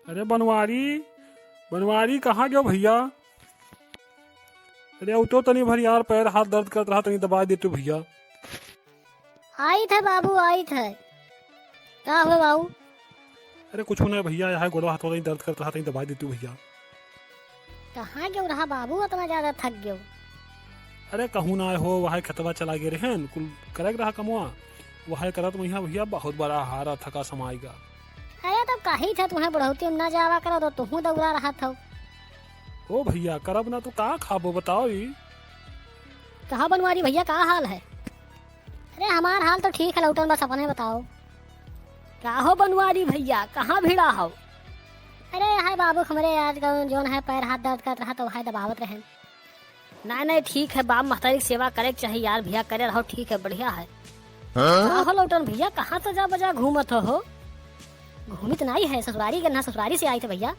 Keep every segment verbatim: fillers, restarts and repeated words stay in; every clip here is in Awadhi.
अरे बनवारी, बनवारी कहाँ गयो भइया? अरे उठो तनी भर यार, पैर हाथ दर्द करत रहा, तनी दबाइ देतू भइया। आइत है बाबू, आइत है। का हुआ बाबू? अरे कुछ ना भइया, यहै गोड़वा हाथवा तनी दर्द करत रहा, तनी दबाइ देतू भइया। कहाँ गयो रहा बाबू, अतना ज्यादा थक गयो? अरे कहूँ ना हो, वहै खेतवा चला गए रहेन, कुल करे के रहा कमवा, वहै करत महिया भइया बहुत बड़ा हारा थका समाइगा। अरे तब कही थे तुम्हें बुढ़ौती में ना जावा करो तो तुहूँ दौड़ा रहा था। ओ भइया, करब ना तो का खाबो बताओ ई? कहा बनवारी भइया, का हाल है? अरे हमार हाल तो ठीक है लौटन, बस अपने बताओ। का हो बनवारी भइया, कहाँ भिड़ा हो? अरे हाय बाबू, हमरे आज का जौन है पैर हाथ दर्द करत रहा तो हाय दबावत रहे। नहीं नहीं, ठीक है, बाप महतारी की सेवा करे के चाहिए यार भइया, करे रहो, ठीक है, बढ़िया है। हाँ? का हो लौटन भइया, कहाँ तो जा बजा घूमत हो, हो? घूमित नहीं है, ससुरारी के ना, ससुरारी से आइत है भइया।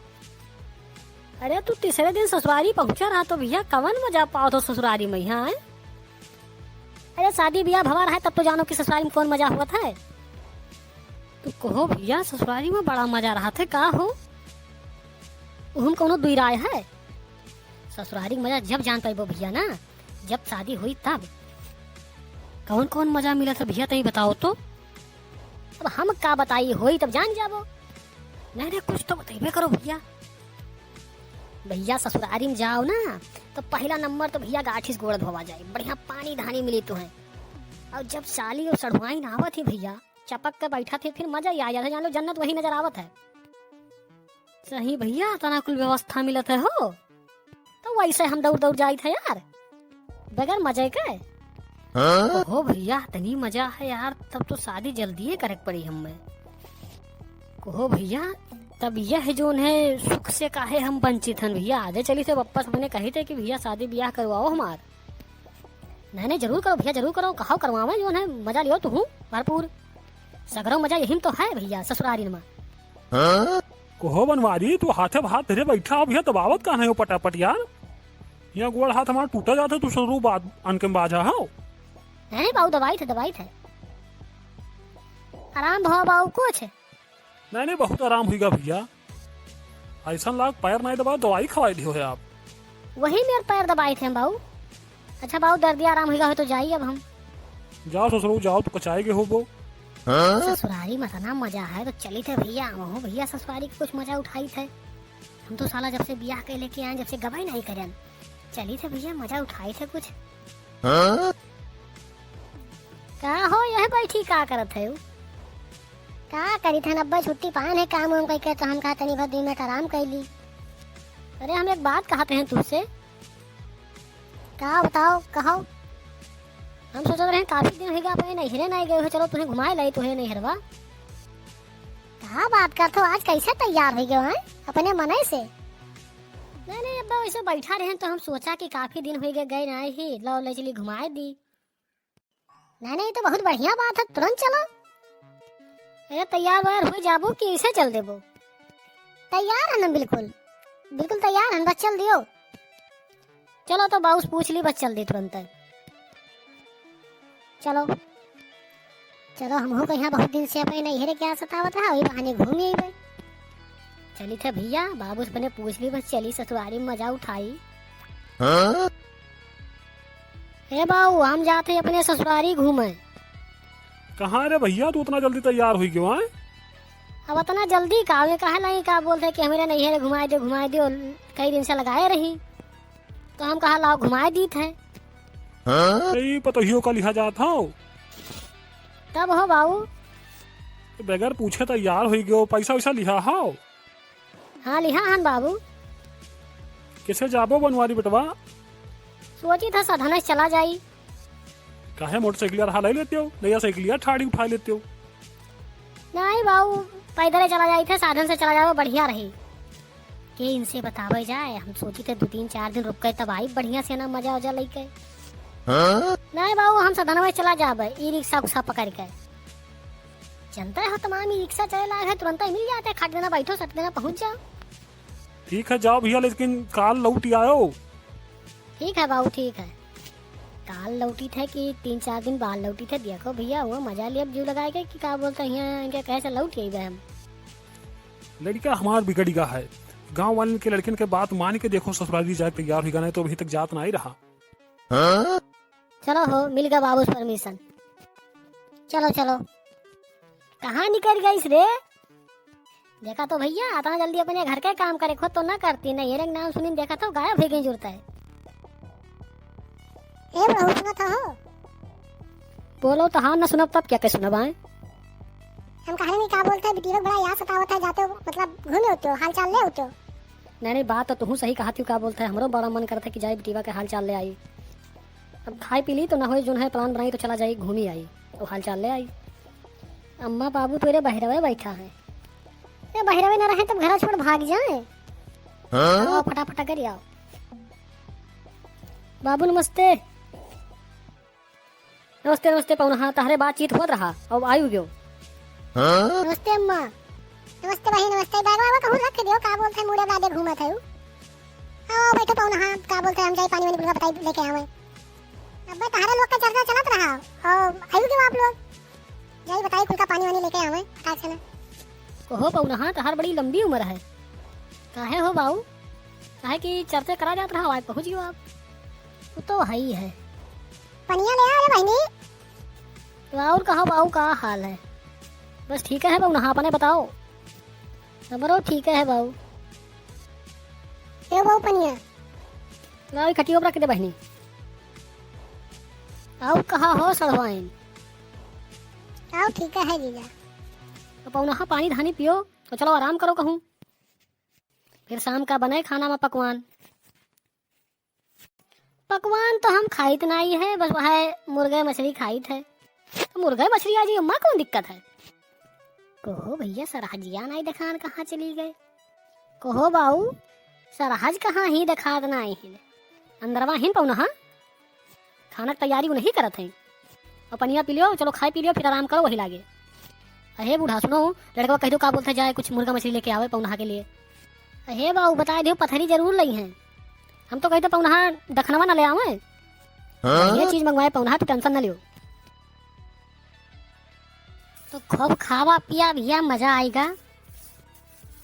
अरे तू तीसरे दिन ससुरारी पहुँचा रहा तो भइया, कवन मजा पावत हो ससुरारी में यहाँ, हैं? अरे शादी बियाह भवा रहा है तब तो जानो कि ससुरारी में कौन मजा होत है। तू कहो भइया, ससुरारी में बड़ा मजा रहत है का हो? उहम कौनो दुई राय है? ससुरारी के मजा जब जान पाइबो भइया ना, जब शादी होई तब। कौन कौन मजा मिलत है भइया, तनी बताओ तो। अब हम का बताई, होई तब जान जाबो। नहीं नहीं, कुछ तो बतइबे करो भइया। भइया ससुरारी में जाओ ना, तो पहिला नंबर तो भइया गाठी से गोड़ धोवा जाए, बढ़िया पानी धानी मिली तुहें। और जब साली और सढ़ुआइन आवत ही भइया, चपक के बैठत ही, फिर मजा ही आ जात है, जान लो जन्नत वही नजर आवत है। सही भइया, तना कुल व्यवस्था मिलत है हो, तो वैसे हम दौड़ दौड़ जाइत है यार, बगैर मजे के। हाँ? हो भइया, इतनी मजा है यार, तब तो शादी जल्दी ही करे के पड़ी हमें। कहो भइया, तब यह जौन है सुख से काहे हम वंचित हन भइया, आजे चली थे वापस अपने कही थे कि भइया शादी बियाह करवाओ हमार। नहीं नहीं, जरूर करो भइया, जरूर करो, कहो करवावे जौन है, मजा लियो तुहूँ भरपूर। सगरो मजा यही में तो है भइया, ससुरारी में। हाँ? कहो बनवारी, तू हाथे हाथ धरे बैठा हो भइया, दबावत काहे हो पटापट यार? यहाँ गोड़ हाथ हमार टूटा जात है, तू ससुरू बात अनके में बाझा हो। नहीं नहीं बाऊ, दबाइत है, दबाइत है। आराम भवा बाऊ कुछ? नहीं नहीं, बहुत आराम हुईगा भइया। ऐसा लाग पैर नहीं दबाओ, दवाई खवाई दियो है आप। वही मेर पैर दबाइत है बाऊ। अच्छा बाऊ, दर्दिया आराम हुईगा हो तो जाई अब हम। जाओ ससुरू जाओ, तू कचाए के होबो। हाँ? ससुरारी में इतना मजा है तो चली थे भइया, हमहू भइया ससुरारी के कुछ मजा उठाई थे। हम तो साला जब से बियाह के लेके आए, जब से गवाही नहीं करन। चली थे भइया, मजा उठाई थे कुछ। हाँ? का हो, यह बैठी का करत है? का करी थे अब्बा, छुट्टी पान है काम वाम कइके, तो हम कहा तनी भर दो मिनट आराम कर ली। अरे हम एक बात कहत हैं तुझसे। का बताओ, कहो। हम सोचत रहे काफी दिन हो गया अपने नैहरे नहीं गए हो, चलो तुम्हें घुमाए लाई तुम्हें नैहरवा। का बात करत हो, आज कैसे तैयार हो गए हैं अपने मने से? नहीं नहीं अब्बा, वैसे बैठा रहे तो हम सोचा कि काफी दिन हो गए गए नहीं ही, लो ले चली घुमाए दी। नहीं नहीं, ये तो बहुत बढ़िया बात है, तुरंत चलो। अरे तैयार वैयार हो जाबो कि इसे चल देबो? तैयार है ना, बिल्कुल बिल्कुल तैयार है, बस चल दियो। चलो तो बाऊ से पूछ ली, बस चल दी तुरंत। चलो चलो, हमहू को यहाँ बहुत दिन से अपने नैहरे क्या सतावत रहा, वही बहाने घूम अइबे। चली थे भइया, बाबू से अपने पूछ ली, बस चली ससुरारी में मजा उठाई। हाँ? ए बाऊ, हम जात ही अपने ससुरारी घूमे। कहाँ रे भइया, तू इतना जल्दी तैयार हुई गयो है? अब इतना जल्दी का, वे कहे लगी का बोलते कि हमरे नैहरे घुमाए दियो, घुमाए दियो, कई दिन से लगाए रही, तो हम कहा लाओ घुमाए दीत है। हाँ? ए, पतोहियो का लिहा जात हो? तब हो बाऊ। बगैर पूछे तैयार हुई गयो, पैसा वैसा लिहा हो? हाँ, लिहा हन बाबू। कैसे जाबो बनवारी बेटवा? सोची था साधन से चला जाई। काहे मोटरसाइकिल रहा ले लेते हो, नया साइकिल ठाड़ी उठा लेते हो। नहीं बाबू, पैदल चला जाई थे, साधन से चला जाओ, बढ़िया रही। के इनसे बतावे जाए, हम सोची थे दो तीन चार दिन रुक के तब आई बढ़िया से ना मजा उजा लेके। हाँ? नहीं बाबू, हम साधन से चला जाबे, ई रिक्शा उक्शा पकड़ के। जनता हो तमाम ई रिक्शा चले लाग है, तुरंत ही मिल जाते, खट देना बैठो, सट देना पहुँच जाओ। ठीक है, जाओ भइया, लेकिन काल लौट आयो। ठीक है बाबू, ठीक है। काल लौटी थे कि तीन चार दिन बाद लौटी थे, देखो भइया, वो मजा लिया जीव लगाए के कि का बोलते हैं, इनके कहे से लौट गई हम। लड़का हमार बिगड़ गा है। गाँव वालन के लड़कन के बात मान के देखो, ससुरारी जाए तैयार हुई गा, नहीं तो अभी तक जात ना आई रहा। चलो हो, मिल गा बाबू से permission। चलो, चलो। कहाँ निकल गइस रे? देखा तो भइया, अतना जल्दी अपने घर के काम करे, खुद तो ना करती, नहीं हेरे के नाम सुनिन, देखा तो गायब होइ गई जुरता है। ए बहू, सुनत हो? बोलो तो हाँ, ना सुनब तब क्या के सुनब आए? हम कहा नहीं, का बोलत है, बिटिया बड़ा याद सतावत है, जाते हो, मतलब घूमे होते हो, हाल चाल ले होते हो। नहीं, नहीं, बात तो तुहू सही कहा थी, का बोलत है, हमरो बड़ा मन करत है कि जाई बिटिया के हाल चाल ले आई। अब खाई पी ली तो ना होई, जोन है plan बनाई तो चला जाई, घूमी आई, तो हाल चाल ले आई। अम्मा बाबू तोरे बहरवे बैठा है। ए, बहरवे ना रहे तब घरा छोड़ भाग जाए। हाँ? आओ, फटाफट कर आओ। बाबू नमस्ते। नमस्ते, नमस्ते पौनहा, तहरे बातचीत होत रहा, अब आयु गयो। नमस्ते अम्मा। नमस्ते बहिन, नमस्ते। बैग वैग कहूँ रख दियो, का बोलत है, मुड़े बादे घूमत है। आओ बैठो पौनहा, का बोलत है, हम जाई पानी वानी बुढ़वा बताई लेके आवे। अबे तहरे लोग का चर्चा चलत रहा, आओ, आयु गयो आप लोग। जाई बताई कुल का पानी वानी लेके आवे, फटाक से ना। कहो पौनहा, तहार बड़ी लंबी उम्र है। काहे हो बाऊ? काहे कि चर्चा करा जात रहा, आज पहुँच गयो आप। वो तो है ही है। पनिया ले आ रे बहिनी। तो और कहो बाऊ, का हाल है? बस ठीक है पौनहा, अपने बताओ। हमरो ठीक है बाऊ। ए बाऊ पनिया। लाओ, ई खटियो पर रख दे बहिनी। और कहा हो सड़वाइन? आओ, ठीक है जीजा। तो पौनहा पानी धानी पियो, तो चलो आराम करो कहूँ। फिर शाम का बने खाना में पकवान। पकवान तो हम खाइत नाई है, बस वह मुर्गे मछली खाइत है। तो मुर्गे मछली आज अम्मा कौन दिक्कत है? कहो भैया, सरहजिया नाई देखान कहाँ चली गए? कहो बाऊ, सरहज कहाँ ही देखात नाई है? अंदरवा हिन पौनहा, हाँ? खाना की तैयारी उन्हीं करत हैं। और पनिया पी लियो, चलो खाए पी लियो, फिर आराम करो वही लागे। अहे बूढ़ा, सुनो, लड़कवा कह दो का बोलते जाए, कुछ मुर्गा मछली लेके आवे पौनहा के लिए। अहे बाऊ, बताए दियो, पथरी जरूर लई हैं। हम तो कहते पौनहा दखनवा ना ले आवे। हाँ? ये चीज मंगवाए पौनहा, तू tension ना लियो। तो खूब खावा पिया भैया, मजा आएगा।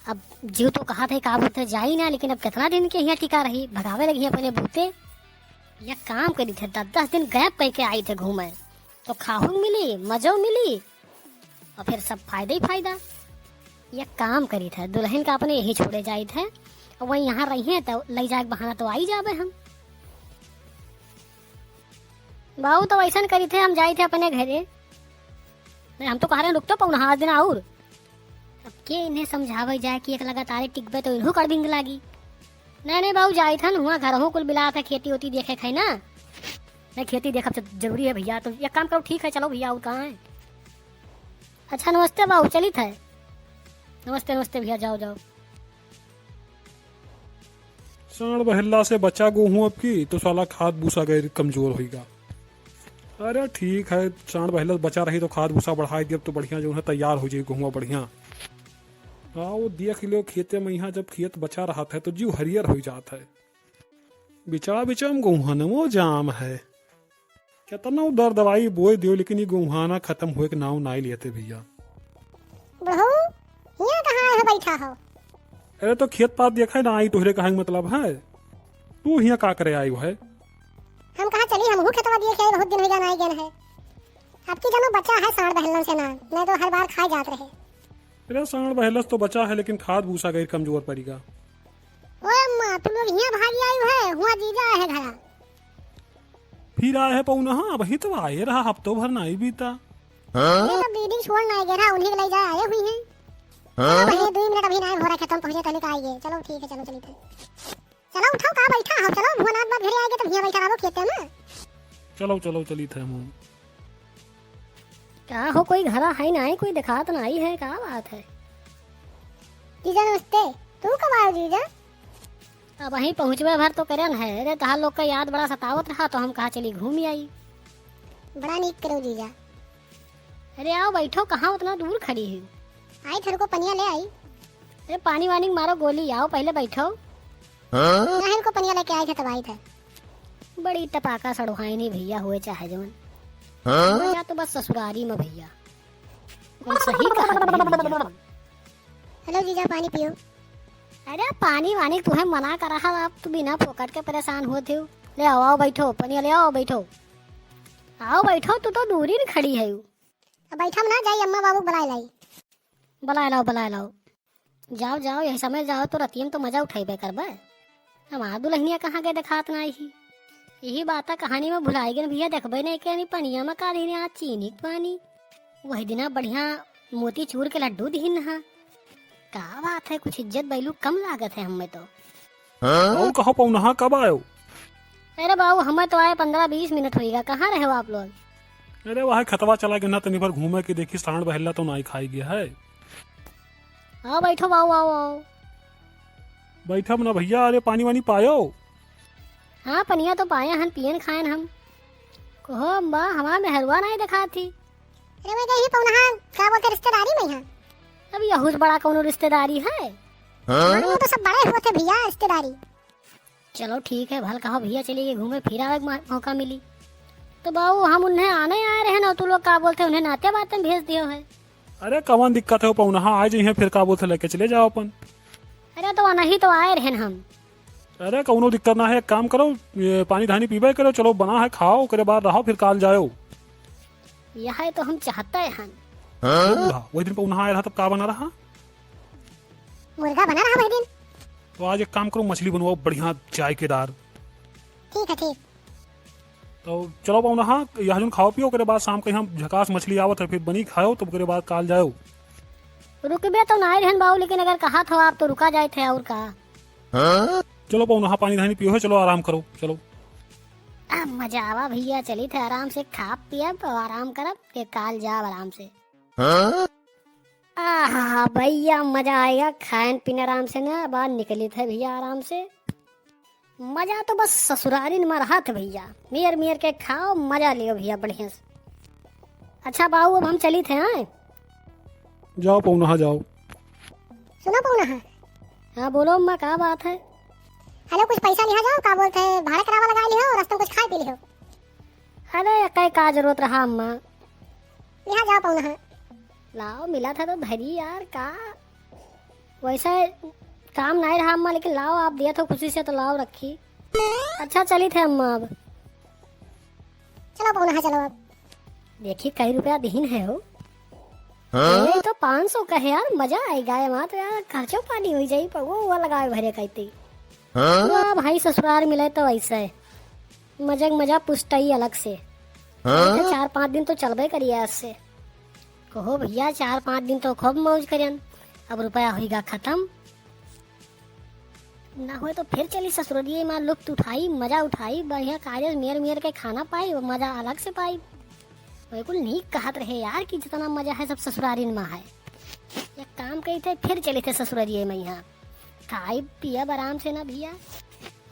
अब जीव तो कहा थे का बोलते जाई ना, लेकिन अब कितना दिन के यहाँ टिका रही, भगावे लगी अपने बूते। यह काम करी थे, दस दस दिन गैप कह के आई थे घूमे, तो खाहू मिली, मजो मिली, और फिर सब फायदा ही फायदा। यह काम करी थे, दुल्हन का अपने यही छोड़े जाई थे, और वही यहाँ रही है तो लई जाए के बहाना तो आई जाबे हम। बाऊ तो वैसन करी थे, हम जाई थे अपने घरे। नहीं, हम तो कह रहे हैं, रुक तो पौनहा आज दिन और। अब के इन्हें समझावे जाए कि एक लगातार टिकबे तो इन्हों कड़बिंग लागी। नहीं, नहीं बाऊ, जाई था ना, हुआ घर हो कुल बिला था, खेती होती देखे खाई ना। नहीं, खेती देखब तो जरूरी है भैया, तो एक काम करो, ठीक है, चलो भैया, और कहाँ है? अच्छा, नमस्ते बाऊ, चलित है। नमस्ते, नमस्ते भैया, जाओ, जाओ। साँड़ बहेला से बचा गोहूँ अब की, तो साला खाद भूसा गैर कमजोर होइगा। अरे ठीक है, साँड़ बहेला से बचा रही तो खाद भूसा बढ़ाई दियब तो बढ़िया जो है तैयार हो जाई गोहुआ बढ़िया। हाँ, वो देख लियो खेते में, यहाँ जब खेत बचा रहत है तो जीव हरियर हो जात है। बिचड़ा बिचड़ा में गोहुआ नमो जाम है। केतना दर दवाई बोए दियो, लेकिन ये गोहुआना खतम होए के नाव नाई लेते भैया। बुढ़ऊ, हियाँ कहाँ आए हो बैठा हो? अरे तो खेत पात देखा है ना आई, तोहरे कहे के मतलब है? तू हियाँ का करे आई है? हम कहाँ चली, हमहू खेतवा देखे आई, बहुत दिन हो गया ना आई गए है। अब की जनो बचा है साँड़ बहेलन से ना, नहीं तो हर बार खाए जात रहे। अरे साँड़ बहेलस तो बचा है, लेकिन खाद भूसा गैर कमजोर पड़ीगा। ओए अम्मा, तू लोग हियाँ भागी आई है, हुआ जीजा आए है घरा। फिर आए है पौनहा, अबही तो आए रहा, हफ्तो भर नाई बीता। ये तो breeding छोड़ नाई गए रहा, उन्हीं के ले जाए आए हुई हैं। चलो भैया, दो मिनट अभी नाई हो रहा, खेतों पहुँचे तनिक आइए। चलो ठीक है, चलो चलित है। चलो उठो, का बैठा हो, चलो भुवनाथ बाप घरे आएगे तो भैया बैठा रहो खेते में। चलो चलो चलित है हम। का हो, कोई घरा है नाई, कोई देखात नाई है, का बात है? जीजा नमस्ते, तू कब आयो जीजा? अबहीं पहुँचबे भर तो करन है। अरे, तहार लोग का याद बड़ा सतावत रहा, तो हम कहा चली घूम आई। बड़ा नीक करो जीजा। अरे, आओ बैठो, कहाँ उतना दूर खड़ी है? आई थोड़को पनिया ले आई। अरे, पानी वानी मारो गोली, आओ पहले बैठो। हाँ? नहीं, इनको पनिया लेके आई थे, तब आई थे। बड़ी टपाका सड़ुहाइनी भैया हुए चाहे जवन। हाँ? मजा तो बस ससुरारी में भैया। कौन सही कहा भैया। चलो जीजा, पानी पियो। अरे, पानी वानी तुहे मना करा है, अब तू बिना फोकट के परेशान होत हो। ले आओ, आओ, बैठो, पनिया ले आओ, बैठो। आओ, बैठो, तू तो दूरी न खड़ी है। अब बैठम ना, जाई अम्मा बाबू बुलाए लाई। बुलाए लाओ, बुलाए लाओ। जाओ, जाओ, यही समय जाओ तो रतियम तो मजा उठाइबे करबे। हमार दुल्हनिया कहाँ गए देखात ना ही। यही बात कहानी में भुलाई गन भैया, देखबे नहीं के पनिया में का दीने आज चीनी के पानी। वही दिना बढ़िया मोती चूर के लड्डू दीन हा। का बात है, कुछ इज्जत value कम लागत है हमें तो। हाँ? और कहो पौनहा, कब आयो? अरे बाबू, हमें तो आए पन्द्रह बीस मिनट होइगा। कहाँ रहे हो आप लोग? अरे वह खेतवा चला गए ना, तनी भर घूमे के देखी, साँड़ बहेला तो नाई खाई गया है। आओ बैठो बाबू, आओ, आओ। बैठब ना भैया, अरे पानी वानी पायो? हाँ, पनिया तो पाया हन, पियन खायन हम। कहो अम्मा, हमार मेहरुआ नाई देखात ही। अरे मैं कही पौनहा, का बोलते रिश्तेदारी में यहाँ? अब यहूस बड़ा कौनो रिश्तेदारी है? हाँ? हाँ, वो तो सब बड़े होते भैया रिश्तेदारी। चलो ठीक है, भल कहो भैया, चलिए घूमे फिर आवे के मौ-, मौका मिली। तो बाबू, हम उन्हें आने आए रहे ना, तू लोग का बोलते उन्हें नाते बाते में भेज दियो है। अरे कवन दिक्कत है, वो पौनहा आए जइहें, फिर का बोलते लेके चले जाओ अपन। अरे तो नहीं तो आए रहे हम। अरे कौनो दिक्कत ना है, एक काम करो, ये पानी धानी पीबे करो, चलो बना है खाओ, ओकरे बाद रहो, फिर काल जाओ। यह तो हम चाहते हैं। हाँ? वही दिन पौनहा आए रहा तब का बना रहा? मुर्गा बना रहा वही दिन। तो आज एक काम करो, मछली बनवाओ बढ़िया जायकेदार। ठीक है, ठीक। तो चलो पौनहा, यह जौन खाओ पियो, ओकरे बाद शाम के हम झकास मछली आवत है, फिर बनी खाओ, तब ओकरे बाद काल जाओ। रुकबे तो नाई रहन बाबू, लेकिन अगर कहा था आप तो रुका जाए थे और का। हाँ? चलो पौनहा, पानी धानी पियो है, चलो आराम करो, चलो। अब मजा आवा भैया, चली थे आराम से खा पियब और आराम करब के काल जाब आराम से। हाँ? आहा भैया, मजा आएगा, खाएन पीन आराम से ना, बाद निकली थे भैया आराम से। मजा तो बस ससुरारी में रहा थे भैया, मेर मेर के खाओ, मजा लियो भैया बढ़िया से। अच्छा बाबू, अब हम चली थे, हाँ? जाओ पौनहा, जाओ। सुनो पौनहा। हाँ बोलो अम्मा, का बात है? हेलो, कुछ पैसा लिहा जाओ, का बोलते हैं, भाड़ा किराया लगा लिहो, रास्ते में कुछ खाए पी लिहो। अरे, कई का जरूरत रहा अम्मा? लिहा जाओ पौनहा। लाओ, मिला था तो धरी यार, का वैसे काम नहीं रहा अम्मा, लेकिन लाओ, आप दिया था खुशी से तो लाओ रखी। अच्छा, चली थे अम्मा अब। चलो पौनहा, चलो अब। देखी कई रुपया दीन है हो। हाँ? ये तो पाँच सौ कहे यार, मजा आएगा ये माँ तो यार, खर्चो पानी हुई जाई, पौवा हुआ लगावे भरे कहते। हाँ? वाह भाई, ससुराल मिले तो ऐसे मजा के मजा पुष्टाई अलग से। हाँ? तो चार पाँच दिन तो चलबे करिए आज से। कहो भैया, चार पाँच दिन तो खूब मौज करियन, अब रुपया होइगा खत्म। ना होए तो फिर चली ससुररिये में लुत्फ उठाई, मजा उठाई, बढ़िया कायदे से मेर मेर के खाना पाई, वो मजा अलग से पाई। वही कुल नीक कहत रहे यार कि जितना मजा है सब ससुरारिन में है। एक काम करी थे, फिर चली थे ससुररिये में यहाँ खाई पियब आराम से ना भैया।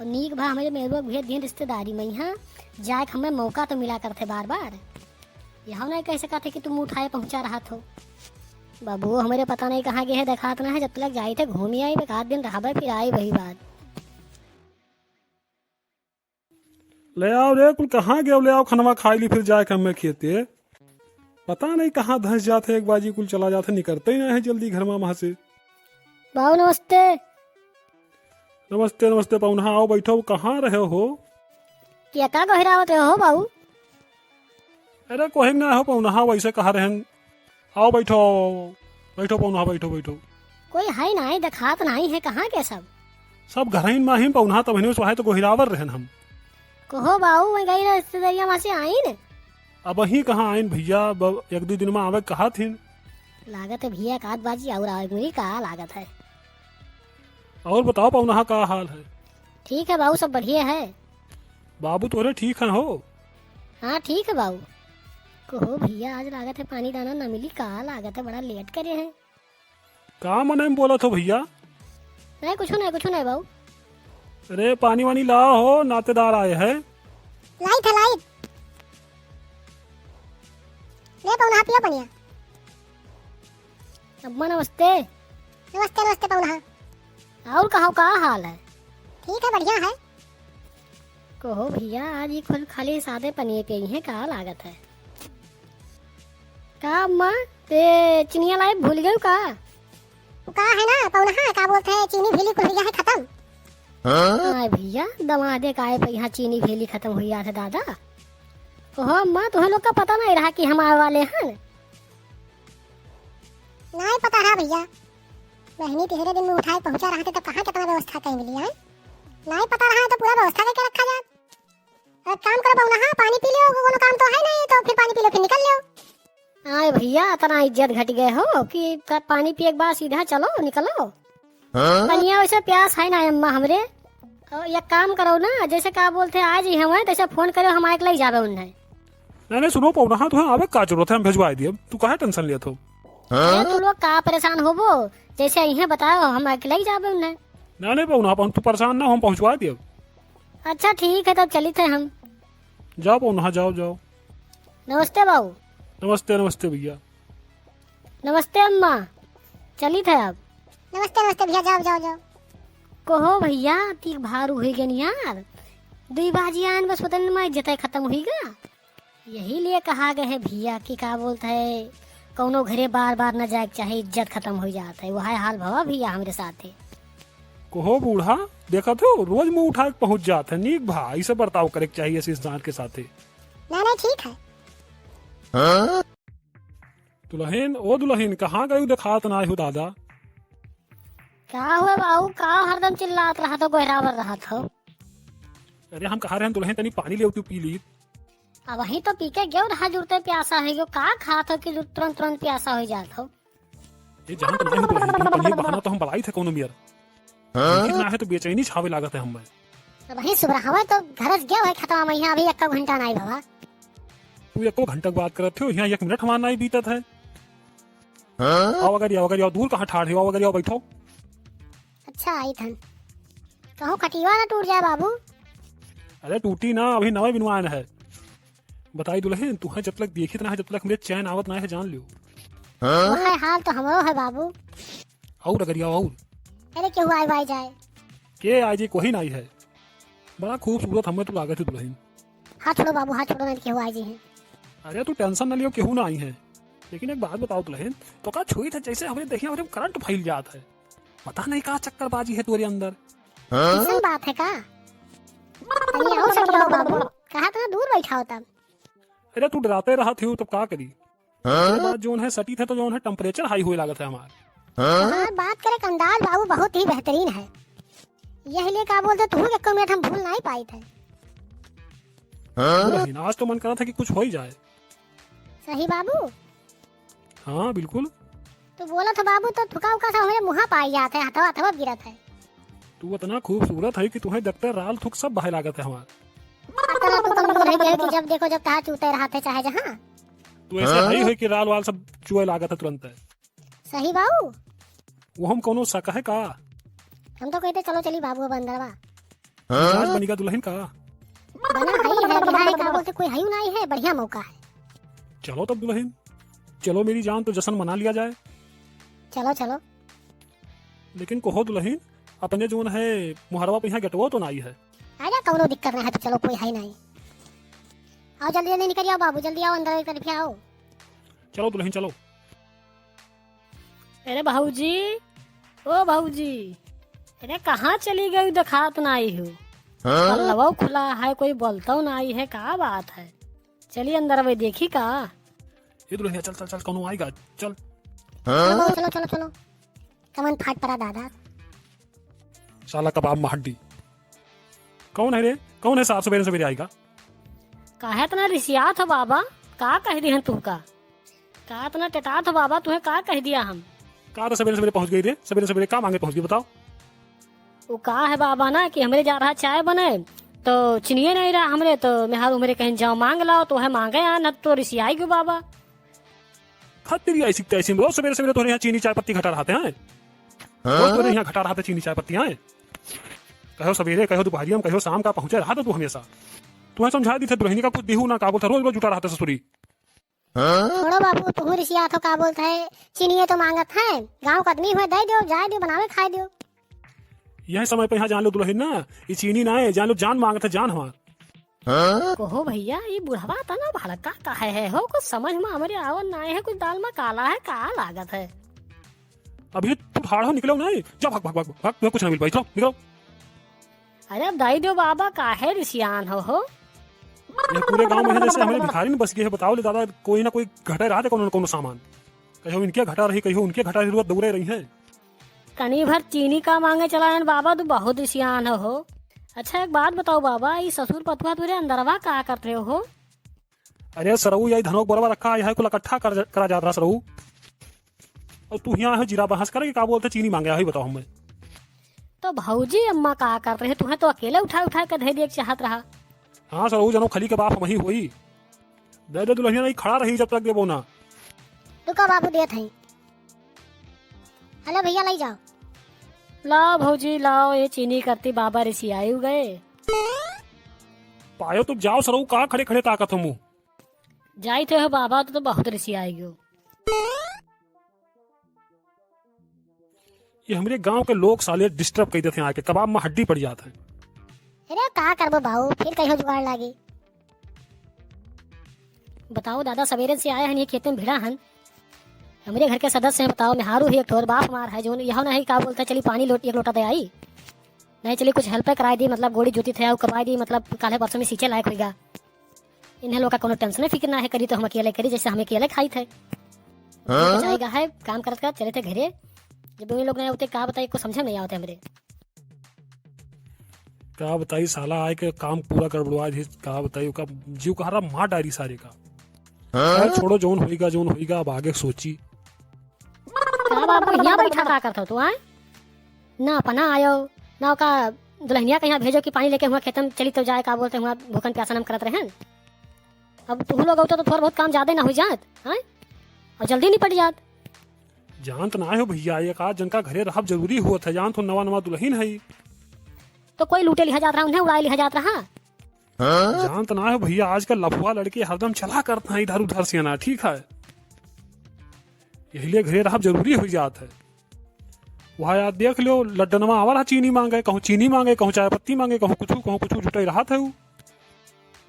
और नीक भा हमारे मेहरुआ के भेज दिन रिश्तेदारी में यहाँ जाए के हमें मौका तो मिला करते बार बार। यह नहीं कह सकत है कि तुम उठाए पहुँचा रहा थो। बाबू हमारे पता नहीं कहाँ गए है, देखात ना है, जब तक जाई थे घूमी आई, एक आध दिन रहबे फिर आई वही बात। ले आओ रे, कुल कहाँ गए, ले आओ खनवा खाई ली, फिर जाए के हमें खेते। पता नहीं कहाँ धंस जात है, एक बाजी कुल चला जात है, निकलते ही नहीं है जल्दी घर में वहाँ से। बाबू नमस्ते। नमस्ते, नमस्ते पौनहा, आओ बैठो, कहाँ रहे हो? क्या का गोहिरावत रहे हो बाबू? अरे कोहिम ना हो पौनहा, वैसे कहा रहन। आओ बैठो, बैठो पौनहा, बैठो, बैठो। कोई है नहीं, देखात नहीं है, कहाँ के सब? सब घरइन में ही पौनहा, तब हिने से तो गोहिरावर रहन हम। कहो बाबू, मैं गई रिश्तेदारिया में से आइन। अब ही कहाँ आइन भैया, ब-, एक दो दिन में आवे कहा थिन। लागत है भैया, एक आध बाजी और आवे मुझे का लागत है। और बताओ पौनहा, का हाल है? ठीक है बाबू, सब बढ़िया है। बाबू तोरे ठीक है हो? हाँ ठीक है बाबू। कहो भैया, आज लागत है पानी दाना ना मिली, का लागत है, बड़ा लेट करे हैं। का मने में बोलत हो भैया? नहीं कुछ नहीं, कुछ नहीं बाबू। अरे पानी वानी ला हो, नातेदार आए हैं। लाइट है लाइट। ले पौनहा पिया पनिया। अम्मा नमस्ते। नमस्ते नमस्ते पौनहा। और कहो का हाल है? ठीक है बढ़िया है। कहो भैया आज ये खुल खाली सादे पनिये पिए हैं का लागत है? का अम्मा ते चिनिया लाई भूल गयो का? का है ना पौनहा, का बोलत है, चीनी भेली कुल हुई है खतम। आय भइया, दमादे का आय पे यहाँ चीनी भेली खतम हुई जात है दादा। ओहो अम्मा, तुहैं लोग का पता नाहीं रहा कि हम आवे वाले हैं? नाहीं पता रहा भइया, बहिनी तिसरे दिन मुँह उठाए पहुँचा रहा थे, तब कहाँ केतना व्यवस्था कइ मिली है? नाहीं पता रहा है तो पूरा व्यवस्था कइ के रखा जात। एक काम करो पौनहा, पानी पी लियो, कोनो काम तो है नहीं, तो फिर पानी पी लियो, फिर निकल लियो। आय भइया, अतना इज्जत घटि गए हो कि क-, पानी पिए के बाद सीधा चलो, निकलो। हाँ? पनिया वैसे प्यास है ना अम्मा हमरे। और एक काम करो ना, जैसे का बोलत है, आज ही हम हैं, तैसे फोन करो, हम आइके लइ जाबे उन्हें। नहीं, नहीं, सुनो पौनहा, तुहैं आवे का जरूरत है, हम भेजवाइ दियब, तू काहे tension लेत हो? अरे, तू लोग का परेशान होबो, जैसे इहें बताओ, हम आइके लइ जाबे उन्हें। नहीं, नहीं पौनहा, तू परेशान ना हो, हम पहुँचवाइ दियब। अच्छा ठीक है, तब चलित है हम। जाओ पौनहा, जाओ, जाओ। नमस्ते बाबू। नमस्ते, नमस्ते भइया। नमस्ते अम्मा, चलित है अब। नमस्ते, नमस्ते भइया, जाओ, जाओ, जाओ। कहो भइया, तीक भारू हुइ गए यार, दुइ बाजी आयन बस पता नहीं मैं इज्जत खतम हुइगा। यही लिए कहा गए है भइया कि का बोलत है, कौनो घरे बार बार न जाए के चाहे, इज्जत खतम हुइ जात है। वह हाल भवा भइया हमरे साथे। कहो बूढ़ा, देखत हो रोज मुँह उठाए के पहुँच जात है, नीक भा, इसे बर्ताव करे के चाहिए इस इंसान के साथे। ना, ना, ठीक है। दुलहिन, ओ दुलहिन, कहाँ गयू, देखात नाहीं हो दादा? का हुआ बाबू, का हरदम चिल्लात रहत हो, गोहरावर रहत हो? अरे हम कहा रहेन दुलहिन, तनी पानी लेव, तू पी ली। अबहीं तो पी के गयो रहा, जुरते प्यासा होइ गयो, का खात हो कि तुरंत तुरंत प्यासा होइ जात हो? ये जानत नाहीं हो दुलहिन, तनी बहाना तो हम बलाइत है कौनो मेर। हाँ? ना है तो बेचैनी छावे लागत है हमें। अबहीं सुबह हवा तो घरस गयो है खतवा में, यहाँ अभी एक्को घंटा नाहीं भवा। तू एक्को घंटा के बात करत हो, यहाँ एक मिनट हमार नाहीं बीतत है। हाँ? आओ अगर, आओ अगर, आओ, दूर कहाँ ठाड़ हो, आओ अगर, आओ, बैठो। अच्छा, आइत हन। कहूँ खटिया ना टूट जाए बाबू। अरे टूटी ना, अभी नवा बिनवान है। बताई दुलहिन, तुहैं जब तक देखित ना है, जब तक हमरे चैन आवत ना है, जान लियो। हाँ? वह हाल तो हमरो है बाबू। और अगर आओ और। अरे केहू आइ वाइ जाए। के आइ जाए, कोई नाहीं है। बड़ा खूबसूरत हमें तू लागत है दुलहिन। हाथ छोड़ो बाबू, हाथ छोड़ो, नहीं तो केहू आइ जाए। अरे तू tension ना लियो, केहू ना आई है। लेकिन एक बात बताओ दुलहिन, तो का छुई थे जैसे हमरे देखिया हमरे करंट फैल जात है। पता नहीं का चक्करबाजी है तोरे अंदर। ऐसन बात है का? तनी आओ सटियाओ बाबू, कहा इतना दूर बैठा हो तब? अरे तू डराते रहत हो तब का करी? अरे बात जौन है सटी थे तो जौन है temperature high हुए लागत है हमार। हमार बात करे का अंदाज बाबू बहुत ही बेहतरीन है। यही लिए का बोलते तू एक मिनट हम भूल नाहीं पाइत है। दुलहिन, आज तो मन करा था कि कुछ हो ही जाए। सही बाबू? हाँ, बिल्कुल। तू बोलत हो बाबू तो थुका उका सब हमरे मुँहा पाई जात है, हथवा हथवा गिरत है। तू इतना खूबसूरत है कि तुहैं देखते राल थुक सब बहे लागत है हमार। अतना तू कमजोर है गए कि जब देखो जब तहार चूते रहत है चाहे जहाँ। तू ऐसे हाँ? है, है कि राल वाल सब चुए लागत है तुरंत है। सही बाबू। वो हम कौनो शक है का? हम तो कहते चलो चली बाबू अब अंदरवा। मिजाज बनिगा दुलहिन का? बना है ही है, बिना है का बोलते कोई है ही नहीं है, बढ़िया मौका है। चलो तब दुलहिन, चलो मेरी जान, तो जश्न मना लिया जाए। चलो, चलो। लेकिन कहो दुलहिन, अपने जौन है मुहरवा पे यहाँ गेटवा तो नाहीं है। अरे कौनो दिक्कत नहीं है, तो चलो कोई है नहीं। आओ जल्दी जल्दी निकल जाओ बाबू, जल्दी आओ अंदर एक तरफ आओ। चलो दुलहिन चलो। अरे भौजी, ओ भौजी, अरे कहाँ चली गई, देखात नाहीं हो। हाँ? पल्लवा खुला है, कोई बोलतो नाहीं है, का बात है? चली अंदर अबे देखी का। ए दुलहिनिया चल चल चल, कौनो आइगा, चल। चलो बाबू, चलो चलो चलो। कमन फाट पड़ा दादा। साला कबाब में हड्डी। कौन है रे? कौन है साहब सवेरे सवेरे आइगा? काहे इतना रिसियात हो बाबा? का कह दिहन तू का? का इतना टेटात हो बाबा? तुहे का कह दिया हम? का तो सवेरे सवेरे पहुँच गई रे? सवेरे सवेरे का माँगे पहुँच गई बताओ? वो का है बाबा ना कि हमरे जा रहा चाय बने, तो चिनिये नाहीं रहा हमरे, तो मेहरारू हमरे कहिन जाओ माँग लाओ, तो है माँगे आ, न तो रिसियाई गयो बाबा। हद तेरी ऐसी तैसी में, रोज सवेरे सवेरे तोहरे यहाँ चीनी चाय पत्ती घटा रहत हैं। रोज तोहरे यहाँ घटा रहत है चीनी चाय पत्ती, हैं? कहो सवेरे, कहो दुपहरिया में, कहो शाम का पहुँचे रहत है तू हमेशा। तुहे समझा दी थे दुलहिनी का कुछ दिहू ना, का बोलता, रोज रोज जुटा रहत है ससुरी। छोड़ो बाबू, तुहू रिसियात हो, का बोलता है, चीनिये तो माँगत है, गाँव का आदमी हुए, दे दियो, जाए दियो, बनावे खाए दियो। यह समय पे यहाँ जान लो दुलहिन ना, ये चीनी ना है, जान लो जान माँगत है, जान हमार। कहो भइया, ई बुढ़वा तना भड़का काहे है हो? कुछ समझ में हमरे आवत नाहीं है, कुछ दाल में काला है, का लागत है? अभी तू फाड़ हो, निकलो नहीं। जाओ, भाग, भाग, भाग, भाग, तुम्हें कुछ ना मिल पाई, चलो, निकलो। अरे दाई दो बाबा, काहे रिसियान हो, हो? ये पूरे गांव में है जैसे हमारे भिखारी ने बस गए है। बताओ ले दादा, कोई ना कोई घटा रहा था, कौन, कौन सामान। कहो इनके घटा रही, कहो उनके घटा रही, रोज दौड़े रही है। कनी भर चीनी का मांगे चला है बाबा, तू बहुत रिसियान हो, हो। अच्छा, एक बात बताओ बाबा, ई ससुर पतुआ तुरे अंदरवा का करत रहे हो? अरे सरऊ, यही धनोक बरवा रखा है, कुल इकट्ठा कर, करा जात रहा सरऊ। और तू यहाँ है जीरा बहस करे कि का बोलते चीनी मांगे, यही बताओ हमें। तो भौजी अम्मा का करत रहे, तुहें तो अकेले उठा उठा के धे दिए के चाहत रहा। हाँ सरऊ, जनो खली के बाप हम ही होई। दे दे दुल्हनिया, नहीं खड़ा रही जब तक देबो ना। रुको बाबू, देत हई। हेलो भैया, लई जाओ। लाओ भौजी, लाओ, ये चीनी करती बाबा रिसियाई गए। पायो तो जाओ सरऊ, का खड़े खड़े ताकत हो मुँह। जाई थे हो बाबा, तो, तो बहुत रिसियाई गयो। ये हमरे गांव के लोग साले disturb कर देते हैं आके, कबाब में हड्डी पड़ जात है। अरे का करबो बाऊ, फिर कहियो जुगाड़ लागी। बताओ दादा, सवेरे से आए हन, ये खेते में भिड़ा हन। हमरे घर के सदस्य हैं, बताओ, मेहारू ही एक ठोर बाप मार है, जोन यहो नहीं का बोलता, चली पानी लोट, एक लोटा दे आई, नहीं चली कुछ help कराई दी, मतलब गोड़ी जोती थे, आऊ कबाई दी, मतलब काले परसों में सींचे लायक होइगा। इन्हें लोग का कोनो tension फिक्र ना है, करी तो हम अकेले करी, जैसे हम अकेले खाई थे। हाँ? जाएगा है, काम करत करत चले थे घरे, जब उन लोग नहीं होते, का बताई, कुछ समझे में नहीं आवते हमरे। का बताई, साला आए के काम पूरा गड़बड़वा दी। का बताई, ओका जीव कहारा मार डारी सारे का। हाँ? खैर, छोड़ो, जौन होइगा, जौन होइगा, अब आगे सोची। का बाबू, यहाँ बैठा का करत हो तू, आय? ना अपना आयो, ना ओका दुल्हनिया के यहाँ भेजो कि पानी लेके हुआ खेतम चली तो जाए, का बोलते हुआ भूखन प्यासन हम करत रहन। अब तुहू लोग होता तो थोड़ा बहुत काम ज्यादा ना हो जात, आय? और जल्दी निपट जात। जानत ना हो भैया, एक आध जन का घरे रहब जरूरी होत है, जानत हो नवा नवा दुल्हन है। तो कोई लूटे लिहा जात रहा, उन्हें उड़ाए लिहा जात रहा। जानत ना हो भैया, आजकल लफुआ लड़के हरदम चला करत हैं इधर उधर से ना, ठीक है, यही लिए घरे रहब जरूरी हो जात है। वहाँ यार देख लो, लड्डनवा आवा रहा चीनी मांगे, कहूँ चीनी मांगे, कहूँ चाय पत्ती मांगे, कहूँ कुछ, कहूँ कुछ जुटाई रहा था वो।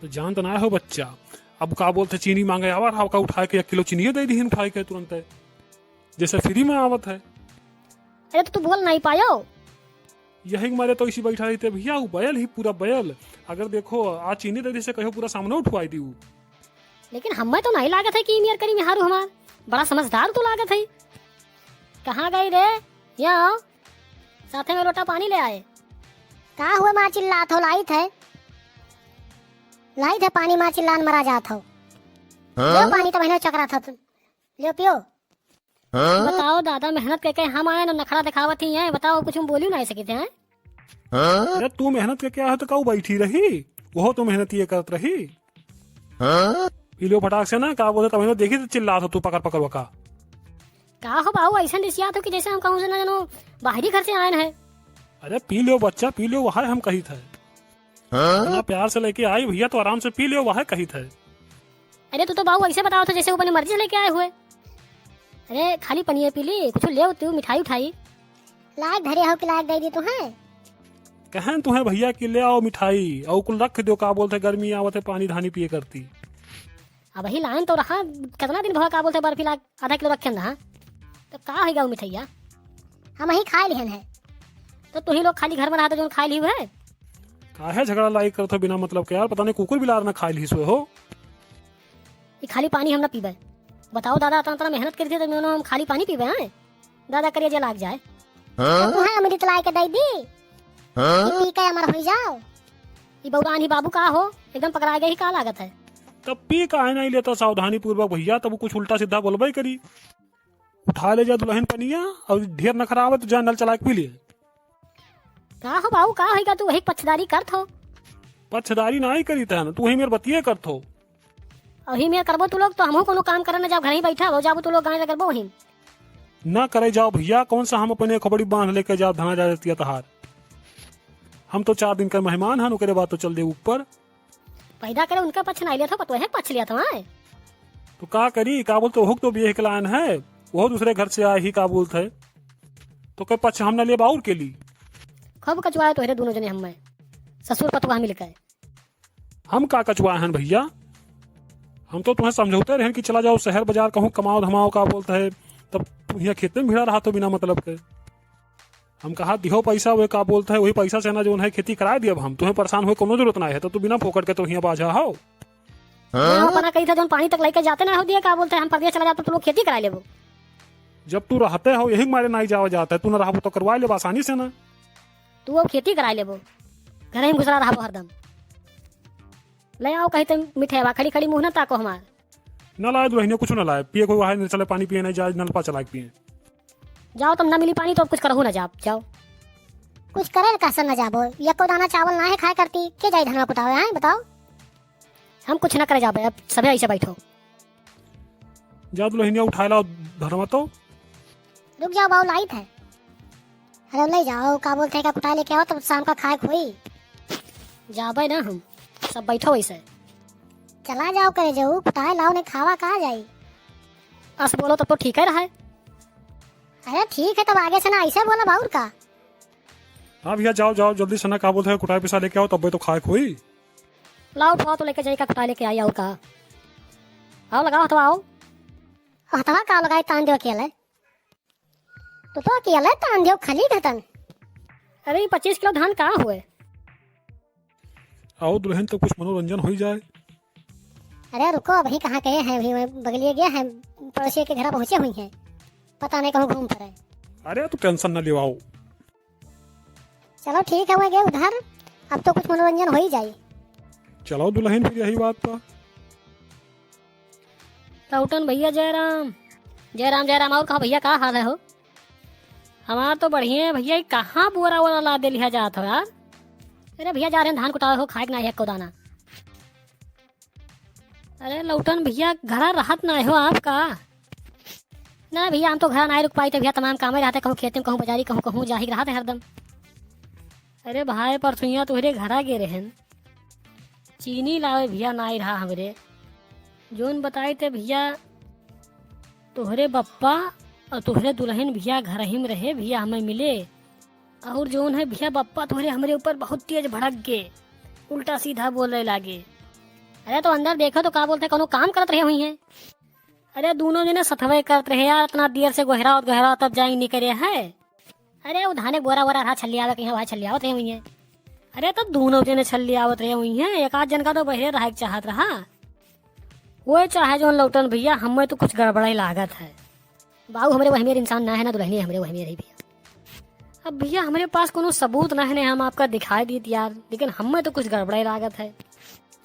तो जानत ना हो बच्चा, अब का बोलते चीनी मांगे आवा रहा, का उठाए के एक किलो चीनी दे दी उठाए के तुरंत है, जैसे free में आवत है। अरे तो तू बोल नहीं पायो। यही मारे तो इसी बैठा रहते भैया, वो बैल ही पूरा बैल। अगर देखो, आज चीनी दे दी से कहो पूरा सामने उठवाई दी वो। लेकिन हमें तो नहीं लागत है कि ई मेर करी मेहारू हमार। बड़ा समझदार तो लागत है। कहाँ गई रे? यहाँ आओ, साथे में लोटा पानी ले आए। का हुआ माँ चिल्लात हो? लाई थे, लाई थे पानी, माँ चिल्लान मरा जात हो। हाँ? लियो पानी तो बहनों चकरा था तुम। लियो पियो। हाँ? बताओ दादा, मेहनत करके हम आए ना, नखरा दिखावत ही हैं। बताओ, कुछ हम बोली नहीं सके थे, हैं? हाँ? अरे तू मेहनत करके आए हो तो काऊ बैठी रही, वो तो मेहनत ये करत रही। हाँ? पी लो फटाक से ना, का बोलते तब देखी तो चिल्लात हो तू पकड़ पकड़ वका। का हो बाबू, ऐसा रिसियात हो कि जैसे हम कहूँ से ना जानो बाहरी घर से आए हैं। अरे पी लो बच्चा, पी लो, वह हम कही थे। हाँ? इतना प्यार से लेके आई भैया, तो आराम से पी लो, वह कही थे। अरे तू तो बाबू ऐसे बताओ था जैसे वो अपनी मर्जी से लेके आए हुए। अरे खाली पनिया पी ली, कुछ ले तू मिठाई उठाई। लायक धरे हो कि लायक दे दी तू है? कहन तू है भैया कि ले आओ मिठाई और कुल रख दो, का बोलते गर्मी आवत है पानी धानी पिए करती। अब ही लाइन तो रहा, कितना दिन भवा का बोलते बर्फी ला आधा किलो रखे ना, तो का होइगा वो मिठाइया? हम ही खाए लिहन है। तो तू ही लोग खाली घर में रहा तो जोन खाए ली है। काहे झगड़ा लड़ाई करत हो बिना मतलब के यार, पता नहीं कुकुर बिलार ना खाए ली सो हो। ये खाली पानी हम ना पीबे। बताओ दादा, इतना, इतना मेहनत करी थे तो मेहनत हम खाली पानी पीबे हैं? दादा करिए जे लाग जाए। हाँ? तो तू है अमृत लाए के दे दी। हाँ? ये पी के अमर हो जाओ। ये बौरान ही बाबू का हो, एकदम पकड़ा गए ही का लागत है। तब पी काहे नहीं लेता सावधानी पूर्वक भैया, तब कुछ उल्टा सीधा बोलबे करी। उठा ले जा दुल्हन पनिया और ढेर नखरा आवे तो जा नल चला के पी ले। का हो बाबू, का होइगा, तू वही पक्षदारी करत हो? पक्षदारी ना ही करी तहन, तू वही मेर बतिये करत हो। वही मेर करबो तू लोग तो हमहू कोनो काम करे न जाओ, घर ही बैठा हो जाबो तू लोग, गाय रगड़बो वही। ना करे जाओ भैया, कौन सा हम अपने खोपड़ी बांध लेके जाब धना जा देती है तहार। हम तो चार दिन का मेहमान हन, ओकरे बाद तो चल दे ऊपर। पैदा करे उनका पक्ष ना लिया था, पतोहे पक्ष लिया था वहाँ। तो का करी, का बोलते ओहुक तो बियाह के लायन है, वो दूसरे घर से आए ही का बोलते है, तो के पक्ष हम ना लेब और के ली। खूब कचवाए तोहरे दोनों जने हमें, ससुर पतवा मिलकर। हम का कचवाए हन भैया, हम तो तुम्हें समझौते रहन कि चला जाओ शहर बाजार कहूँ कमाओ धमाओ का बोलते है, तब तुम यहाँ खेते में भिड़ा रहा तो बिना मतलब के। हम कहा दिहो पैसा, वे का बोलत है, वही पैसा से ना जौन है खेती कराए दियब हम। तुहें परेशान होए कौनो जरूरत ना है, तो तू बिना फोकट के तो हियाँ बाझा हो। हाँ, अपना कही था जौन पानी तक लेके जाते ना हो दिए, का बोलत है, हम परदेस चला जाब तो तू लोग खेती कराए लेबो। जब तू रहते हो यही मारे नाई जावा जात है, तू ना रहबो तो करवाए लेबो आसानी से ना। तू अब खेती कराए लेबो, घर ही में घुसरा रहबो हरदम। ले आओ कही तो मिठेवा, खड़ी खड़ी मुँह ना ताको हमार। ना लाए दुलहिनिया, कुछ ना लाए, पिए कोई वहाँ चले पानी पिए नहीं जाए, नलपा चला के पिए। जाओ, तब ना मिली पानी तो अब कुछ करहु ना जाब, जाओ। कुछ करे ल कहसन ना जाबो, यको दाना चावल ना है खाए करती, के जाई धनवा कुटावे, हैं बताओ? हम कुछ ना करे जाबे, अब सभे ऐसे बैठो। जा दुलहिनिया उठाए लाओ धनवा तो। रुक जाओ बाऊ, लाइत है। अरे ले जाओ, का बोलत है, का कुटाए लेके आओ, तब शाम का खाए के होई। जाबे ना हम, सब बैठो वैसे। चला जाओ करे जाऊ, कुटाए लाओ, नहीं खावा कहाँ जाई? अस बोलो तब तो ठीक है रहा है। अरे ठीक है, तब आगे से ना ऐसे बोला बाउर का। हाँ भैया, जाओ जाओ जल्दी से ना, का बोलत है, कुटाए पिसा लेके आओ, तब्बे तो खाए के होई। लाओ उठवाओ तो लेके जाई का, कुटाए लेके आई और का। आओ लगाओ हथवा आओ। हथवा का लगाई, तान देव अकेले। तो, तो अकेले तान देव खली घटन। अरे, ई पच्चीस किलो धान का हुए? आओ दुलहिन, तो कुछ मनोरंजन होई जाए। अरे रुको, अबहीं कहाँ गए हैं, अभी वहीं बगलिए गए हैं, पड़ोसी के घर पहुँचे हुई हैं, पता नहीं कहूँ घूम पड़े। अरे, तू tension न लेवाओ। चलो ठीक है, वहीं गए उधर, अब तो कुछ मनोरंजन हो ही जाई। चलो दुलहिन, फिर यही बात पर। लौटन भैया, जय राम। जय राम, जय राम। और कहो भैया, का हाल है हो? हमार तो बढ़िया है भैया, ई कहाँ बोरा वोरा लादे लिहा जात हो यार? अरे भैया, जा रहे हैं धान कुटावे हो, खाए के ना है एको दाना। अरे लौटन भैया, घरा रहत ना हो आप का? ना भैया, हम तो घरा ना रुक पाई, तो भैया तमाम कामे रहते, कहूँ खेते में, कहूँ बाजारी, कहूँ, कहूँ जाही रहते हरदम। अरे भाई, परसुइया तोहरे घरा गे रहेन, चीनी लावे भैया नाई रहा हमरे। जौन बताई ते भैया, तोहरे बप्पा और तोहरे दुलहिन भैया घरही में रहे भैया, हमें मिले। और जौन है भैया, बप्पा तोहरे हमरे ऊपर बहुत तेज भड़क गे, उल्टा सीधा बोले लागे। अरे तो अंदर देखो तो का बोलते, कौनो काम करत रहे हुई हैं। अरे दूनो जने सथवे करत रहे यार, इतना देर से गोहरावत गोहरावत तब जाई निकरे है। अरे, उ धाने के बोरा वोरा रहा छल्लियावे के, यहाँ भाई छल्लियावत रहे हुई हैं। अरे, तो दूनो जने छल्लियावत रहे हुई हैं, एक आध जन का तो बहरे रहे के चाहत रहा। वो चाहे जौन लौटन भैया, हमें तो कुछ गड़बड़ाई लागत है। बाऊ हमरे वहमेर इंसान ना है, ना दुलहिनी हमरे वहमेर ही भैया। अब भैया, हमरे पास कोनो सबूत ना है, ना हम आपका दिखाई दीत यार, लेकिन हमें तो कुछ गड़बड़ाई लागत है।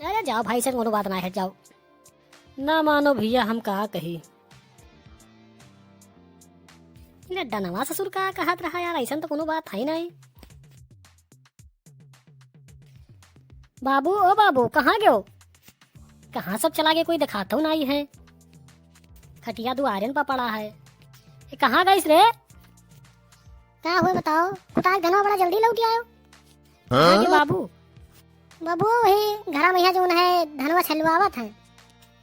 अरे जाओ भाई, ऐसन कोनो बात ना है, जाओ। ना मानो भैया, हम का कही। ले डनवा ससुर का कहत रहा यार, ऐसन तो कोनो बात है नहीं। बाबू, ओ बाबू, कहाँ गयो? कहाँ सब चला गए, कोई दिखातो नहीं है। खटिया दुआरेन पर पड़ा है। ए, कहाँ गइस रे? का हुए बताओ, कुटाक धनवा बड़ा जल्दी लौट आयो। हाँ? अरे बाबू। बाबू, वही घरा में यहाँ जौन है, धनवा छलवावत है।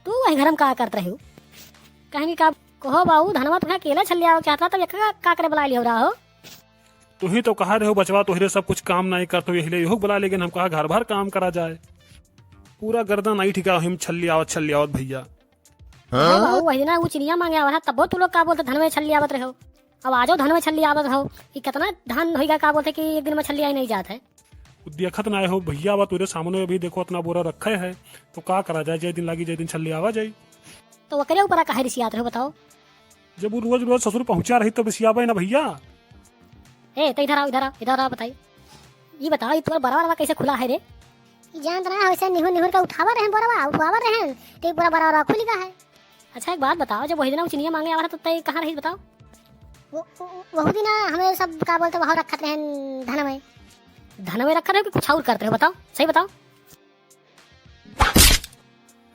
तू वही घर में का करत रहे हो? कहीं का कहो बाबू, धनवा तुम्हें अकेला छलियावे चाहत रहा, तब एक का, का करे बुला लियो रहा हो? तुही तो कहा रहे हो बचवा, तोहरे सब कुछ काम नहीं करत हो, यही ले इहो बुला लेकिन हम कहा घर भर काम करा जाए। पूरा गर्दन आई ठिका हिम छलियावत, छलियावत भैया। हाँ? बाबू, वही दिना वो चिनिया मांगे आवा रहा, तबो तू लोग का बोलते धनवे छलियावत रहे हो। अब आजो धनवे छलियावत रहो। ई कितना धान होइगा का बोलते कि एक दिन में छलिया ही नहीं जात है। उ देखत ना हो भैया, बा तोरे सामने अभी देखो इतना बोरा रखे है, तो का करा जाए, जे दिन लागी, जे दिन छलियावा जाई। तो ओकरे ऊपर काहे रिसियात रहो बताओ? जब वो रोज रोज ससुर पहुंचा रही तब रिसियाबे ना भैया। ए, तो इधर आओ, इधर आओ, इधर आओ, बताई। ये बताओ, ये तोर बराबर कैसे खुला है रे? ई जानत ना हो, ऐसे निहुर निहुर के उठावा रहे बरवा, उठवावा रहे, तो ये पूरा बराबर खुल गया है। अच्छा, एक बात बताओ, जब वही दिन वो चिनिया मांगे आवा रहा, तो तय कहाँ रही, बताओ? वो, वो, वहू दिन हमें सब का बोलते वहाँ रखत रहे धन में। धन में रखत रहे कि कुछ और करते रहे, बताओ, सही बताओ।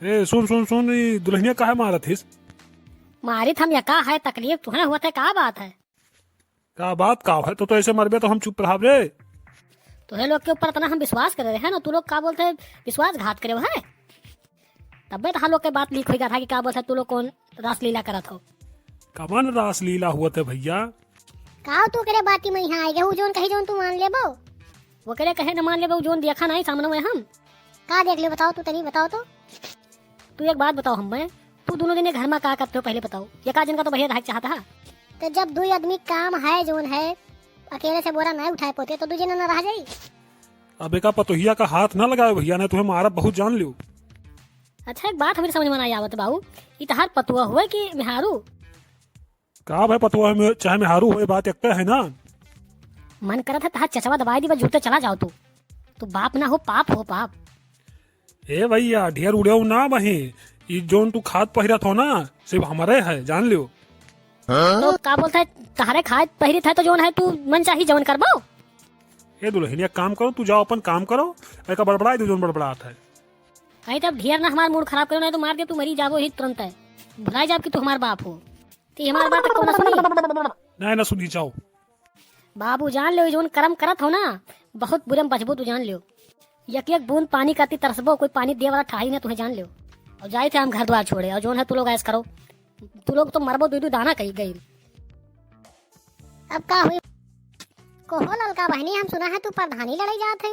ए, सुन, सुन, सुन, ई दुल्हनिया काहे मारत हिस? मारित हम या का है, तकलीफ तुहें होत है, का बात है? का बात का है? तो, तो ऐसे मरबे तो हम चुप रहब रे। तोहे लोग के ऊपर इतना हम विश्वास करे रहे ना, तू लोग का बोलते विश्वासघात करे है? तब्बे तो हम लोग के बात लीक होइगा था कि का बोलते तू लोग कौन रासलीला करत हो। कवन रासलीला हुआ थे भैया? का तू करे बाती में यहाँ आए गए, उ जौन कही जौन तू मान लेबो? वो करे कहे न मान लेबो, जौन देखा नहीं सामने में हम। का देख ले बताओ, तू तनी बताओ तो। तू एक बात बताओ हमें, तू दोनों जने घर में का करते हो पहले बताओ, ये का जन का तो भैया धाक चाहता है। तो जब दो आदमी काम है जौन है, अकेले से बोरा नाहीं उठाए पोते तो दुइ जने न रह जाई। अब एका पतोहिया का हाथ न लगावे भइया, नाहीं तुहे मारब बहुत जान लियो। अच्छा, एक बात हमरे समझ में नाहीं आवत बाऊ, ई तहार पतोह होए कि मेहारू? का भाई, पतोह में चाहे मेहारू होए, बात एक्के है ना। मन करत है तहार चचवा दबाइ दी, बस जूते चला जाओ तू। तू बाप ना हो, पाप हो, पाप। ए भइया, ढेर उड़ेउ ना बही, ई जौन तू खात पहिरत हो ना, सिर्फ हमरे है, जान लियो। तो का बोलत है, तहरे खात पहिरत है तो जौन है तू मन चाही जवन करबो। ए दुलहिन, एक काम करो, तू जाओ अपन काम करो, एका बड़बड़ाइ दो जौन बड़बड़ात है। कहीं तब ढेर ना हमार मूड खराब करो, नाहीं तो मार दे तू मरी जाबो ही तुरंत है। भुलाइ जाब कि तू हमार बाप हो। ती हमार बात कौन सुनी? नाहीं ना सुनी, जाओ। बाबू जान लियो, जौन करम करत हो ना, बहुत बुरे में बचबो तू जान लियो। एक एक बूंद पानी करती तरसबो, कोई पानी दिए वाला ठाई ना तुहे जान लियो। और जाइत है हम घर द्वार छोड़े, और जौन है तू लोग ऐस करो, तू लोग तो मरबो दुइ दुइ दाना कही गई। अब का हुई? कहो ललका बहिनी, हम सुना है तू प्रधानी लड़ाई जात है।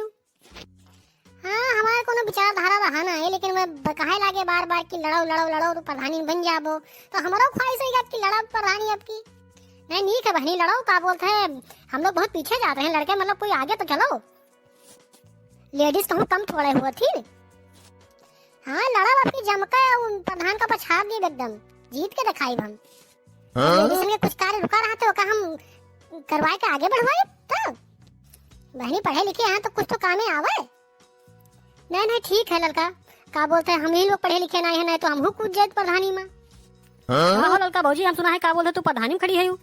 हाँ, हमार कोनो विचारधारा रहा ना है, लेकिन मैं ब-, कहे लागे बार बार कि लड़ो, लड़ो, लड़ो, तो प्रधानी बन जाबो। तो हमरो ख्वाहिश है कि लड़ब प्रधानी अब की। नहीं, नीक है बहनी, लड़ो, का बोलत है, हम लोग बहुत पीछे जात हैं, लड़के मतलब कोई आगे तो चलो। लेडीज कहूँ कम थोड़े हुआ थी। हाँ, लड़ब अब की जमके, उन प्रधान का पछाड़ दी एकदम, जीत के दिखाई हम। हाँ? लेडीजन के कुछ कार्य रुका रहा तो ओका हम करवाए के आगे बढ़वाए तब। बहनी पढ़े लिखे हैं तो कुछ तो कामे आवे। नहीं, नहीं, ठीक है ललका, का बोलत है, हम ही लोग पढ़े लिखे नाहीं है, नाहीं तो हमहू कूद जाइत प्रधानी में। हाँ? का हो ललका भौजी, हम सुना है का बोलत है तू प्रधानी में खड़ी है यू?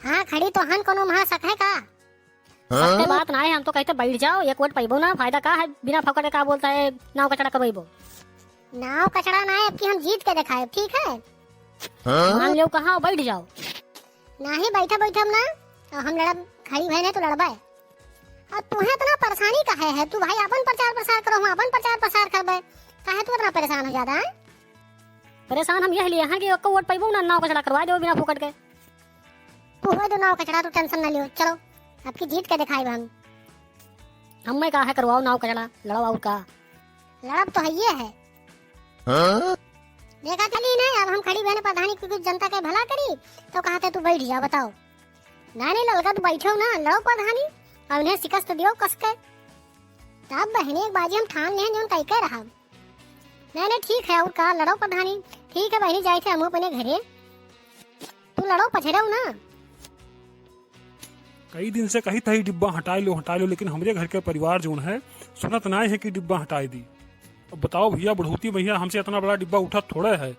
हाँ, खड़ी तो हन, कोनो महा शक है का? हाँ? शक के बात नाहीं है, हम तो कहित है बैठ जाओ, एक वोट पइबो ना, फायदा का है, बिना फोकट के का बोलत है, नाव कचड़ा करवाइबो। नाव कचड़ा नाहीं, अब की हम जीत के दिखाए, ठीक है? हाँ? मान लियो कहाँ, बैठ जाओ। नाहीं, बैठा बैठब ना, तो हम लड़ब, खड़ी भय नहीं तो लड़बे। और तुहे इतना परेशानी काहे है? तू भाई अपन प्रचार प्रसार करो, हम अपन प्रचार प्रसार करबे, काहे तू इतना परेशान हो जाता है? परेशान हम यह लिए हैं कि एको वोट पइबो ना, नाव कचड़ा करवा दो बिना फोकट के। तू हो दो नाव कचड़ा, तू टेंशन ना लियो, चलो, अब की जीत के दिखाई हम। हम मैं का है, करवाओ नाव कचड़ा, लड़ो और का। लड़ब तो है ये है। हाँ? देखा चली नहीं, अब हम खड़ी बहने प्रधानी की कुछ जनता के भला करी, तो कहते तू बैठ जा, बताओ। नहीं, नहीं, ललका तू बैठो ना, लड़ो प्रधानी, और उन्हें शिकस्त दियो कस के। तब बहने एक बाजी हम ठान लें, जौन कई के रहा। नहीं, नहीं, ठीक है, और का, लड़ो प्रधानी। ठीक है बहनी, जाए थे हम अपने घरे, तू लड़ो पछेड़ो ना। कई दिन से कही था, "ई डिब्बा हटाए लो, हटाए लो," लेकिन हमरे घर के परिवार जौन है, सुनत नाहीं है कि डिब्बा हटाए दी। अब बताओ भइया, बुढ़ौती में हमसे इतना बड़ा डिब्बा उठत थोड़े है।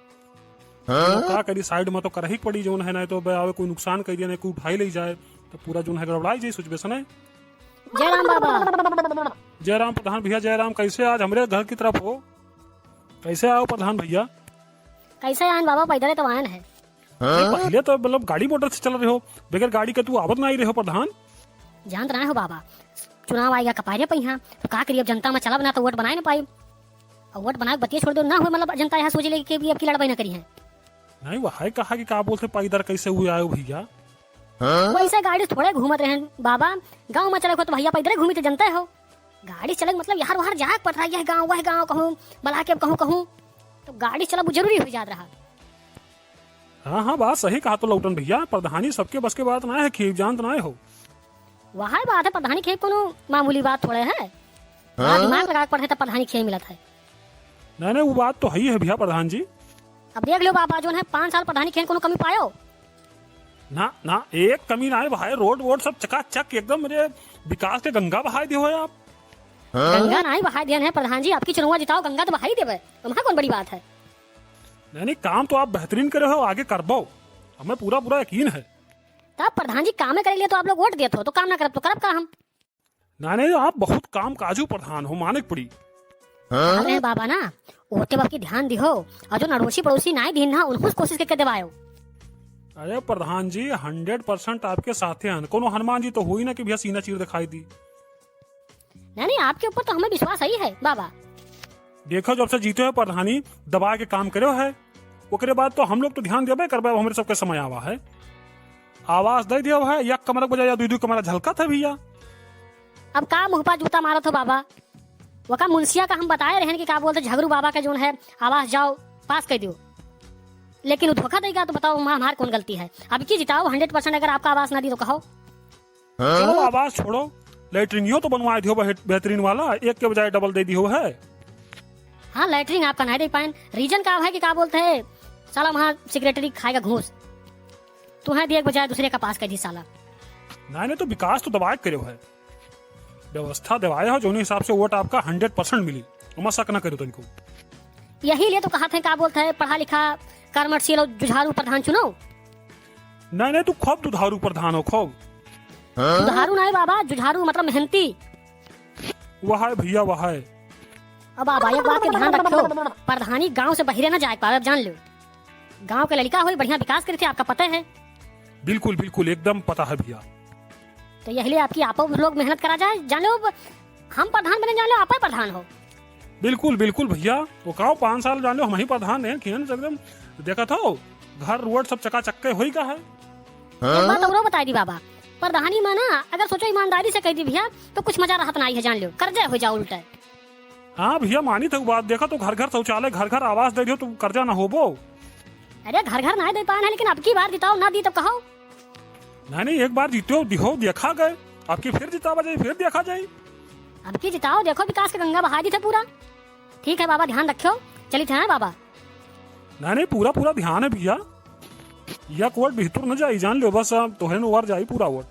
हाँ? तो का करी, साइड में तो करही पड़ी जौन है, नाहीं तो बे आवे कोई नुकसान कर दिया, नाहीं कोई उठाई ले जाए, तो पूरा जौन है गड़बड़ाई जाई, सोचबे से नहीं। जय राम बाबा। जय राम प्रधान भइया, जय राम। कैसे आज हमरे घर की तरफ हो? कैसे आओ प्रधान भइया? कैसे आएन बाबा, पैदले तो आएन है। नहीं, पहिले तो मतलब गाड़ी मोटर से चल रहे हो, बगैर गाड़ी के तू आवत नाहीं रहे हो प्रधान। जानत नाहीं हो बाबा, चुनाव आइगा कपारे पे यहाँ, तो का करी, अब जनता में चलब ना तो वोट बनाए ना पाई। और वोट बनाए के बतिया छोड़ दो ना हो, मतलब जनता यहाँ सोच ले कि अब की लड़बे ना करी है। नहीं, वह है कहा कि का बोलते पैदल कैसे हुए आयो भइया? वैसे गाड़ी थोड़े घूमत रहेन बाबा, गाँव में चले हो तो भइया पैदले घूमी तो जनते हो। गाड़ी चले के मतलब यहाँ वहाँ जाए के पड़त रहा, यह गाँव वह गाँव कहूँ, बला के कहूँ कहूँ, तो गाड़ी चलब जरूरी हो जात रहा। हाँ, हाँ, बात सही कहा तो लौटन भइया, प्रधानी सबके बस के बात नाहीं है, खेप जानत नाहीं हो। वह बात है, प्रधानी खेप कोनो मामूली बात थोड़े है। हाँ? दिमाग लगा के पढ़े तो प्रधानी खेप मिलत है। नहीं, नहीं, वो बात तो है ही है भइया प्रधान जी। अब देख लो बाबा, जौन है पाँच साल प्रधानी खेन कोनो कमी पायो? ना, ना, एक कमी ना है भाई, रोड वोड सब चकाचक एकदम, मेरे विकास के गंगा बहाए दियो है आप। गंगा ना ही बहाए दियन है प्रधान जी, अब की चुनौवा जिताओ, गंगा तो बहाई देवे, वहाँ कौन बड़ी बात है। नहीं, नहीं, काम तो आप बेहतरीन करे हो, आगे करबो, हमें पूरा पूरा यकीन है। तब प्रधान जी कामे करे लिए तो आप लोग वोट देत हो, तो काम ना करब तो करब का हम? ना, नहीं, आप बहुत काम काजू प्रधान हो, माने के पड़ी। हाँ? अरे बाबा ना, ओते बाप की ध्यान दिहो, और जौन अड़ोसी पड़ोसी नाई दीन ना, उनको कोशिश करके देवायो। अरे प्रधान जी, हंड्रेड परसेंट आपके साथे हैं, कोनो हनुमान जी तो होई ना कि भैया सीना चीर दिखाई दी। नहीं, नहीं, आपके ऊपर तो हमें विश्वास ही है बाबा। देखो, जब से जीते हो प्रधानी, दबा के काम करे है, ओकरे बाद तो हम लोग तो ध्यान देबे करबे, अब हमरे सबके समय आवा है। आवास दे दियो है, एक कमरा के बजाय या दुई दुई कमरा झलकत है भैया। अब का मुँह पर जूता मारत हो बाबा? वका मुंशिया का हम बताए रहन कि का बोलते झगरू बाबा के जौन है आवास जाओ पास कर दियो, लेकिन वो धोखा देगा तो बताओ माँ हमार कौन गलती है? अब की जिताओ हंड्रेड परसेंट, अगर आपका आवास ना दी तो कहो। चलो, आवाज छोड़ो, लैट्रिनियो तो बनवाए दियो बेहत-, बेहतरीन वाला, एक के बजाय डबल दे दियो है। हाँ, लैट्रिन आपका नहीं दे पाएन। रीजन का है कि का बोलते हैं, साला वहाँ सेक्रेटरी खाएगा घूस। तुम्हें दिए के बजाय दूसरे का पास कर दी साला। नहीं, नहीं, तो विकास तो दबाए करे है, व्यवस्था दबाए हो, जौने हिसाब से वोट आपका हंड्रेड परसेंट मिली, ओमा शक ना करो तनिको। यही लिए तो कहा थे, का बोलते हैं, पढ़ा लिखा, कर्मठशील और जुझारू प्रधान चुनो। नहीं, नहीं, तू खूब दुधारू प्रधान हो, खूब। दुधारू नहीं बाबा, जुझारू मतलब मेहनती। वह है भैया, वह है। अब बाबा, एक बात के ध्यान रखियो, प्रधानी गांव से बहिरे ना जाए पावे, अब जान लो। गांव के लड़का होई, बढ़िया विकास करे थे, आपका पता है। बिल्कुल, बिल्कुल, एकदम पता है भैया। तो यही लिए आपकी आपो लोग मेहनत करा जाए, जान लो, हम प्रधान बने, जान लो, आप ही प्रधान हो। बिल्कुल, बिल्कुल भैया, वो काव पाँच साल जान लो, हम ही प्रधान हैं, खियन से एकदम देखत हो, घर रोड सब चकाचक के होई का है। एक बात औरो बताई दी बाबा, प्रधानी में ना, अगर सोचो ईमानदारी से कह दी भैया, तो कुछ मजा रहत ना आई है, जान लो, कर्जा हो जाओ उल्टा। हाँ भैया, मानी थे बात, देखा तो घर घर शौचालय, घर घर आवास दे दियो, तो कर्जा ना होबो। अरे घर घर ना दे पान है, लेकिन अब की बार जिताओ, ना दी तो कहो। नहीं, नहीं, एक बार जीतो, दिहो, देखा गए, अब की फिर जितावा जाए, फिर देखा जाए। अब की जिताओ, देखो विकास के गंगा बहा दी थे पूरा। ठीक है बाबा, ध्यान रखियो, चली थे, हाँ बाबा। नहीं, नहीं, पूरा, पूरा ध्यान है भैया, या वोट भीतर न जाई, जान लो, बस अब तोहरे न ओर जाई पूरा वोट।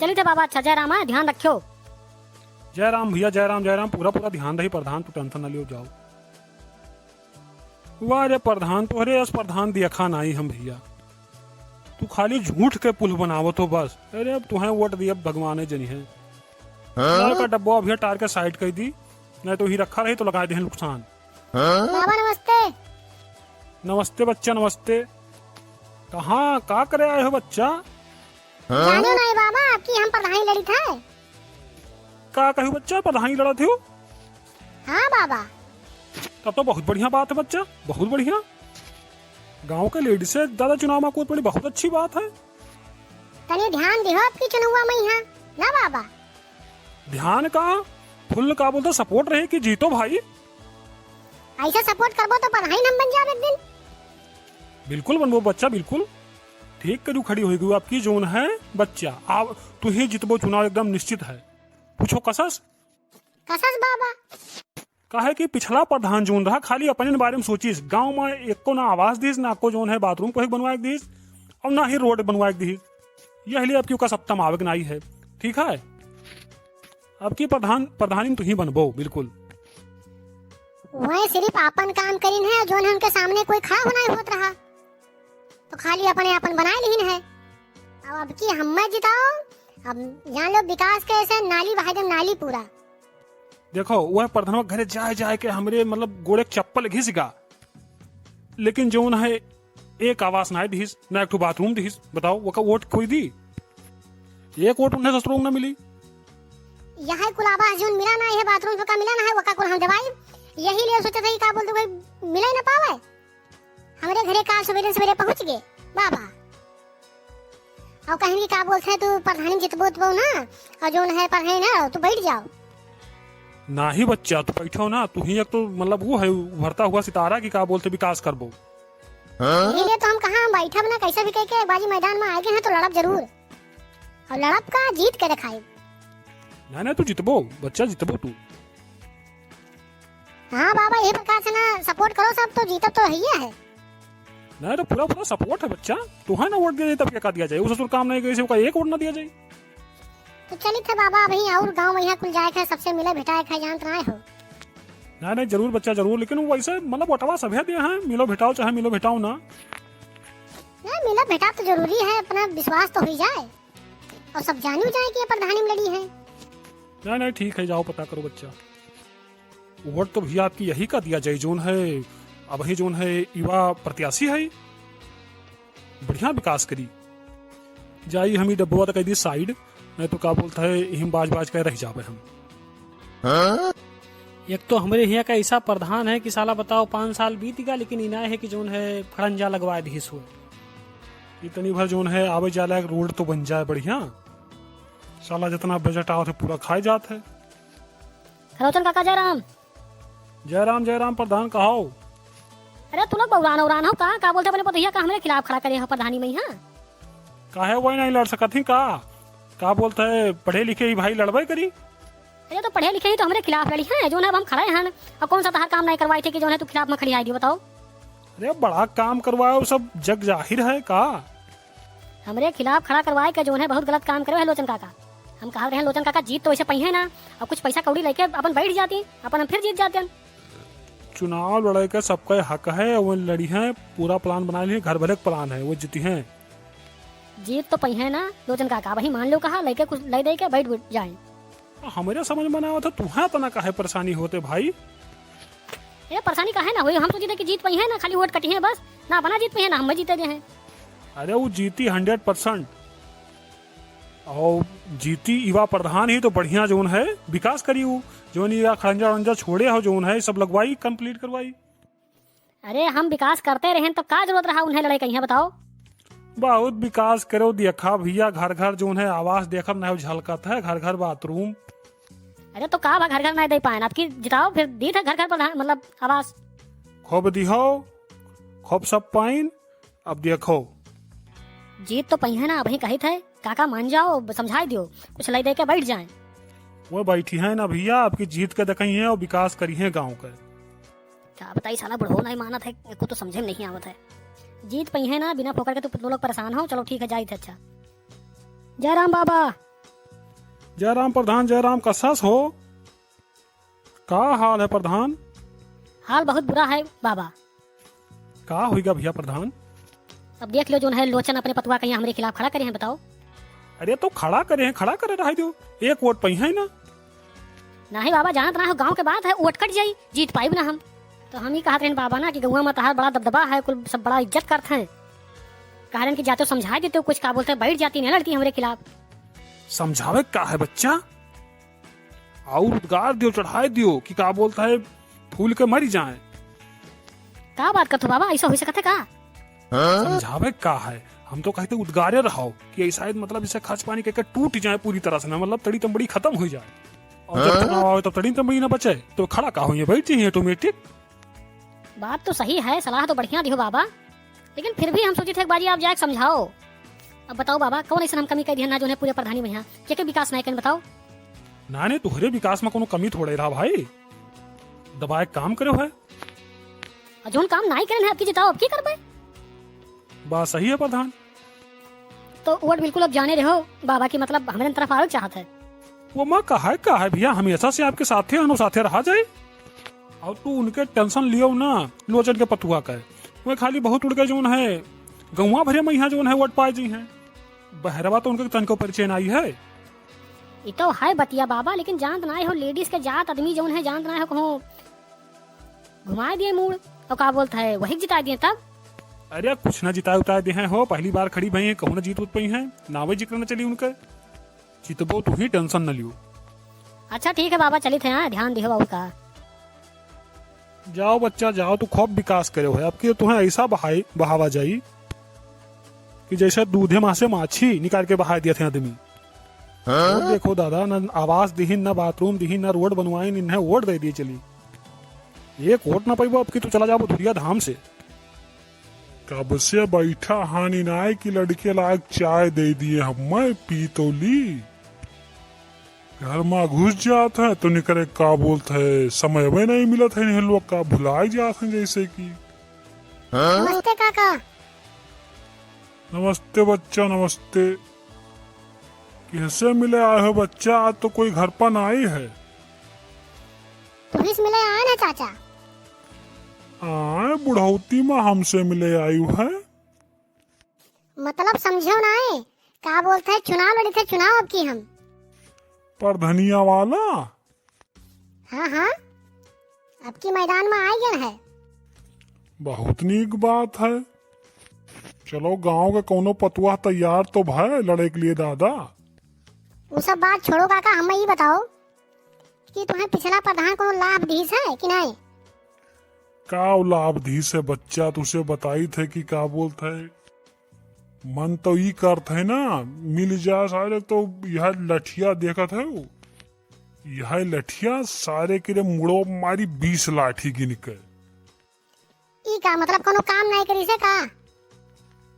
चली थे बाबा, अच्छा, जय राम, हाँ, ध्यान रखियो। जय राम भैया, जय राम, जय राम, पूरा, पूरा ध्यान रही प्रधान, तू टेंशन ना लियो, जाओ। वाह रे प्रधान, तोहरे अस प्रधान देखा नाई हम भैया। तू खाली झूठ के पुल बनावत हो बस। अरे अब तुहें वोट दिया भगवान जनी है। हाँ? का डब्बा भैया टार के साइड कर दी, नहीं तो ही रखा रही तो लगा दे नुकसान। हाँ? बाबा नमस्ते। नमस्ते बच्चा, नमस्ते। कहाँ, का करे आए हो बच्चा? हाँ? जानो नहीं बाबा, आपकी हम प्रधानी लड़ी था। का कहू बच्चा, प्रधानी लड़ा थे हो? हाँ बाबा। तब तो बहुत बढ़िया बात है बच्चा, बहुत बढ़िया। गांव के लेडीज से ज्यादा चुनाव में कूद पड़ी, बहुत अच्छी बात है। तनी ध्यान दिहो आपकी चुनाव में यहाँ ना बाबा। ध्यान का, फुल का बोलते सपोर्ट रहे कि जीतो भाई। ऐसा सपोर्ट करबो तो प्रधान हम बन जाब एक दिन। बिल्कुल बनबो बच्चा, बिल्कुल। ठीक करू खड़ी होई गई आपकी जोन है बच्चा। आप तू ही जितबो चुनाव एकदम निश्चित है। पूछो कसस। कसस बाबा। काहे कि पिछला प्रधान जोन रहा, खाली अपने बारे में सोचिस, गांव में एको ना आवास दिस, ना को जोन है बाथरूम को एक बनवा के दिस, और ना ही रोड बनवा के दिस। यह लिए अब क्यों का सत्ता में आवे के नाई है, ठीक है? अब की प्रधान, प्रधानी में तू ही बनबो, बिल्कुल। वह सिर्फ आपन काम करीन है, जोन है उनके सामने कोई खड़ा होना ही होत रहा, तो खाली अपने आपन बनाए लीन है। अब, अब की हम्मे जिताओ, अब जान लो विकास कैसे नाली बहाई दे, नाली पूरा। देखो, वह प्रधानवा घरे जाए, जाए के हमरे, मतलब, गोड़े के चप्पल घिस गा, लेकिन जौन है, एक आवास ना दिहिस, ना एक ठो बाथरूम दिहिस। बताओ, वका वोट कोई दी? एक वोट उन्हें ससुरों ना मिली। यह कुल आवास जौन मिला ना, यह बाथरूम का मिला ना है, वका कुल हम दवाई। यही लिए सोचे थे कि का बोलते कोई मिले ना पावे। हमरे घरे काल सवेरे सवेरे पहुँच गए बाबा। और कहेंगे का बोलते हैं, तू प्रधानी जितबो उतबो ना, और जौन है पढ़े ना, तू बैठ जाओ। नाही बच्चा, तू बैठो ना, तू ही एक तो मतलब वो है उभरता हुआ सितारा की का बोलते विकास करबो। हाँ? इसीलिए तो हम कहा हम बैठब ना, कैसे भी कह के एक बाजी मैदान में आगे हैं तो लड़ब जरूर, और लड़ब का जीत के दिखाई। ना ना, तू जितबो बच्चा, जितबो तू। हाँ बाबा, यही प्रकार से ना सपोर्ट करो सब, तो जीतब तो है ही है। नहीं तो पूरा पूरा सपोर्ट है बच्चा, तू है ना वोट दिया जाए तब क्या दिया जाए, उस ससुर काम नहीं गई से एक वोट ना दिया जाए। तो चलित है बाबा, अभी और गाँव में यहाँ कुल जाए के, सबसे मिले भेटाए के, जानत रहे हो। नहीं नहीं, जरूर बच्चा जरूर, लेकिन वो वैसे मतलब वोटवा सभे दे हैं, मिलो भेटाओ चाहे मिलो भेटाओ ना। नहीं, मिलो भेटाओ तो जरूरी है, अपना विश्वास तो हो ही जाए और सब जानू जाए कि ये प्रधानी में लड़ी है। नहीं नहीं, ठीक है, जाओ पता करो बच्चा। वोट तो भैया आपकी यही का दिया जाए, जोन है, अब ही जोन है, युवा प्रत्याशी है, बढ़िया विकास करी। जाई हम ई डब्बवा तक दी साइड, नहीं तो का बोलता है, यही बाज बाज के रह जावे हम। हाँ? एक तो हमरे हियाँ का ऐसा प्रधान है कि साला बताओ, पाँच साल बीत गया, लेकिन इनाय है कि जोन है, फड़ंजा लगवाए दिहिस हुए। इतनी भर जोन है, आवे जाए लायक रोड तो बन जाए बढ़िया। साला जितना बजट आवत है, पूरा खाए जात है। खरोचन काका, जय राम। जय राम, जय राम प्रधान, कहो। अरे तू लोग बौरान औरान हो का? का बोलते अपने पतोहिया का हमरे खिलाफ खड़ा करे हो प्रधानी में, हाँ? काहे वही नहीं लड़ सकत ही का? का बोलत है, पढ़े लिखे ही भाई लड़बे करी? अरे तो पढ़े लिखे ही तो हमरे खिलाफ लड़ी हैं, जौन है अब हम खड़े हैं, और कौन सा तहार काम नहीं करवाई थे कि जौन है तू खिलाफ में खड़ी आई दियो, बताओ। अरे बड़ा काम करवाओ, सब जग जाहिर है का? हमरे खिलाफ खड़ा करवाए के जौन है बहुत गलत काम करे है लोचन काका। हम कहा रहे हैं लोचन काका जीत तो वैसे पहिए ना, और कुछ पैसा कौड़ी लेके अपन बैठ जाती, अपन हम फिर जीत जाते हैं। चुनाव लड़े के सबका हक है, वो लड़ी हैं, पूरा प्लान बना लिए, घर भरे के प्लान है, वो जीती हैं। जीत तो पहिए ना लोचन काका, वही मान लो कहा लेके कुछ ले दे के बैठ, बैठ जाए। हमरे समझ में ना आवत है, तुहें इतना काहे परेशानी होते भाई? ये परेशानी काहे ना हुई, हम सोची थे कि जीत पहिए ना, खाली वोट कटी है बस, ना बना जीत पहिए ना हम जीते दे हैं। अरे वो जीती हंड्रेड परसेंट, और जीती युवा प्रधान ही तो बढ़िया जौन है विकास करी, वो जौन ये खड़ंजा उड़ंजा छोड़े हो जौन है सब लगवाई, कंप्लीट करवाई। अरे हम विकास करते रहेन तब का जरूरत रहा उन्हें लड़ाई कहिया बताओ? बहुत विकास करो देखा भैया, घर घर जौन है आवास देखत ना हो झलकत है, घर घर बाथरूम। अरे तो का बा घर घर नहीं दे पाएन, अब की जिताओ फिर दी थे घर घर प्रधान मतलब आवास। खूब दिहो, खूब सब पाइन, अब देखो। जीत तो पहिए ना, अबही कही थे काका मान जाओ, समझाई दियो, कुछ ले दे के बैठ जाए। वो बैठी है ना भैया, आपकी जीत के देखई है और विकास करी है गाँव के। का बताई साला बुढ़ो नहीं मानत है, एको तो समझे में नहीं आवत है। जीत पहिए ना, बिना फोकट के तो तुम लोग परेशान हो। चलो ठीक है, जाइत है। अच्छा, जय राम बाबा। जय राम प्रधान, जय राम। कसास हो? का हाल है प्रधान? हाल बहुत बुरा है बाबा। का होइगा भैया प्रधान? अब देख लो जौन है लोचन अपने पतुआ कहिया हमरे खिलाफ खड़ा करे हैं, बताओ। अरे तो खड़ा करे हैं, खड़ा करे रहा दो, एक वोट पइहैं ना। नाही बाबा, जानत ना हो, गाँव के बात है, वोट कट जाई, जीत पाइब ना हम। तो हम ही कहत रहेन बाबा ना कि गौवा में तहार बड़ा दबदबा है, कुल सब बड़ा इज्जत करत हैं। कह रहेन कि जाते समझाए देते हो कुछ, का बोलते हैं, बैठ जाती, नहीं लड़ती हमरे खिलाफ। समझावे का है बच्चा, और उद्गार दियो, चढ़ाए दियो कि का बोलता है, फूल के मरी जाए। का बात करत हो बाबा, ऐसा हो सकत है का? हाँ? समझावे का है, हम तो कहते उद्गारे रहो कि ऐसा है, मतलब इसे खर्च पानी करके टूट जाए पूरी तरह से ना, मतलब तड़ी तंबड़ी खत्म हो जाए। और जब हाँ? चुनाव आवे तब तड़ी तंबड़ी ना बचे, तो खड़ा का होइए, बैठ जाइए ऑटोमेटिक। बात तो सही है, सलाह तो बढ़िया दिहो बाबा, लेकिन फिर भी हम सोचित है एक बारी आप जाके समझाओ। अब बताओ बाबा, कौन ऐसा हम कमी कर दिया ना जौन है पूरे प्रधानी में यहाँ के, के विकास नहीं करें बताओ? ना नहीं, तुहरे विकास में कोनो कमी थोड़े रहा भाई, दबाए काम करे है। और जौन काम नहीं करें है, अब की जिताओ, अब की करबे? बात सही है प्रधान। तो वोट बिल्कुल अब जाने रहो बाबा की, मतलब हमरे तरफ आवे चाहत है। वो माँ का है, का है भैया, हमेशा से आपके साथे हनो साथे रहा जाए। और तू उनके टेंशन लियो ना, लोचन के पतुआ का है। वो खाली बहुत उड़ के जौन है, गौवा भरे में यहाँ जौन है वोट पाए जी हैं। बहरवा तो उनके तनको परिचय नहीं है। ये तो है बतिया बाबा, लेकिन जानत ना हो लेडीज के जात आदमी जौन है, जानत ना हो कहूँ घुमाए दिए मूड़, और का बोलता है वही जिता दिए तब। अरे कुछ ना जिताए उताए दे हैं हो, पहली बार खड़ी भई हैं, कहूँ ना जीत उत पई हैं, नावे जिक्र न चली उनके। जितबो तू ही, टेंशन न लियो। अच्छा ठीक है बाबा, चलित है, हाँ, ध्यान दिहो बाबू का। जाओ बच्चा जाओ, तू खूब विकास करे हो, अब की तुम्हें ऐसा बहाई, बहावा जाई कि जैसे दूधे माँ से माछी निकाल के बहा दिया थे आदमी। हाँ? और देखो दादा, न आवास दिहिन, न बाथरूम दिहिन, न रोड बनवाइन, इन्हें वोट दे दिए चली। एक वोट ना पैबो, अब की तू चला जाबो धुरिया धाम से। कब से बैठा हानि नाय कि लड़के लाग चाय दे दिए, हम मैं पी तो ली। घर में घुस जात है तो निकरे का बोलत है, समय में नहीं मिलत है, नहीं लोग का भुलाई जात है जैसे कि। नमस्ते काका। नमस्ते बच्चा, नमस्ते। किससे मिले आए हो बच्चा? आज तो कोई घर पर नहीं है। पुलिस मिले आए ना चाचा। आए बुढ़ौती में हमसे मिले आयु है। मतलब समझो ना है, का बोलते हैं, चुनाव लड़ी थे, चुनाव अब की हम। प्रधनिया वाला? हाँ, हाँ, अब की मैदान में आ गए हैं। बहुत नीक बात है। चलो, गांव के कौनो पतुआ तैयार तो भय लड़े के लिए दादा। वो सब बात छोड़ो काका, हमें ये बताओ कि तुम्हें पिछला प्रधान कोनो लाभ दीस है कि नहीं? का लाभ दीस है बच्चा, तुसे बताई थे कि का बोलत है। मन तो ई करत है ना, मिल जाए सारे, तो यह लठिया देखत है वो, यह लठिया सारे के रे मुड़ो मारी बीस लाठी गिन के। ई का मतलब, कोनो काम नहीं करी से का?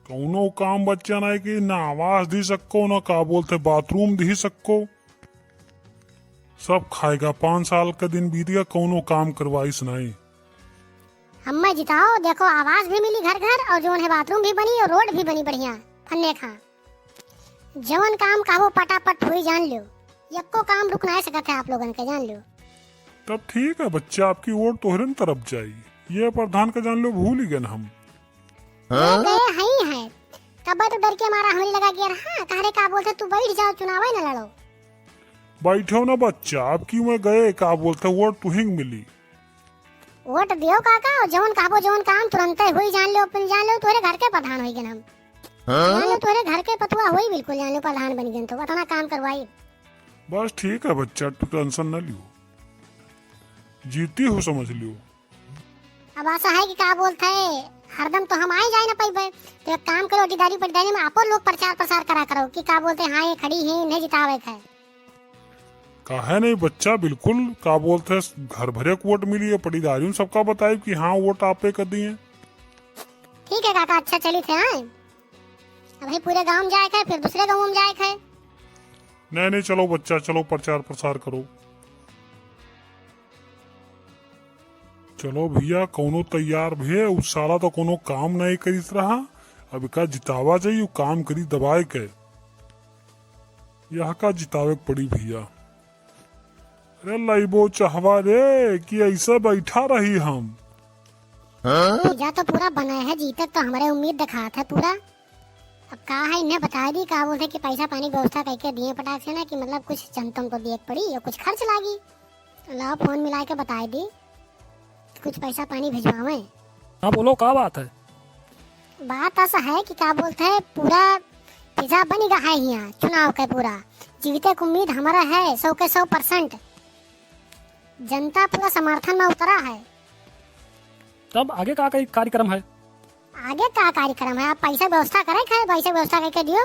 कौनो काम बच्चा नाहीं कि ना आवास दी सक्को, ना का बोलते बाथरूम दी सक्को। सब खाएगा, पाँच साल का दिन बीत गया, कौनो काम करवाइस नाहीं। हम्मे जिताओ, देखो आवास भी मिली घर घर और जौन है बाथरूम भी बनी और रोड भी बनी बढ़िया फन्ने खा। जवन काम कहबो पटापट होई जान ल्यो, यक्को काम रुक नाहीं सकत है आप लोगन के जान ल्यो। तब ठीक है बच्चा, आपकी वोट तोहरे न तरफ जाई। ये प्रधान का जान ल्यो भूल ही गए हम। ये गए हई है। तब तो डर के मारा हमरी लगा गया रहा, कह रहे का बोलते तू बैठ जाओ चुनाव न लड़ो। बैठो ना बच्चा, आपकी मैं गए का बोलते वोट तुहिंग मिली। वोट दियो काका, और जौन कहबो जौन काम तुरंते होई जान ल्यो, अपन जान ल्यो तोहरे घर के प्रधान होई गन हम। जान ल्यो तोहरे घर के पतुआ होई बिल्कुल जान ल्यो प्रधान बनी गन तो अतना काम करवाई। बस ठीक है बच्चा, तू tension न लियो, जीती हो समझ लियो। अब ऐसा है कि का बोलते है, हरदम तो हम आए जाए ना पैबे, तो एक काम करो, पटीदारी पटीदारी में आपो लोग प्रचार प्रसार करा करो कि का बोलते हैं, हाँ ये खड़ी है, इन्हें जितावे के है। काहे नहीं बच्चा, बिल्कुल, का बोलते हैं, घर भरे को वोट मिली है, पटीदारी में सबका बताए कि हाँ वोट आपे कर दिए। ठीक है काका, अच्छा चली थे, हाँ अभी पूरे गाँव में जाए के है, फिर दूसरे गाँव में जाए के है। नहीं नहीं, चलो बच्चा, चलो प्रचार प्रसार करो। चलो भैया, कौनो तैयार भे, उ साला तो कौनो काम नहीं करित रहा, अब का जितावा जाई, उ काम करी दबाए के। यह का जितावे के पड़ी भैया। अरे लाइबो चाहवा रे कि ऐसे बैठा रही हम। पूजा तो पूरा बना है, जीते तो हमारे उम्मीद दिखात है पूरा। अब का है, इन्हें बता दी, का बोलते कि पैसा पानी व्यवस्था करके दिए पटाख से ना, कि मतलब कुछ जनता को दिए के पड़ी या कुछ खर्च लागी। लाओ फोन मिला के बताए दी, कुछ पैसा पानी भिजवावे। हाँ बोलो, का बात है? बात ऐसा है कि का बोलते हैं, पूरा फिजा बन गया है यहाँ चुनाव के पूरा। जीते की उम्मीद हमारा है सौ के सौ percent। जनता पूरा समर्थन में उतरा है। तब आगे का कई कार्यक्रम है? आगे का कार्यक्रम है? आप पैसा व्यवस्था करे खाए, पैसा व्यवस्था करके दियो।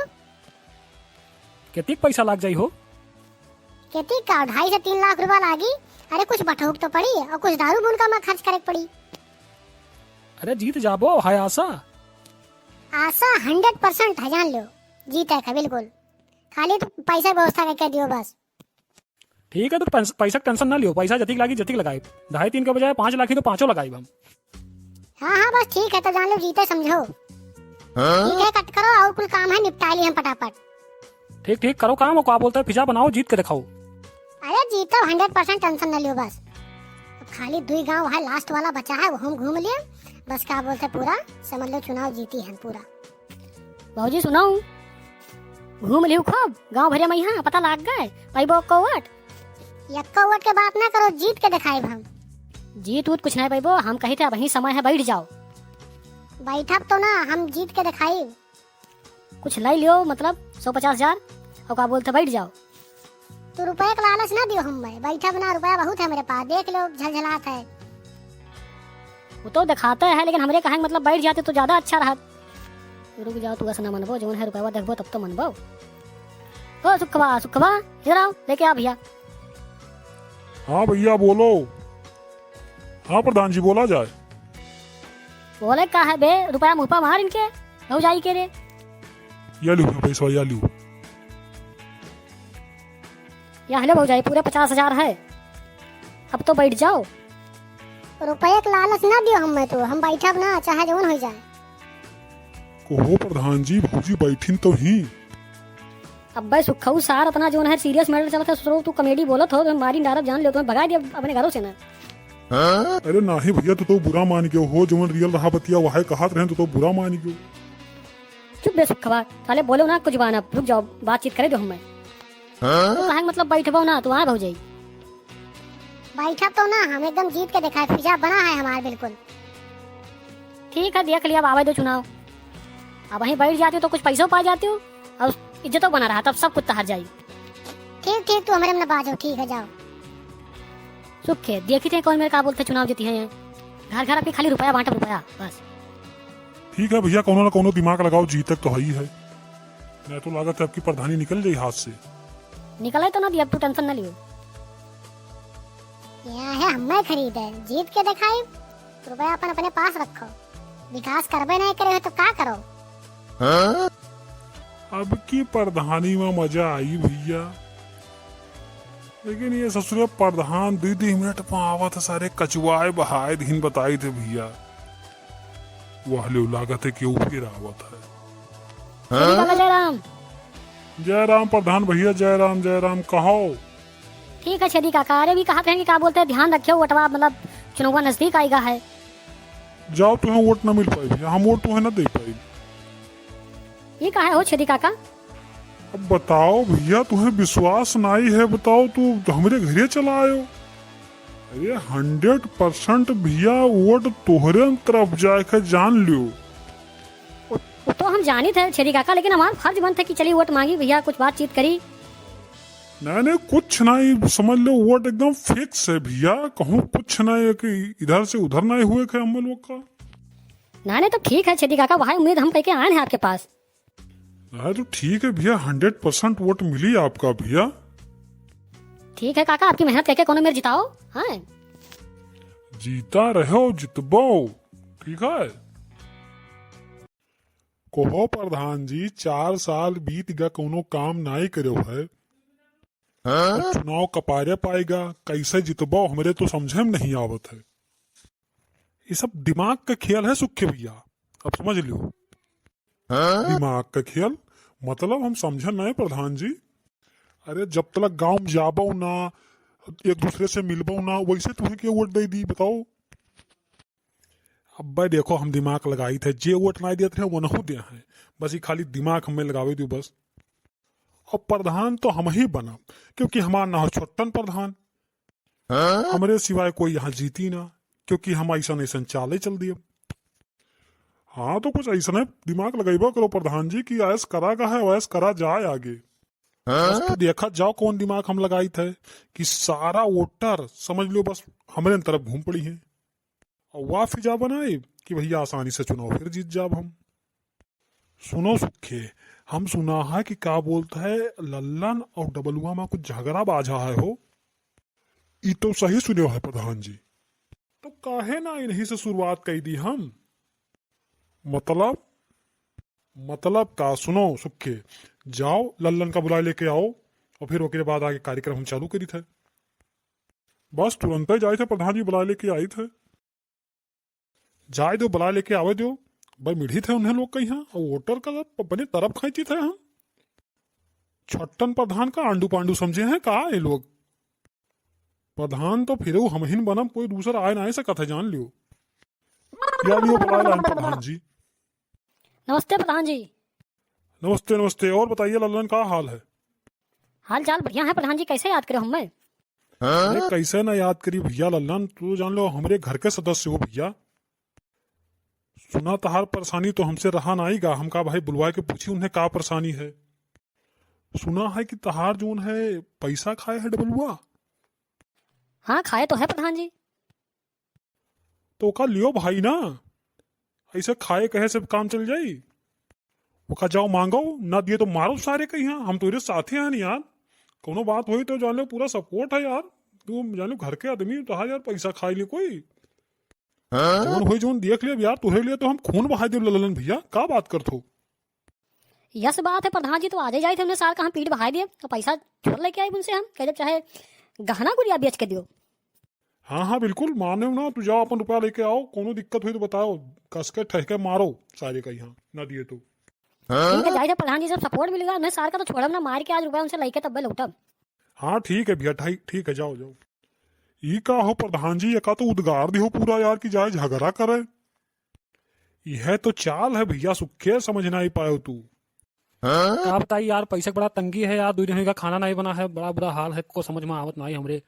कितनी पैसा लाग जाई हो? कितनी का? ढाई से तीन लाख रुपया लागी। अरे कुछ बटहुक तो पड़ी और कुछ दारू बुन का मैं खर्च करे के पड़ी। अरे जीत जाबो, है आशा। आशा hundred percent है, जान लो, जीते का बिल्कुल। खाली तो पैसा व्यवस्था करके दियो बस। ठीक है, तो पैस-, पैसा के tension ना लियो, पैसा जतिक लागी जतिक लगाई, ढाई तीन के बजाय पाँच लाखी तो पाँचों लगाई हम। हाँ हाँ, बस ठीक है, तो जान लो जीते समझो। ठीक है, कट करो, और कुल काम है निपटा ली हम फटाफट। ठीक ठीक, करो काम, और का बोलते हैं, फिजा बनाओ, जीत के दिखाओ। अरे जीतो, hundred percent tension न लियो बस। अब खाली दुई गांव है, last वाला बचा है, वो हम घूम लिए बस। का बोलते हैं, पूरा समझ लो चुनाव जीती है पूरा। भौजी सुनाऊ, घूम लिहू खूब गाँव भरिया में, यहाँ पता लाग गए, पैबो एक्को वोट। एक्को वोट के बात ना करो, जीत के दिखाइब हम। जीत उत कुछ नहीं पैबो, हम कही थे अबहीं समय है, बैठ जाओ। बैठब तो ना, हम जीत के दिखाइब। कुछ लाई लियो, मतलब सौ पचास हजार, और का बोलते बैठ जाओ। तो रुपये का लालच ना दियो हमें, बैठब ना, रुपया बहुत है मेरे पास, देख लो झलझलात है। वो तो दिखाते हैं, लेकिन हमरे कहे के मतलब बैठ जाते तो ज्यादा अच्छा रहत। रुक जाओ, तू ऐसा ना मनबो, जौन है रुपया देखबो तब तो मनबो। ओ सुखवा, सुखवा, इधर आओ, लेके आ भैया। हाँ भैया बोलो। हाँ प्रधान जी, बोला जाए। बोले का है बे, रुपया मुँह पर मार इनके, भौजाई के रे। या लियो पैसा, या लियो। या ले भौजाई, पूरे पचास हजार है, अब तो बैठ जाओ। रुपये के लालच ना दियो हमें तो, हम बैठब ना, चाहे जौन हो जाए। कहो प्रधान जी, भौजी बैठिन तो ही। अब्बे सुखऊ सार, अतना जौन है serious matter चलत है, सोचो तू comedy बोलत हो, तो मारी डारब, जान लो, तुम्हें भगा दिया अपने घरों से ना। अरे नाही भैया, तू तो बुरा मान गयो हो, जौन real रहा बतिया वह कहत रहे, तू तो बुरा मान गयो। चुप बे सुखवा, साले बोलो ना कुछ बान, अब रुक जाओ, बातचीत करे दो हमें। तो कहे मतलब बैठबो ना, तू आ भौजाई। बैठब तो ना, हम एकदम जीत के दिखाए, फिजा बना है हमार बिल्कुल। ठीक है, देख लिया, अब आवे दो चुनाव। अब वहीं बैठ जाती हो तो कुछ पैसों पा जाती हो और इज्जतों बना रहा, तब सब कुछ हार जाई। ठीक, ठीक, तू हमरे में बाजो, ठीक है, जाओ। सुख है, देखी थे कौन मेरे का बोलते चुनाव जीती है। घर घर आपके खाली रुपया बांटब, रुपया, बस। ठीक है भैया, कौनो ना कौनो दिमाग लगाओ, जीतक तो है ही है। नहीं तो लागत है आपकी प्रधानी निकल जाई हाथ से। निकले तो ना दिया, अब तू tension ना लियो। यह है हमें खरीद है, जीत के दिखाई, रुपया अपन अपने पास रखो। विकास करबे नहीं करे हो तो का करो? अब की प्रधानी मा मजा आई भइया। लेकिन ये ससुरे प्रधान दुइ दुइ मिनट मा आवत है, सारे कचुआए बहाए दिन बताइत है भइया। वह लो लागत है कि ऊ फिर आवत है। छेदी काका जय राम। जय राम प्रधान भइया, जय राम, जय राम। कहो। ठीक है छेदी काका। अरे भी कहा थे कि का बोलते हैं, ध्यान रखियो वोटवा, मतलब चुनावा नजदीक आइगा है। जाओ, तुहें वोट ना मिल पाई भइया, हम वोट तुहें ना दे पाई। ये का है हो छेदी काका? अब बताओ भइया, तुहें विश्वास नाई है, बताओ तू हमरे घरे चला आयो। अरे हंड्रेड परसेंट भइया वोट तोहरे तरफ जाए के जान लियो। वो, वो तो हम जानित है छेदी काका, लेकिन हमार फर्ज बनत है कि चली वोट मांगी भइया, कुछ बातचीत करी। नहीं नहीं, कुछ नहीं, समझ लो वोट एकदम फिक्स है भइया, कहूँ कुछ नहीं है कि इधर से उधर नहीं हुए के हम लोग का। नहीं नहीं, तो ठीक है छेदी काका, वही उम्मीद हम कह के आए हैं आपके पास। अरे तो ठीक है भइया, हंड्रेड परसेंट वोट मिली आपका भइया। ठीक है काका, आपकी मेहनत कह के कोनो मेर जिताओ। हाँ, जीता रहो, जितबो। ठीक है। कहो प्रधान जी, चार साल बीत गा, कोनो काम नाई करो है। अब चुनाव कपारे पाएगा, कैसे जितबो, हमरे तो समझे में नहीं आवत है। ये सब दिमाग का खेल है सुखे भइया, अब समझ लियो। दिमाग का खेल मतलब हम समझे नहीं प्रधान जी। अरे जब तलक गाँव में जाबो ना, एक दूसरे से मिलबो ना, वैसे तुहें के वोट दे दी बताओ? अब्बे देखो हम दिमाग लगाइत है, जे वोट नाई देत रहे वनहु दे हैं, बस ये खाली दिमाग हमें लगावे दियो बस। अब प्रधान तो हम ही बना, क्योंकि हमार ना हो छोटन प्रधान। हमरे सिवाय कोई यहाँ जीती ना, क्योंकि हम ऐसन ऐसन चाले चल दिए। हाँ, तो कुछ ऐसने दिमाग लगइबो करो प्रधान जी कि ऐस करा का है, वैस करा जाए आगे। बस तो देखा जाओ कौन दिमाग हम लगाइत है कि सारा वोटर समझ लो बस हमरे तरफ घूम पड़ी है। और वाह फिजा बनाए कि भइया आसानी से चुनाव फिर जीत जाब हम। सुनो सुखे, हम सुना है कि का बोलत है लल्लन और डबलुआ मा कुछ झगड़ा बाझा है हो। ई तो सही सुन्यो है प्रधान जी। तो काहे ना इन्हीं से शुरुआत कइ दी हम? मतलब? मतलब का? सुनो सुखे, जाओ लल्लन का बुलाए लेके आओ और फिर ओकरे बाद आगे कार्यक्रम हम चालू करित है। बस तुरंतै जाइत है प्रधान जी, बुलाए लेके आइत है। जाए दो, बुलाए लेके आवे दो। भाई मिढ़ित है उन्हें लोग कहीं, हाँ, और वोटर का सब अपने तरफ खींचित है, हाँ। छट्टन प्रधान का आंडू पांडू समझे हैं का ये लोग? प्रधान तो फिर हमहिन बनम, कोई दूसर आए ना सकत है, जान लियो। या लियो, बुलाए लाइन प्रधान जी। नमस्ते प्रधान जी। नमस्ते, नमस्ते। और बताइए लल्लन, का हाल है? हाल चाल बढ़िया है प्रधान जी, कैसे याद करे हमें? अरे कैसे ना याद करी भइया लल्लन, तू जान लो हमरे घर के सदस्य हो भइया। सुना तहार परेशानी तो हमसे रहा नाई गा, हम का भाई बुलवा के पूछी उन्हें का परेशानी है। सुना है कि तहार जोन है पैसा खाए है डबलुआ। हाँ खाए तो है प्रधान जी। तो ओका लियो भाई ना, ऐसे खाए कहे से काम चल जाई? ओका जाओ मांगो, ना दिए तो मारो सारे के यहाँ, हम तोरे साथे हैं यार। कोनो बात होई तो जान लो पूरा सपोर्ट है यार, तू जान लो घर के आदमी तो यार पैसा खाए ले कोई। जौन होई जौन देख ले यार, तोरे लिए तो हम खून बहाए देब ललन भइया, का बात करत हो? यस बात है प्रधान जी, तो आजे जाइत है हमने सार का हम पीठ बहाए दिए, तो पैसा छोड़ लेके आई उनसे हम, कह जब चाहे गहना गुड़िया बेच के दियो। हाँ, हाँ, बिल्कुल, माने ना, तू जाओ, अपन रुपया लेके आओ, कोनो दिक्कत होई तो बताओ, कस के ठहके मारो सारे का यहाँ, ना दिए तो। ठीक है, जाइत है प्रधान जी, सब सपोर्ट मिलेगा, नहीं सार का तो छोड़ब ना, मार के आज रुपया उनसे लेके तब लौटब। हाँ, ठीक है भइया, ठीक, ठीक है, जाओ, जाओ। ई का हो प्रधान जी, एका तो उद्गार दिहो पूरा यार, कि जाए झगड़ा करे। यह तो चाल है भइया, सुखे समझ नाई पायो तू। का बताई यार, पैसे का बड़ा तंगी है यार, दुइ दिन होइगा खाना नाई बना है, बड़ा बुरा हाल है, को समझ में आवत नाई हमरे।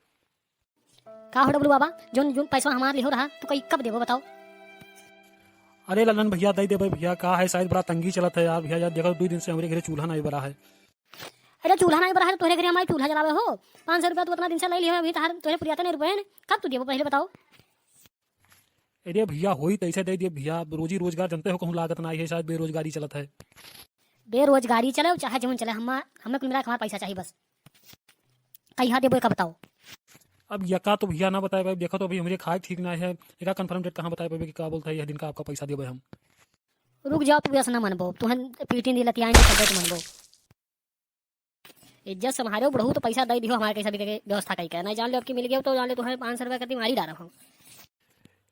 का हो डबलू बाबा, जोन, जोन पैसा हमार लिहो रहा, तू कई कब देबो बताओ? अरे ललन भइया, दे देबे भइया, का है, शायद बड़ा तंगी चलत है यार भइया, यार देखो दुइ दिन से हमरे घरे चूल्हा नाई बरा है। अरे चूल्हा नाई बरा है, तो तोहरे घरे हमारे चूल्हा जलावे हो? पाँच सौ रुपया तू इतना दिन से ले लियो, अभी तहार तोहरे पुरियाते नहीं रुपये हैं, कब तू देबो पहले बताओ? अरे भइया, होई तैसे दे दिए भइया, रोजी रोजगार जनते हो कहूँ लागत नाई है, शायद बेरोजगारी चलत है। बेरोजगारी चले चाहे जौन चले, हम, हमें कुल मिला के हमारा पैसा चाहिए बस। कहिया देबो एका बताओ। अब यका तो भइया ना बताए पाए, देखो तो अभी हमरे खाए ठीक ना है, एका कन्फर्म डेट कहाँ बताए पाए कि का बोलता है यह दिन का आपका पैसा देबे हम। रुक जाओ, तू बस ना मनबो, तुहन पीटी दी लतियाई में तबे तो मनबो। इज्जत संभालो बुढ़ऊ, तो पैसा दे दियो हमारे कैसा भी करके व्यवस्था कई के। नहीं जान लो, अब की मिल गयो तो जान लो, तुम्हें पाँच सौ रुपया करती मारी डारा हूँ।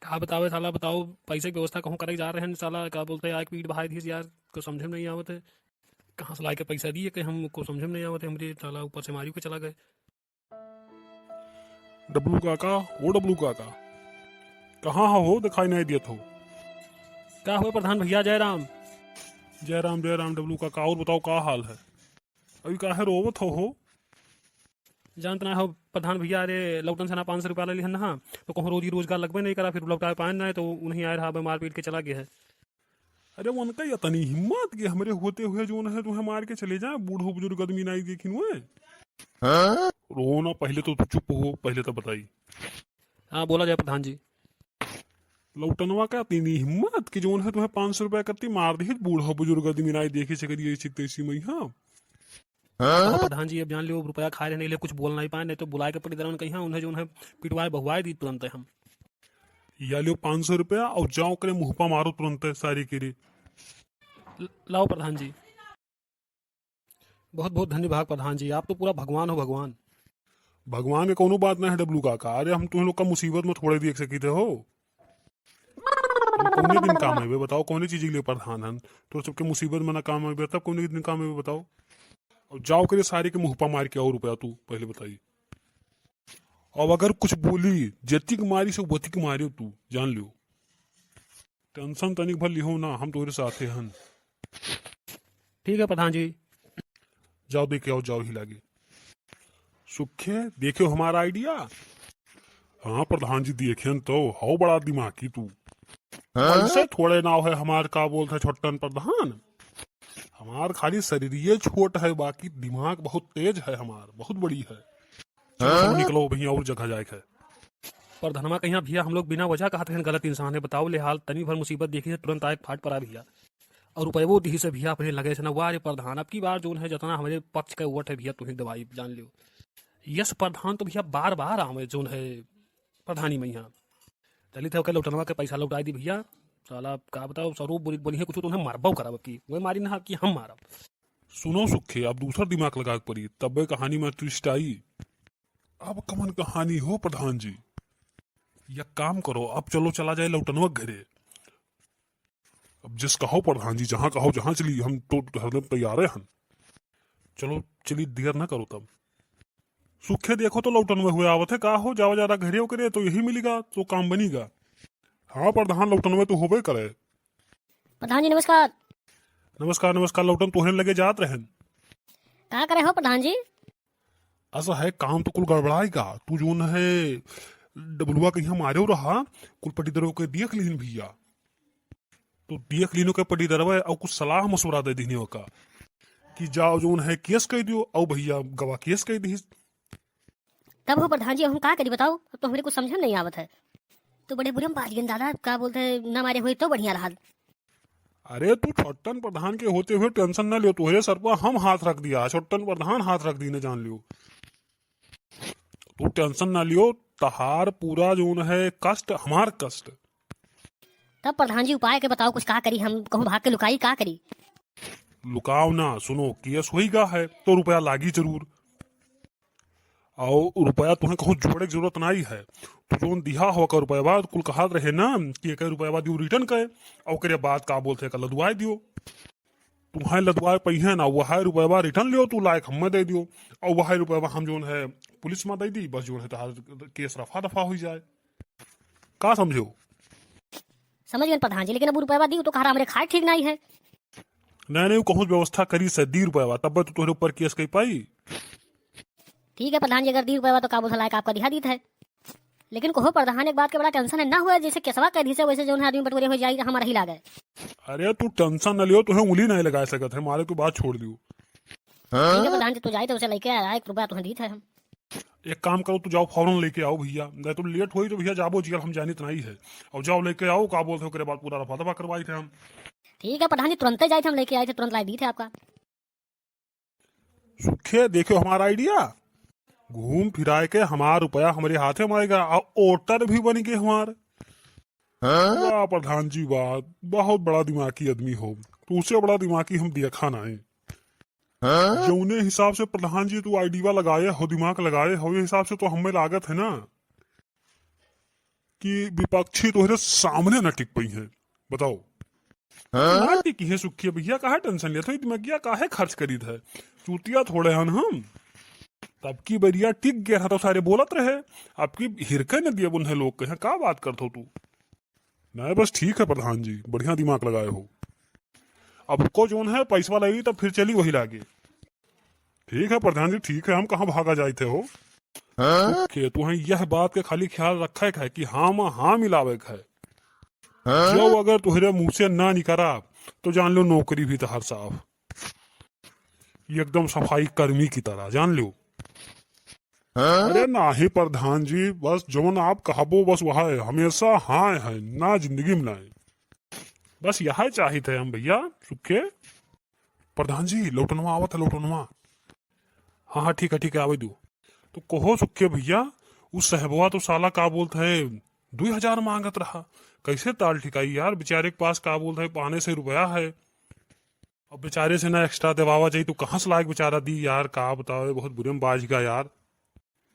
का बतावे साला, बताओ, पैसे की व्यवस्था कहूँ करे जा रहे हैं साला, का बोलते हैं, आग पीट बहाई दीस यार, को समझे में नहीं आवत है। कहाँ से लाके पैसा दिए के हमको समझे में नहीं आवत है, हमरे साला ऊपर से मारी के चला गए। डब्लू काका, ओ डब्लू काका, कहाँ हो, हो दिखाई नहीं दियत हो? का हुआ प्रधान भैया, जय राम। जय राम, जय राम डब्लू काका, और बताओ का हाल है? अभी काहे रोवत हो, हो? जानत ना हो प्रधान भैया, अरे लौटन से ना पाँच सौ रुपया ले लिहन ना, तो कहूँ रोजी रोजगार लगबे नहीं करा, फिर लौटा पाए ना, तो उन्हीं आए रहा, मार पीट के चला गया है। अरे उनका या तनी हिम्मत कि हमरे होते हुए जोन है तुम्हें मार के चले जाए, बूढ़ो बुजुर्ग आदमी नहीं देखिन हुए। हाँ? रो ना, पहले तो तू चुप हो, पहले तो बताई। हाँ, बोला जाए प्रधान जी। लौटनवा का इतनी हिम्मत कि जोन है तुम्हें पाँच सौ रुपया करती मार दी, बूढ़ा बुजुर्ग आदमी नाई देखे से करिए इसी तैसी में, हाँ। हाँ? हाँ, प्रधान जी, अब जान लियो, रुपया खाए रहे नहीं ले, कुछ बोल नहीं पाए, नहीं तो बुलाए के पड़ी दरवन कहीं, हाँ, उन्हें जोन है पिटवाए बहुआए दी तुरंत हम। या लियो पाँच सौ रुपया और जाओ करे मुँह पा मारो तुरंत सारी के रे। ल-, लाओ प्रधान जी। बहुत बहुत धन्यवाद प्रधान जी, आप तो पूरा भगवान हो भगवान। भगवान के कोनो बात नहीं है डब्लू काका, अरे हम तुम लोग का मुसीबत में थोड़े देख सकी थे हो। कौने दिन काम है बे बताओ, कौने चीज के लिए प्रधान हन? तो सबके मुसीबत में ना काम है बे, तब कौने दिन काम है बे बताओ? और जाओ करे सारे के मुँह पा मार के आओ रुपया, तू पहले बताई। अब अगर कुछ बोली, जतिक मारी से बतिक मारियो तू, जान लियो। टेंशन तनिक भर लिहो ना, हम तोरे साथे हन। ठीक है प्रधान जी। जाओ देखे आओ, जाओ ही लागे। सुखे, देखे हो हमारा आइडिया? हाँ प्रधान जी, देखेन तो, हो बड़ा दिमागी तू। हाँ? ऐसे थोड़े नाव है हमार, का बोलत है छोटन प्रधान? हमार खाली शरीरिये छोट है, बाकी दिमाग बहुत तेज है हमार, बहुत बड़ी है। चलो, हाँ? निकलो, वहीं और जगह जाए के है। प्रधानमा कहिया भैया, हम लोग बिना वजह कहत रहन गलत इंसान है, बताओ ले हाल, तनी भर मुसीबत देखी से तुरंत आए फाट पड़ा भैया। और रुपये वो दिही से भैया अपने लगे से ना, वाह रे प्रधान, अब की बार जोन है जितना हमारे पक्ष का वोट है भैया, तुम्हें दवाई जान लियो। यस प्रधान तो भैया बार बार आवे जोन है प्रधानी में यहाँ। चली थे ओके लौटनवा के पैसा लौटाई दी भैया। साला का बताओ, स्वरूप बोली, बोली है कुछ तो उन्हें मारबो करब की, वही मारी ना कि हम मारब। सुनो सुखे, अब दूसर दिमाग लगाए के पड़ी, तबे कहानी में twist आई। अब कमन कहानी हो प्रधान जी? या काम करो, अब चलो चला जाए लौटनवा के घरे। अब जिस कहो प्रधान जी, जहाँ कहो जहाँ चली, हम तो हरदम तैयार हन। चलो चली, देर ना करो तब। सुखे देखो तो लौटनवे हुए आवत है, का हो जावा जरा घरे ओकरे तो यही मिलीगा तो काम बनीगा। हाँ प्रधान, लौटनवे तो होबे करे। प्रधान जी नमस्कार। नमस्कार नमस्कार, लौटन तोहरे लगे जात रहन। का करे हो प्रधान जी? असा है काम तो कुल गड़बड़ाएगा, तू जोन है डबलुआ कहीं मारे रहा, कुल पटीदारों के देख लिहिन भैया। तो देख लीनो के पटीदारवा और कुछ सलाह मशवरा दे दीनी ओका कि जाओ जोन है केस कह दियो, और भैया गवा केस कह दी। तब हो प्रधान जी, हम का करी बताओ, अब तो हमरे कुछ समझ में नहीं आवत है। तो बड़े बुरे में बाज गए दादा, का बोलते हैं, ना मारे हुए तो बढ़िया रहा। अरे तू छोटन प्रधान के होते हुए टेंशन ना लियो, तोहरे सर पर हम हाथ रख दिया, छोटन प्रधान हाथ रख दीने जान लियो। तू टेंशन ना लियो, तहार पूरा जोन है कष्ट हमार कष्ट। तब प्रधान जी उपाय के बताओ, कुछ का करी, हम कहूँ भाग के लुकाई, का करी? लुकाओ ना, सुनो केस होई गा है तो रुपया लागी जरूर। और रुपया तुम्हें कहूँ जोड़े के जरूरत नहीं है। तू जोन दिहा हो का रुपया बाद कुल कहात रहे ना कि एक रुपया बाद यू रिटर्न करे, और ओकरे बाद का बोलते हैं, लदवाए दियो। तुम्हें लदवाए पहिए ना, वह रुपया रिटर्न लियो, तू लायक हमें दे दियो, और वह रुपया हम जोन है पुलिस में दे दी, बस जोन है तहार केस रफा दफा हो जाए। का समझो? समझ गए प्रधान जी, लेकिन अब रुपया दी तो कहा हमरे खाए ठीक नहीं है। नहीं नहीं, कहूँ व्यवस्था करी से दी रुपया, तब तो तोहरे ऊपर केस कही पाई। ठीक है प्रधान जी, अगर दी रुपया तो का बोल लायक आपका दिहा दीत है। लेकिन कहो प्रधान, एक बात के बड़ा टेंशन है, ना हुआ जैसे केसवा कह दी से वैसे जोन है आदमी बटोरे हो जाई, हमारा ही लागे। अरे तू टेंशन ना लियो, तुम्हें उंगली नहीं लगा सकत है, मारे तो बात छोड़ दियो। ठीक है प्रधान जी, तू जाए तो उसे लेके आया, एक रुपया तुम्हें दीत है हम। एक काम करो, तू जाओ फौरन लेके आओ भैया, नहीं तो लेट होई तो भैया जाबो जियल हम जानित नहीं है। और जाओ लेके आओ, का बोलते हो, ओकरे बाद पूरा रफा दफा करवाई थे हम। ठीक है प्रधान जी, तुरंते जाए थे हम, लेके आए थे, तुरंत लाई दी थे आपका। सुखे, देखो हमारा आइडिया, घूम फिराए के हमार रुपया हमारे हाथे में आएगा और वोटर भी बन के हमार। वाह प्रधान जी वाह, बहुत बड़ा दिमागी आदमी हो, तुमसे बड़ा दिमागी हम देखा नाहीं। जौने हिसाब से प्रधान जी तू आइडिया लगाए हो, दिमाग लगाए हो, ये हिसाब से तो हमें लागत है ना कि विपक्षी तोहरे सामने न टिक पइहैं। बताओ। ना टिकी है सुखिया भैया, काहे टेंशन लेत हो, दिमागिया काहे खर्च करीत है? चूतिया थोड़े हन हम। तब की बरिया टिक गया था तो सारे बोलत रहे, अब की हिरके न दिया उन्हें लोग कहे, का बात करत हो तू? नहीं बस ठीक है प्रधान जी, बढ़िया दिमाग लगाए हो। अब को जोन है पैसवा लगी तब फिर चली वही लागे। ठीक है प्रधान जी, ठीक है, हम कहाँ भागा जाइत हो। ओके, तुहें यह बात के खाली ख्याल रखे के है कि हाँ में हाँ मिलावे के है। जो अगर तुहरे मुँह से ना निकरा तो जान लो नौकरी भी तहार साफ, एकदम सफाई कर्मी की तरह जान लो। अरे नाही प्रधान जी, बस जौन आप कहबो बस वह है, हमेशा हाँ है, ना जिंदगी में नहीं। बस यह चाहित है हम भैया सुखे। प्रधान जी लौटनवा आवत है, लौटनवा। हाँ हाँ ठीक है ठीक है, आवे दो। तो कहो सुखे भैया, उ सहबवा तो साला का बोलत है दुई हजार मांगत रहा, कैसे ताल ठिकाई यार, बेचारे के पास का बोलत है पाने से रुपया है। अब बेचारे से ना एक्स्ट्रा देवावा जाई तो कहाँ से लायक बेचारा दी यार, का बतावे, बहुत बुरे में बाज गया यार।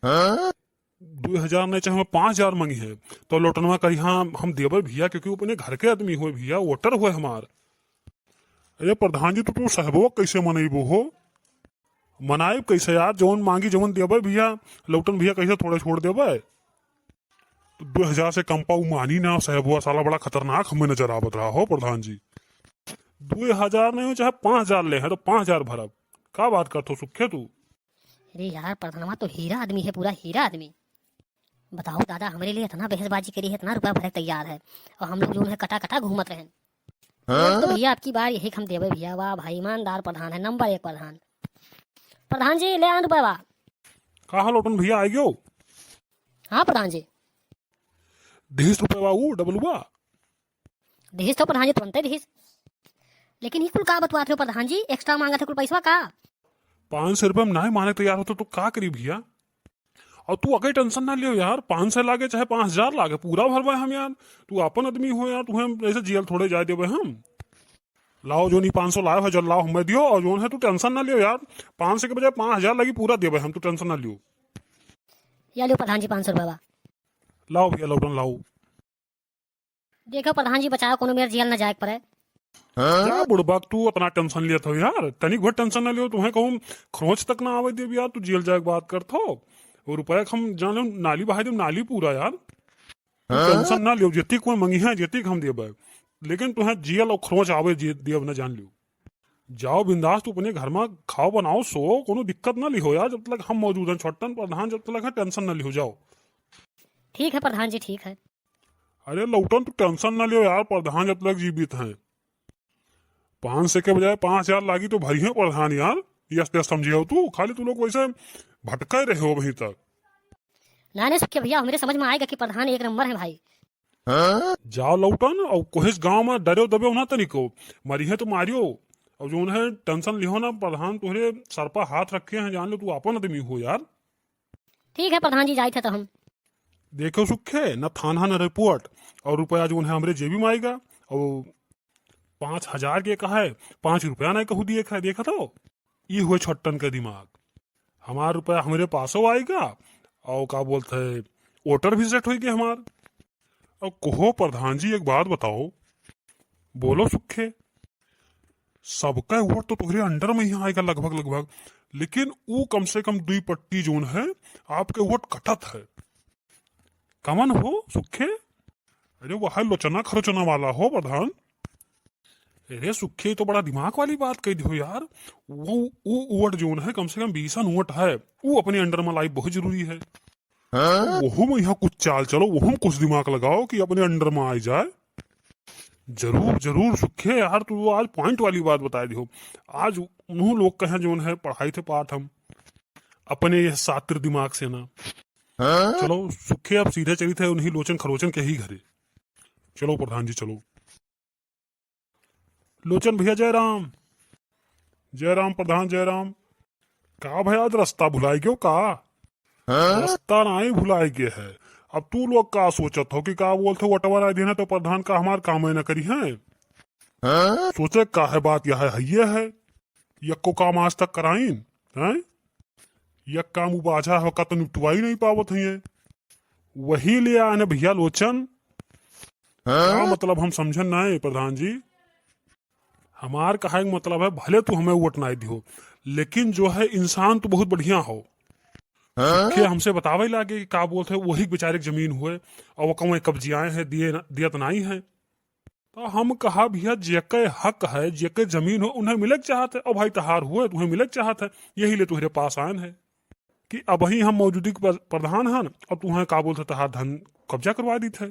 दुई हजार नहीं चाहे पाँच हजार मांगी है तो लौटनवा कही हाँ हम देवे भैया, क्योंकि वो अपने घर के आदमी होए भैया, वोटर होए हमार। अरे प्रधान जी तो तू सहबो कैसे मनइबो हो? मनाइब कैसे यार, जौन मांगी जौन देवे भैया, लौटन भैया कैसे थोड़े छोड़ देवे? तो दुई हजार से कम पाऊ मानी ना सहबो, साला बड़ा खतरनाक हमें नजर आवत रहा हो प्रधान जी। दुई हजार नहीं हो चाहे पाँच हजार ले है तो पाँच हजार भरब, का बात करत हो सुखे तू? अरे यार प्रधानवा तो हीरा आदमी है, पूरा हीरा आदमी। बताओ दादा, हमरे लिए इतना बहसबाजी करी है, इतना रुपया भरे तैयार है, और हम लोग जौन है कटा कटा घूमत रहेन। तो भैया आपकी बार यही हम देवे भैया। वाह भाई, ईमानदार प्रधान है, नंबर एक प्रधान। प्रधान जी ले आन रुपया। का हाल लौटन भैया, आ गयो? हाँ प्रधान जी। दिहिस रुपया ऊ डबलुआ? दिहिस तो प्रधान जी, तुरंते दिहिस। लेकिन ई कुल का बतवात हो प्रधान जी, एक्स्ट्रा मांगत है कुल पैसवा का? पाँच सौ रुपया में नाहीं माने तैयार होतो तो का करी भैया? और तू अगर टेंशन ना लियो यार, पाँच सौ लागे चाहे पाँच हजार लागे, पूरा भरबे हम यार। तू अपन आदमी हो यार, तुहें ऐसे जेल थोड़े जाए देबे हम। लाओ जौन ई पाँच सौ लाए हो, जल लाओ हमें दियो, और जौन है तू टेंशन ना लियो यार, पाँच सौ के बजाय पाँच हजार लगी, पूरा देबे हम, तू टेंशन ना लियो। या लियो प्रधान जी पाँच सौ रुपया। लाओ भैया लौटन लाओ। देखो प्रधान जी, बचाओ कोनो मेर जेल न जाए के पड़े। जा बुड़बक, तू अतना टेंशन लेत हो यार, तनिक भर टेंशन ना लियो, तुहें कहूँ खरोंच तक ना आवे देब यार, तू जेल जाए के बात करत हो। और रुपया के हम जान लो नाली बहाई देब, नाली पूरा यार। तू टेंशन ना लियो, जेतिक कोई मंगी है जेतिक हम देबे, लेकिन तुहें जेल और खरोंच आवे जे-, देब ना जान लियो। जाओ बिंदास, तू अपने घर में खाओ बनाओ सो, कोनो दिक्कत ना लिहो यार, जब तक हम मौजूद हैं छोटन प्रधान, जब तक है टेंशन ना लिहो, जाओ। ठीक है प्रधान जी, ठीक है। अरे लौटन, तू टेंशन ना लियो यार, प्रधान जब तक जीवित हैं। पाँच सौ के बजाय पाँच हजार लागी तो भरी है प्रधान यार, यस यस समझे हो तू, खाली तू लोग वैसे भटके रहे हो अभी तक। ना, ना, सुखिया भैया, हमरे समझ में आएगा कि प्रधान एक नंबर है भाई। जाओ लौटन, और कोहिस गाँव में डरो दबे ना तनिको, मरी है तो मारियो, और जौन है टेंशन लिहो ना, प्रधान तोहरे सर पर हाथ रखे हैं, जान लो तू अपन आदमी हो यार। ठीक है प्रधान जी, जाइत है तो हम। देखो सुखे, न थाना न रिपोर्ट, और रुपया जौन है हमरे जेबी में आएगा, और पाँच हजार के कहा है, पाँच रुपया नहीं कहू दिए खाए, देखा तो, ये हुए छोटन का दिमाग। हमार रुपया हमरे पासो आएगा, और का बोलते है, वोटर भी सेट होई गए हमार। अब कहो प्रधान जी, एक बात बताओ, बोलो सुखे, सबका वोट तो तोहरे अंडर में ही आएगा लगभग लगभग, लेकिन ऊ कम से कम दुई पट्टी जौन है आपके वोट कटत है। कमन हो सुखे? अरे वह लोचना खरोचना वाला हो प्रधान। अरे सुखे, तो बड़ा दिमाग वाली बात कह दियो यार। वो, वो वोट जौन है कम से कम बीसन वोट है, वो अपने अंडर में लाई बहुत जरूरी है। वहू में यहाँ कुछ चाल चलो, वहू में कुछ दिमाग लगाओ कि अपने अंडर में आ जाए। जरूर जरूर सुखे यार, तू आज पॉइंट वाली बात बता दियो। आज उन्हों लोग कहें जौन है पढ़ाई थे पाठ हम अपने यह सातिर दिमाग से ना। चलो सुखे, अब सीधे चली थे उन्हीं लोचन खरोचन के ही घरे। चलो प्रधान जी चलो। लोचन भैया जय राम। जय राम प्रधान जय राम। का भाई आज रास्ता भुलाए गयो का? रास्ता नाई भुलाए गए है, अब तू लोग का सोचत हो कि का बोलत हो, वटवा नाहीं देना तो प्रधान का हमार काम न करी है? हाँ? सोचे का है, बात यह है, ये है, यक्को काम आज तक कराइन, हैं? यक काम उ बाझा हो का तो निपटवाई नहीं पावत है। वही ले आए न भैया लोचन। हाँ? का मतलब हम समझन नाहीं प्रधान जी। हमार कहे के मतलब है, भले तू हमें वोट नाहीं दिहो, लेकिन जो है इंसान तू बहुत बढ़िया हो। हाँ? के हमसे बतावे लागे कि का बोलत है, वही बेचारे के जमीन हुए और वो कौन कब्जियाए हैं, दिए न-, दियत नाहीं है। तो हम कहा भैया, जेके हक है, जेके जमीन हो, उन्हें मिले के चाहत है। और भाई तहार हुए, तुम्हें मिले के चाहत है, यही ले तुम्हारे पास आयन है कि अबही हम मौजूदगी के प्र-, प्रधान हन और तुम्हें का बोलत है, तहार धन कब्जा करवा दीत है।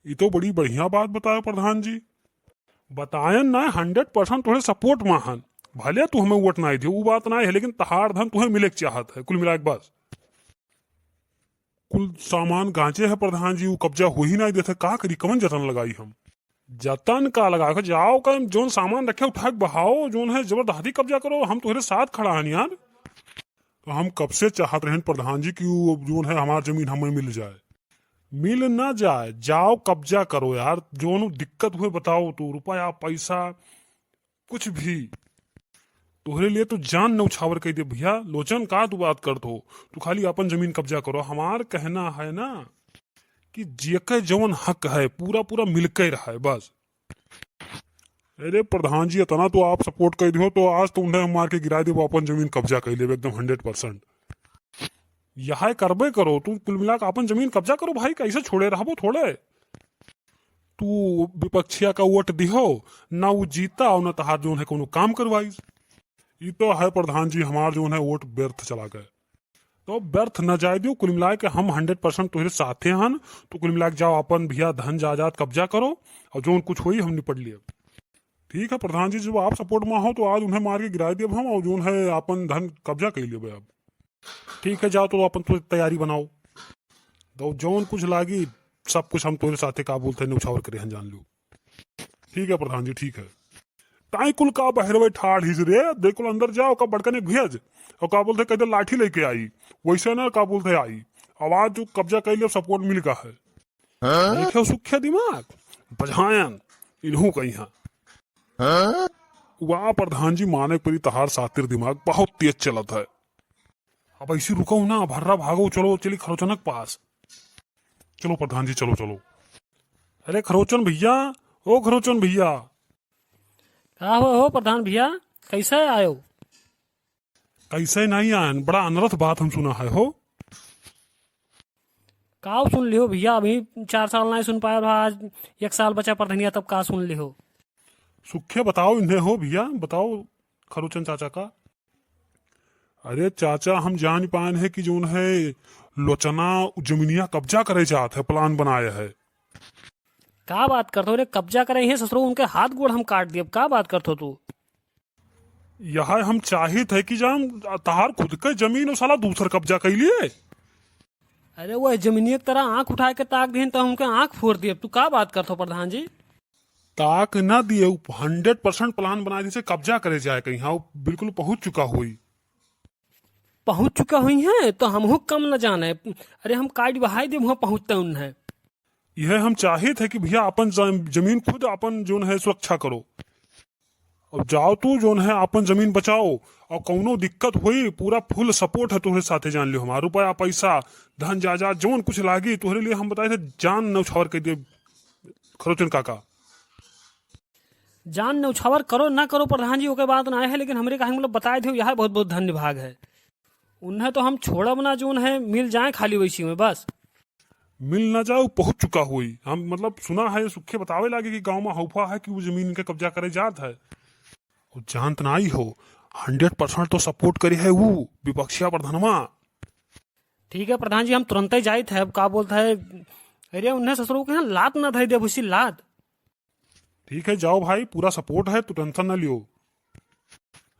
ये तो बड़ी बढ़िया बात बताए प्रधान जी। बतायन ना, हंड्रेड परसेंट तुम्हारे सपोर्ट में हन। भले तू हमें वोट नाहीं दियो, वो बात नाहीं है, लेकिन तहार धन तुम्हें मिले के चाहत है, कुल मिला के बस। कुल सामान गांजे है प्रधान जी, वो कब्जा हो ही नाहीं देते, का करी, कवन जतन लगाई हम? जतन का लगा के जाओ, का जोन सामान रखे उठा के बहाओ, जोन है जबरदस्ती कब्जा करो, हम तुम्हारे साथ खड़ा हन यार। तो हम कब से चाहत रहन प्रधान जी कि वो जोन है हमार जमीन हमें मिल जाए, मिल ना जाए, जाओ कब्जा करो यार, जोन दिक्कत हुए बताओ तो, रुपया पैसा कुछ भी। तोहरे लिए तो जान नौछावर कह दे भैया। लोचन, का तू बात करत हो? तू खाली अपन जमीन कब्जा करो। हमार कहना है ना कि जेके जवन हक है पूरा पूरा मिलके रहे बस। अरे प्रधान जी, इतना तो आप सपोर्ट कर दियो तो आज तो उन्हें मार के गिरा देबो, अपन जमीन कब्जा कर लेबे एकदम हंड्रेड परसेंट। यह करबे करो, तू कुल मिला के अपन जमीन कब्जा करो भाई, कैसे छोड़े रहबो थोड़े। तू विपक्षिया का वोट दिहो, ना वो जीता और ना तहार जोन है कोनो काम करवाई। ई तो है प्रधान जी, हमार जोन है वोट व्यर्थ चला गए। तो व्यर्थ न जाए दियो, कुल मिला के हम हंड्रेड परसेंट तोहरे साथे हन। तो कुल मिला के जाओ अपन भैया धन जायदाद कब्जा करो और जोन कुछ होई हम निपट लिए। ठीक है प्रधान जी, जब आप सपोर्ट में हो तो आज उन्हें मार के गिरा दिए हम और जोन है अपन धन कब्जा कर लिए अब। ठीक है, जाओ तो अपन तो तैयारी बनाओ, तो जौन कुछ लागी सब कुछ हम तोरे साथे का बोलते हैं न्यौछावर करे हैं, जान लो। ठीक है प्रधान जी, ठीक है। ताई कुल का बहरवे ठाड़ हिस रे, दे कुल अंदर जाओ, का बड़कने भेज और का बोलते कहते लाठी लेके आई, वैसे ना का बोलते आई। आवाज जो कब्जा कर लिया, सपोर्ट मिल गया है। हाँ? देखे सुखे दिमाग बझायन इन्हू कहीं। हाँ? वाह प्रधान जी, माने परी तहार सातिर दिमाग बहुत तेज चलत है। अब ऐसी रुको ना, भर्रा भागो, चलो चली खरोचनक पास। चलो प्रधान जी, चलो चलो। अरे खरोचन भैया, ओ खरोचन भैया। का हो, हो प्रधान भैया, कैसे आयो? कैसे नहीं आयन, बड़ा अनरथ बात हम सुना है हो। का सुन लिहो भैया, अभी चार साल नहीं सुन पाए रहा, आज एक साल बचा प्रधानिया, तब का सुन लिहो? सुखे बताओ इन्हें हो भैया, बताओ खरोचन चाचा का। अरे चाचा, हम जान पायन है कि जोन है लोचना जमीनिया कब्जा करे जात है, प्लान बनाया है। का बात करत हो रे, कब्जा करे हैं ससुरो, उनके हाथ गोड़ हम काट दिए, का बात करत हो तू? यह हम चाहित है कि जान तहार खुद के जमीन वो साला दूसर कब्जा कर लिए। अरे वो जमीनिया की तरह आंख उठा के ताक देहन तो उनके आंख फोड़ दिए, तू का बात करत हो प्रधान जी? ताक ना दिए, हंड्रेड परसेंट प्लान बना दिए कब्जा करे जाए कहीं, हाँ, बिल्कुल पहुंच चुका हुई। पहुंच चुका हुई है तो हमहू कम न जाने। अरे हम काट बहाई देब, वहाँ पहुँचते उन्हें। यह हम चाहित है कि भैया अपन जम-, जमीन खुद अपन जोन है सुरक्षा करो। अब जाओ तू जोन है अपन जमीन बचाओ, और कौनो दिक्कत हुई पूरा फुल सपोर्ट है तुम्हारे साथे, जान लियो हमारा रुपया पैसा धन जायदाद जोन कुछ लागी तुम्हारे लिए हम बताए थे जान नौछावर कर दिए खरोचन काका। जान नौछावर करो ना करो प्रधान जी, ओके बात ना है, लेकिन हमरे कहे मतलब बताए थे, यह बहुत बहुत धन्य भाग है। उन्हें तो हम छोड़ब ना, जोन है मिल जाए खाली वैसी में बस। मिल ना जाओ, पहुंच चुका हुई। हम मतलब सुना है, सुखे बतावे लागे कि गांव में हौफा है कि वो जमीन के कब्जा करे जात है। वो जानत ना आई हो, हंड्रेड परसेंट तो सपोर्ट करे है वो विपक्षिया प्रधानवा। ठीक है प्रधान जी, हम तुरंत ही जाइत है। अब का बोलता है, अरे उन्हें ससुरों के यहाँ लात ना धई दे, भूसी लात। ठीक है, जाओ भाई, पूरा सपोर्ट है, तू टेंशन ना लियो।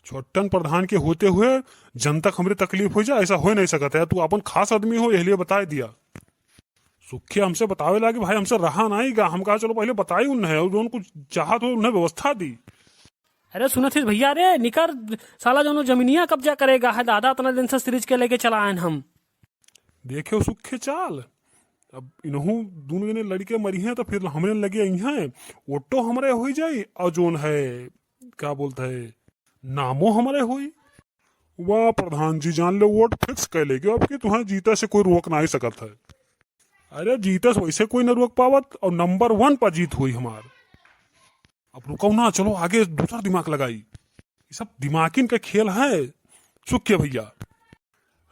छोटन प्रधान के होते हुए जनता के हमरे तकलीफ हो जाए, ऐसा हो नहीं सकता है। तू अपन खास आदमी हो, यह लिए बताए दिया। सुखे हमसे बतावे लागे, भाई, हमसे रहा नहीं गा। हम कहा, चलो पहले बताई उन्हें, और जो उनको चाहत हो, उन्हें व्यवस्था दी। अरे सुनत हिस भैया, रे निकर, साला जो जमीनिया कब्जा करेगा है, दादा इतना दिन से सीरीज के लेके चला आयन हम। देखे सुखे चाल, अब इनहू दोनों जने लड़के मरिहैं तो फिर हमरे लगे अइहैं, वोटो हमरे होइ जाई और जौन है, का बोलत है, नामो हमरे होई। वाह प्रधान जी, जान लो वोट fix कर लेगे, अब कि तुहें जीते से कोई रोक नाहीं सकत है। अरे जीते से वैसे कोई न रोक पावत और number one पर जीत होई हमार। अब रुको ना, चलो आगे दूसरा दिमाग लगाई। ये सब दिमागिन का खेल है सुखिया भैया।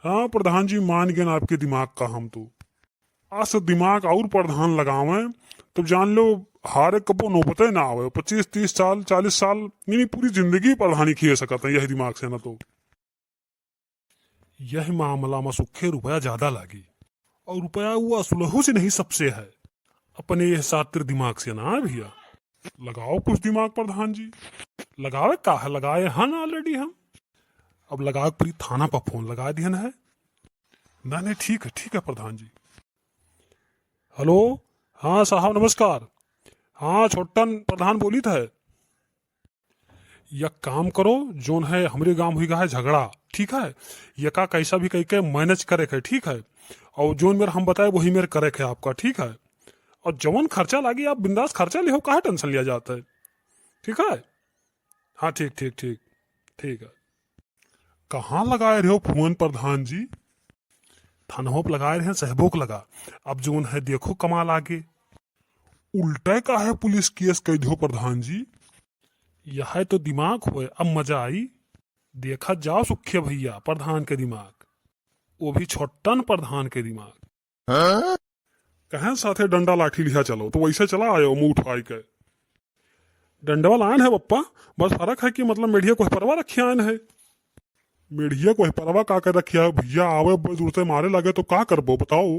हाँ प्रधान जी, मान गए आपके दिमाग का हम तो। आज से दिमाग और प्रधान लगावें, तो जान लो हारे कबो नौबते ना आवे। पच्चीस, तीस साल, चालीस साल, यानी पूरी जिंदगी प्रधानी किए सकत हैं यही दिमाग से ना तो। यह मामला में सुखे रुपया ज्यादा लागी, और रुपया वो असुलहू से नहीं सबसे है। अपने यह शातिर दिमाग से ना भैया, लगाओ कुछ दिमाग प्रधान जी। लगावे का है, लगाए हन already हम। अब लगावे पूरी थाना पर फोन लगा दिहन है। ना नहीं, ठीक है, ठीक है प्रधान जी। हेलो, हाँ साहब नमस्कार। हाँ छोटन प्रधान बोलित है। या काम करो, जौन है हमरे गांव हुई गा है झगड़ा, ठीक है, यका कैसा भी कह के manage करे के, ठीक है, और जौन मेर हम बताए वही मेर करे के आपका, ठीक है, और जौन खर्चा लागी आप बिंदास खर्चा लिहो, काहे tension लिया जात है, ठीक है। हाँ ठीक ठीक ठीक ठीक है। कहाँ लगाए रहे हो फोन प्रधान जी? थानहो पे लगाए रहे, सहबोक लगा। अब जौन है देखो कमाल आगे। उल्टा काहे पुलिस केस कह दियो प्रधान जी? यह तो दिमाग होए, अब मजा आई। देखा जाओ सुखिया भैया प्रधान के दिमाग, वो भी छोटन प्रधान के दिमाग। कहें साथे डंडा लाठी लिहा चलो, तो वैसे चला आयो मुंह उठाई के। डंडवा लान है बप्पा, बस फर्क है कि मतलब मेढ़िया कोई परवा रखिया आन है। मेढ़िया कोई परवा का कर रखिया है भैया, आवे बड़े दूर से मारे लगे तो का करबो बताओ?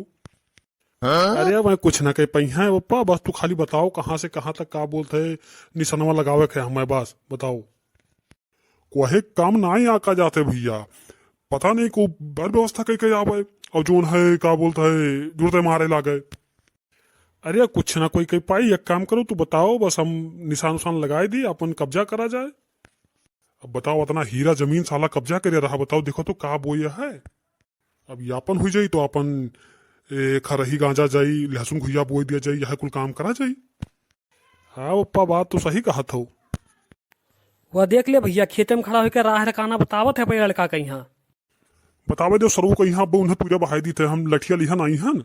अरे मैं कुछ ना कह पाई है बप्पा, बस तू खाली बताओ कहाँ से कहाँ तक का बोलते है, निशानवा लगावे के हमें, बस बताओ। कोहे काम नाई आका जाते भैया, पता नहीं को बर व्यवस्था कई कई आवे, और जोन है का बोलता है जुड़ते मारे लागे। अरे कुछ ना कोई कई पाई, एक काम करो तू बताओ, बस हम निशान उशान लगाई दी, अपन कब्जा करा जाए। अब बताओ, इतना हीरा जमीन साला कब्जा करे रहा, बताओ, देखो तो का बोया है। अब यापन हुई जाई तो अपन ए, खरही गांजा जाई, लहसुन घुइया बोई दिया जाई, यह कुल काम करा जाई। हाँ पप्पा, बात तो सही कहत हो। वह देख ले भैया, खेते में खड़ा होकर राह रकाना बतावत है अपने लड़का के यहाँ। बतावे दो सरऊ के यहाँ, अब उन्हें तुरे बहाई दी थे, हम लठिया लिहन आई हन।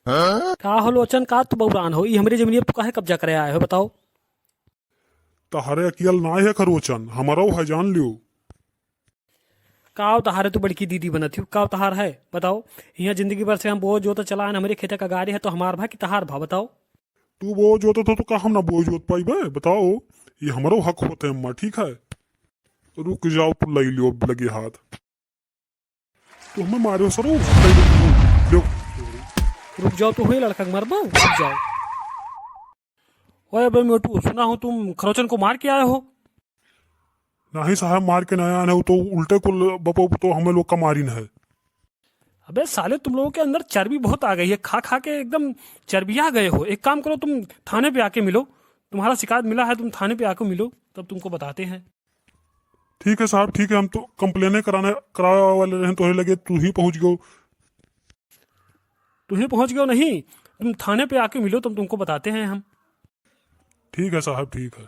का हो लोचन, का तू बौरान हो? ई हमरे जमीनिया पे काहे कब्जा करे आए हो, बताओ? तहरे अकियल ना है खरोचन, हमारो है, जान लियो। काव तहारे तू बड़की दीदी बनत हियो? काव तहार है? बताओ। हियाँ जिंदगी भर से हम बोझ जोत चला आन, हमरे खेते का गाड़ी है तो हमार भा कि तहार भा? बताओ। तू बोझ जोत हो तो का हम ना बोझ जोत पाइबे? बताओ। ये हमरो हक होते अम्मा, ठीक है? रुक जाओ, तू लई लियो अब लगे हाथ। तू हमें मारो सरो। लो। रुक जाओ, तू हुई लड़का के मारबा, रुक जाओ। ओए बे मोटू, सुना हो तुम खरोचन को मार के आए हो? नहीं साहब, मार के नहीं आए हैं, वो तो उल्टे कुल बपो तो हमें लोग का मारिन है। अबे साले, तुम लोगों के अंदर चर्बी बहुत आ गई है, खा खा के एकदम चर्बिया गए हो। एक काम करो, तुम थाने पे आके मिलो, तुम्हारा शिकायत मिला है, तुम थाने पे आके मिलो, तब तुमको बताते हैं। ठीक है साहब, ठीक है, हम तो कंप्लेने कराने, करावे वाले रहे, तोहरे लगे तू ही पहुँच गयो। तू ही पहुँच गयो नहीं, तुम थाने पे आके मिलो, तब तुमको बताते हैं हम। ठीक है साहब, ठीक है।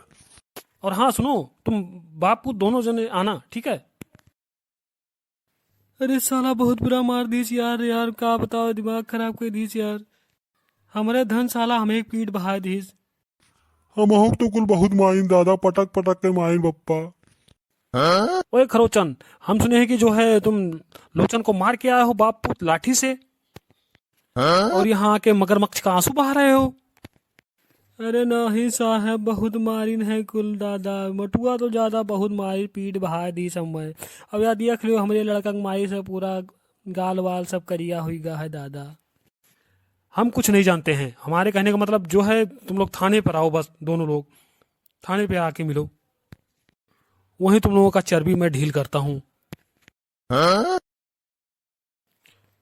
और हाँ सुनो, तुम बाप पूत दोनों जने आना, ठीक है? अरे साला बहुत बुरा मार दीस यार, यार का बताओ, दिमाग खराब कर दीस यार। हमरे धन साला हमें पीठ बहाय दीस। हमहू तो कुल बहुत माइन दादा, पटक पटक के माइन बप्पा। ओए खरोचन, हम सुने हैं कि जो है तुम लोचन को मार के आए हो बाप पूत लाठी से, और यहाँ आके मगरमच्छ का आंसू बहा रहे हो। अरे नहीं साहब, बहुत मारिन है कुल दादा, मटुआ तो ज्यादा बहुत मारी पीठ बहा दी समय। अब यार देख लियो, हमरे लड़का के मारी से पूरा गाल वाल सब करिया हुई गा है दादा। हम कुछ नहीं जानते हैं, हमारे कहने का मतलब जो है तुम लोग थाने पर आओ, बस दोनों लोग थाने पे आके मिलो, वहीं तुम लोगों का चर्बी मैं ढील करता हूँ।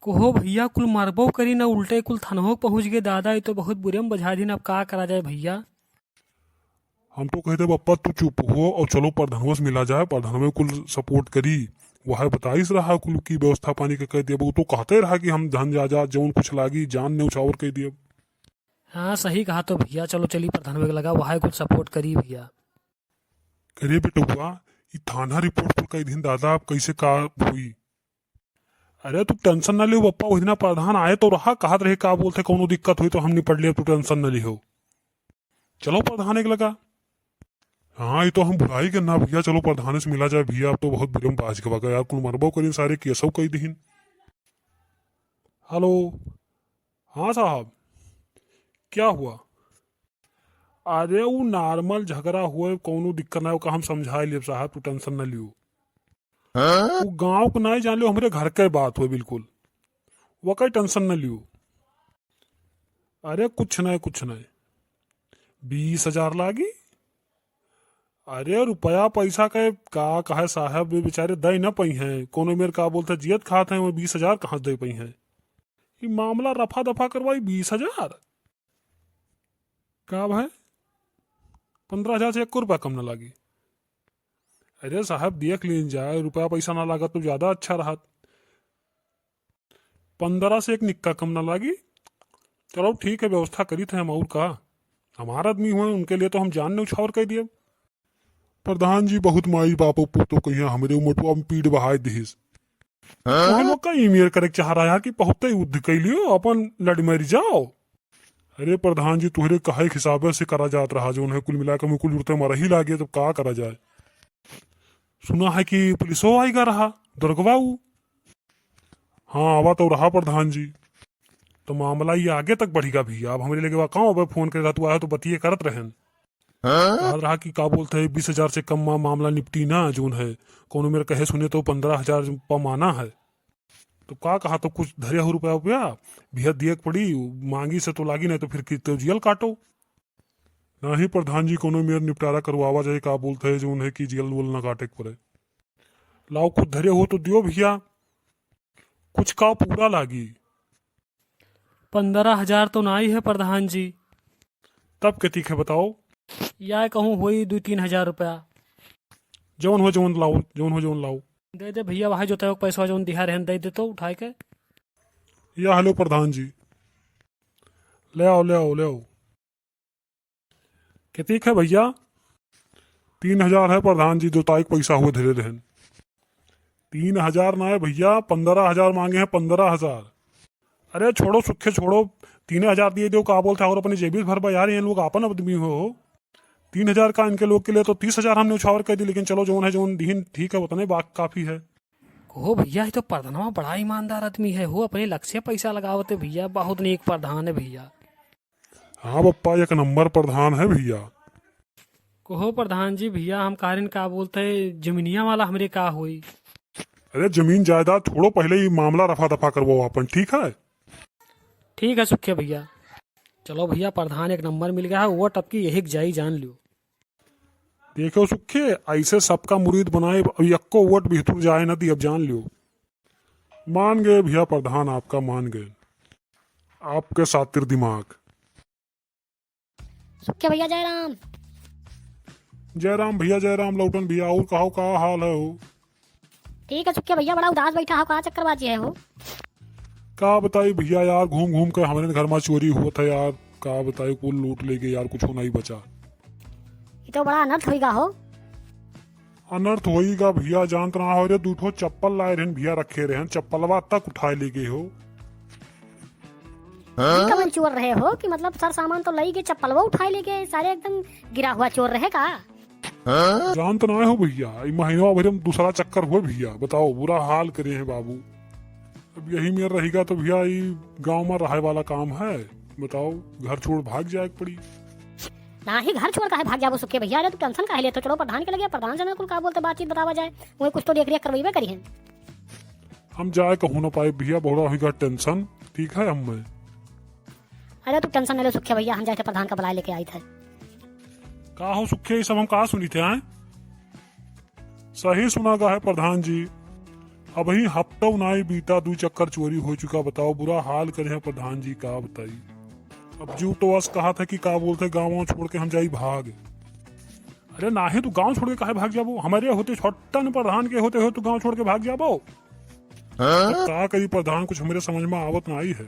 कोहो भैया, कुल मरबो करी ना, उल्टे कुल थनहो पहुँच गए दादा, ये तो बहुत बुरे में बझा दिन, अब का करा जाए भैया? हम तो कहते बप्पा तू चुप हो और चलो प्रधानवा से मिला जाए, प्रधानवा कुल support करी, वह बताइस रहा कुल की व्यवस्था पानी के कइ देब। उ तो कहते रहा कि हम धन जायदाद जौन कुछ लागी जान न्योछावर कइ देब। हाँ, सही कहा तो भइया, चलो चली प्रधानवे के लगा, वह कुछ support करी भइया। अरे बेटउआ, ई थाना रिपोर्ट पर कइ दिन दादा, अब कइसे का होई? अरे तू tension ना लियो बप्पा, वही दिना प्रधान आए तो रहा, कहत रहे का बोलते कौनो दिक्कत होई तो हम निपट लेब, तू tension ना लियो। चलो प्रधाने के लगा। हाँ, ई तो हम भुलाई गए ना भइया, चलो प्रधाने से मिला जाए भइया, अब तो बहुत बुरे में बाज गवा यार, कुल मरबो करिन सारे, केसो कइ दिहिन। Hello, हाँ साहब, क्या हुआ? अरे उ normal झगड़ा हुए, कौनो दिक्कत ना हो, ओका हम समझाए लेब साहब, तू tension ना लियो। उ गाँव के नाई जान लियो, हमरे घर के बात हुए बिल्कुल, वकै tension ना लियो। अरे कुछ नहीं, कुछ नहीं, बीस हजार लागी। अरे रुपया पैसा के का कहे साहब, वे बेचारे दे न पइहैं, कौनो मेर का बोलते जियत खात हैं, वो बीस हजार कहाँ दे पइहैं? ई मामला रफा दफा करवाई, बीस हजार? का भाई, पन्द्रह हजार से एको रुपया कम ना लागी। अरे साहब, देख लीन जाए, रुपया पैसा ना लागत तो ज्यादा अच्छा रहत। पन्द्रह से एक निक्का कम ना लागी। चलो ठीक है, व्यवस्था करित है हम, और का, हमार आदमी हुए, उनके लिए तो हम जान न्योछावर कइ दियब। प्रधान जी, बहुत माई बाप पूतो कहिया हमरे उमटवा में पीठ बहाए दिहिस। तोहे लोग का ई मेर करे के चाह रहा यार कि बहुते युद्ध कइ लियो, अपन लड़ मर जाओ। अरे प्रधान जी, तोहरे कहे के हिसाबे से करा जात रहा, जौन है कुल मिला के मुकुल जुड़ते मरही लागे, तब का करा जाए? सुना है कि पुलिसो आइगा रहा, दरोगवा ऊ। हाँ, आवा तो रहा प्रधान जी। तो मामला ये आगे तक बढ़िगा भइया। अब हमरे लगे वा कहाँ अबे फोन करे रहा, तू आया तो बतिये करत रहन। कहत रहा कि का बोलते हैं, बीस हजार से कम मा-, मामला निपटी ना, जौन है कौनो मेर कहे सुने तो पन्द्रह हजार पा माना है। तो का कहा, तो कुछ धरे हो रुपया उपया, भइया दिए के पड़ी, मांगी से तो लागी, नहीं तो फिर कितने जेल काटो। नाही प्रधान जी, कौनो मेर निपटारा करवावा जाए, का बोलते हैं, जौन है कि जेल वेल ना काटे के पड़े। लाओ, कुछ धरे हो तो दियो भइया, कुछ का पूरा लागी। पन्द्रह हजार तो नाई है प्रधान जी। तब केतिक है बताओ? या कहूँ होई दुइ तीन हजार रुपया। जौन हो जौन लाओ, जौन हो जौन लाओ। दे दे भइया, वहाँ जोताई के पैसा जौन दिहा रहन, दे दे तो उठाए के। या हेलो प्रधान जी, ले आओ, ले आओ, ले आओ। केतिक है भइया? तीन हजार है प्रधान जी, जोताई के पैसा हुए धरे रहन। तीन हजार ना है भइया, पन्द्रह हजार मांगे हैं, पन्द्रह हजार। अरे छोड़ो सुखे, छोड़ो, तीन हजार दिए दो, का बोलते हैं, और अपने जेबी भरबा यार, ये लोग आपन आदमी हो। तीन हजार का इनके लोग के लिए तो तीस हजार हमने उछावर कइ दी, लेकिन चलो जौन है जौन दीन ठीक है, उतने बात काफी है। कहो भइया, ये तो प्रधानवा बड़ा ईमानदार आदमी है हो, अपने लक से पैसा लगावते भइया, बहुत नीक प्रधान है भइया। हाँ बप्पा, एक नंबर प्रधान है भइया। कहो प्रधान जी, भइया हम कारण का बोलते हैं, जमीनिया वाला हमरे का होई? अरे जमीन जायदाद छोड़ो, पहले ये मामला रफा दफा करवाओ आपन, ठीक है? ठीक है सुखे भइया। चलो भइया, प्रधान एक नंबर मिल गया है, वोट अबकी यही के जाई, जान लियो। देखो सुखे, ऐसे सबका मुरीद बनाए, अब यक्को वोट भीतर जाए ना दी, अब जान लियो। मान गए भइया प्रधान, आपका मान गए, आपके सातिर दिमाग। सुखे भइया जय राम। जय राम भइया, जय राम लौटन भइया, और कहो का हाल है हो? ठीक है सुखे भइया, बड़ा उदास बैठा हो, का चक्करबाजी है हो? का बताई भइया यार, घूम घूम के हमरे घर मा चोरी होत है यार, का बताई, कुल लूट ले गए यार, कुछ नहीं बचा। ये तो बड़ा अनर्थ होइगा हो। अनर्थ होइगा भइया, जानत ना हो रे, दू ठो चप्पल लाए रहन भइया, रखे रहन, चप्पलवा तक उठाए ले गए हो। ई कवन चोर रहे हो कि मतलब सर सामान तो लई गए, चप्पलवा उठाए ले गए, सारे एकदम गिरा हुआ चोर रहे का? जानत ना हो भइया, ई महीनवा भर में दूसरा चक्कर हुए भइया, बताओ बुरा हाल करे हैं बाबू। अब यही मेर रहिगा तो भइया ई गाँव मा रहे वाला काम है, बताओ घर छोड़ भाग जाए के पड़ी। नाही, घर छोड़ काहे भाग जाबो सुखे भइया? अरे तू tension काहे लेत हो? चलो प्रधान के लगे, प्रधान से ना कुल का बोलते बातचीत बतावा जाए, वही कुछ तो देख रेख करवाइबे करिहन। हम जाए कहूँ ना पाए भइया, बड़ा होइगा tension, ठीक है हम में। अरे तू tension ना ले सुखे भइया, हम जाए थे प्रधान का बुलाए लेके आई थे। का हो सुखे, ये सब हम का सुनी थे, हैं? सही सुना गा है प्रधान जी, अबहीं हफ्तौ नाई बीता, दुई चक्कर चोरी होइ चुका। बताओ, बुरा हाल करे हैं प्रधान जी, का बताई। अब जीव तो अस कहत है कि का बोलते, गाँव वाँव छोड़ के हम जाई भाग। अरे नाही, तू गाँव छोड़ के काहे भाग जाबो? हमरे होते छोटन प्रधान के होते हो तू गाँव छोड़ के भाग जाबो? हाँ? अब का करी प्रधान, कुछ हमरे समझ में आवत नाही है।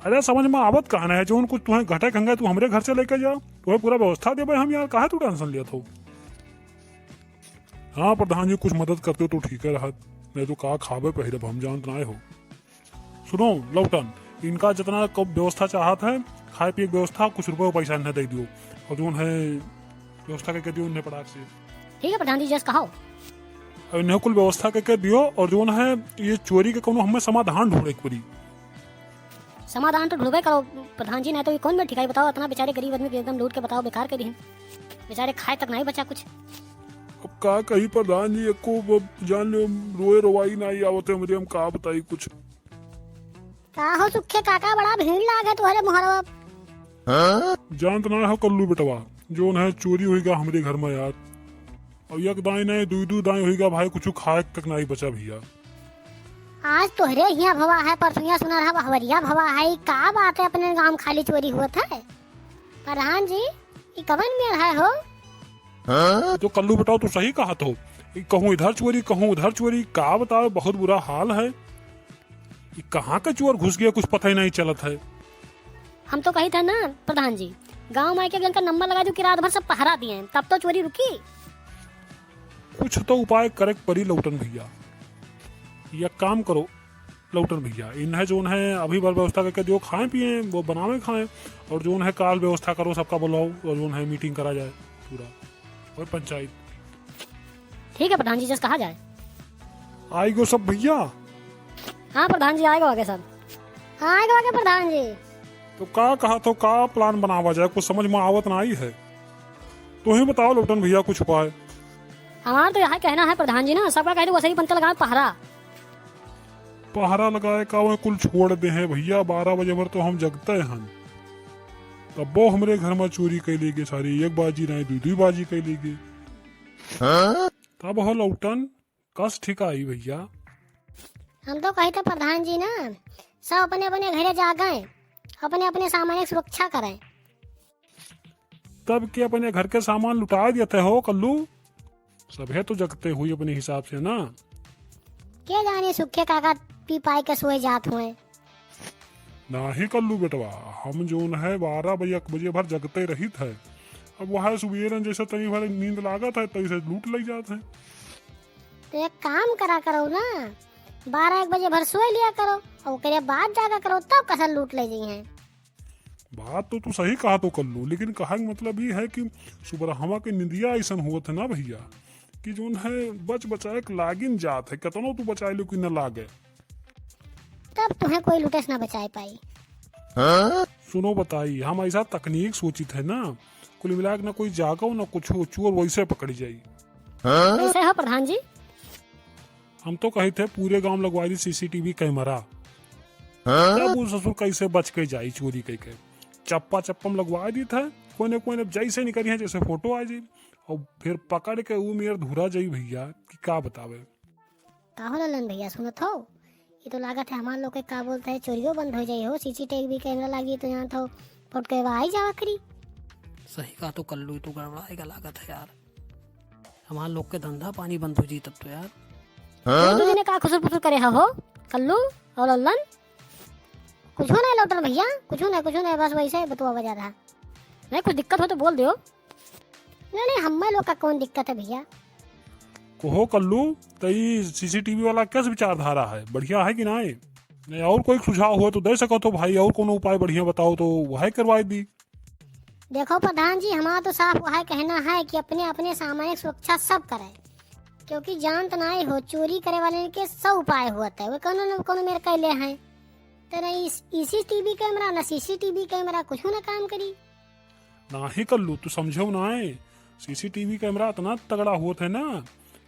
अरे समझ में आवत कहाँ ना है, जौन कुछ तुहें घटे खंगे तू हमरे घर से लेके जा, तुहें पूरा व्यवस्था देबे हम यार, काहे तू tension लियत हो? हाँ प्रधान जी, कुछ मदद करते तो ठीक है रहत, नहीं तो का खाबे पहिरब हम, जानत नाय हो। सुनो लौटन, इनका जितना क-, व्यवस्था चाहत है, खाए पिए के व्यवस्था, कुछ रुपये पैसा इन्हें दे दियो, और जौन है व्यवस्था करके दियो इन्हें पटाख से। ठीक है प्रधान जी, जस कहो। और इन्हें कुल व्यवस्था करके दियो, और जौन है ये चोरी के कौनो हमें समाधान ढूंढे के पड़ी। समाधान तो ढूंढबे करो प्रधान जी, ना तो ये कौन बैठी खाई बताओ, इतना बेचारे गरीब आदमी के एकदम लूट के बताओ, बेकार कर दिहन। बेचारे खाए तक नहीं बचा कुछ। अब का कही प्रधान जी, एको ब-, जान लो रोए रोवाई नहीं आवत है हमरे, हम का बताई कुछ। का हो सुखे काका, बड़ा भीड़ लागे तोहरे मोहरवा। जानत ना हो कल्लू बेटवा, जौन है चोरी होइगा हमरे घर में यार, और एक दाई नहीं दुई दुई दाई होइगा भाई, कुछ खाए तक नहीं बचा भैया। आज तोहरे हियाँ भवा है, परसुइया सुना रहा बहवरिया भवा है, ई का बात है अपने गाँव खाली चोरी होत है? प्रधान जी, ई कवन मेल है हो? तो कल्लू बेटा, तू सही कहत हो, ई कहूँ इधर चोरी, कहूँ उधर चोरी, का बतावे, बहुत बुरा हाल है। ई कहाँ का चोर घुस गया, कुछ पता ही नहीं चलत है। हम तो कही था ना प्रधान जी, गाँव में एक एक जन का नंबर लगा दो कि रात भर सब पहरा दिए हैं, तब तो चोरी रुकी। कुछ तो उपाय करे के पड़ी लौटन भैया। या काम करो लौटन भैया, इन्हें जौन है अभी भर व्यवस्था करके दियो, खाएं पिएं, वो बनावे खाएं, और जौन है काल व्यवस्था करो, सबका बुलाओ और जौन है meeting करा जाए पूरा, और पंचायत। ठीक है प्रधान जी, जस कहा जाए। आइगो सब भैया? हाँ प्रधान जी, आइगो आगे सब। हाँ, आइगो आगे प्रधान जी। तो का कहा तो का plan बनावा जाए, कुछ समझ में आवत ना आई है। तो ही बताओ लौटन भैया कुछ उपाय। हमार तो यह कहना है प्रधान जी ना, सबका कह दो वैसे ही बनता लगा पहरा। पहरा लगाए का वह कुल छोड़ दे हैं भैया, बारह बजे भर तो हम जगते हैं। तब्बो हमरे घर में चोरी कैले गे सारे, एक बाजी नहीं दुई दुई बाजी कैले गे। तब हो लौटन कस ठिकाई भैया। हम तो कही थे प्रधान जी ना, सब अपने अपने घरे जा गए, अपने अपने सामान की सुरक्षा करें। तब के अपने घर के सामान लुटा देते हो कल्लू, सभे तो जगते हुई अपने हिसाब से ना। के जाने सुखे काका पी पाई के सोए जात हुए। नाही कल्लू बेटवा, हम जौन है बारह बजे, एक बजे भर जगते रहित है। अब वह सुबेरन जैसे तनी भर नींद लागत है, तैसे लूट ले जात है। तो एक काम करा करो ना, बारह एक बजे भर सोए लिया करो, और ओकरे बाद जागा करो, तब कसर लूट ले जाई हैं। बात तो तू सही कहा तो कल्लू, लेकिन कहा के मतलब ये है कि सुबरहवा के निंदिया ऐसन होत है ना भैया, कि जौन है बच बचाए के लागिन जात है, केतनो तू बचाए लो कि न लागे। तब तुहें कोई लुटेस ना बचाए पाई। सुनो बताई, हम ऐसा तकनीक सोचित है ना, कुल मिला के ना कोई जागो ना कुछ हो, चोर वैसे पकड़ी जाई। कैसे हो प्रधान जी? हम तो कही थे पूरे गांव लगवा दी सीसीटीवी कैमरा। तब वो ससुर कैसे बच के जाई चोरी कई के? चप्पा चप्पा में लगवा दी थे, कोने कोने जैसे निकली है जैसे फोटो आ जाई, और फिर पकड़ के वो मेर धुरा जाई भैया कि का बतावे। का हो ललन भैया, सुनत हो? ये तो लागत है हमार लोग के का बोलते हैं, चोरियो बंद हो जाई हो, सीसीटीवी कैमरा लागी तो जानत हो, फोटो आई जावा करी। सही कहा तो कल्लू, ये तो गड़बड़ाएगा लागत है यार, हमार लोग के धंधा पानी बंद हो जाई तब तो यार। हाँ? तुझे ने का खुसुर फुसुर करे हो कल्लू और ललन? कुछ नहीं लौटन भैया, कुछ नहीं, कुछ नहीं, बस वैसे ही बतुआ बजा रहा। नहीं, कुछ दिक्कत हो तो बोल दियो। नहीं, नहीं, हम्मे लोग का कौन दिक्कत है भैया? कहो कल्लू, त ई सीसीटीवी वाला कैस विचारधारा है, बढ़िया है कि नाई? नहीं, और कोई सुझाव हो तो दे सकत हो भाई, और कोनो उपाय बढ़िया बताओ तो वह करवाई दी। देखो प्रधान जी, हमारा तो साफ वह कहना है कि अपने अपने सामान की सुरक्षा सब करें, क्योंकि जानत नाई हो चोरी करे वाले के सौ उपाय होत है, वो कोनो न कोनो मेर कैले हैं। तो न ई सीसीटीवी कैमरा, न सीसीटीवी कैमरा कुछ ना काम करी। नाही कल्लू, तू समझो ना है, सीसीटीवी कैमरा इतना तगड़ा होत है ना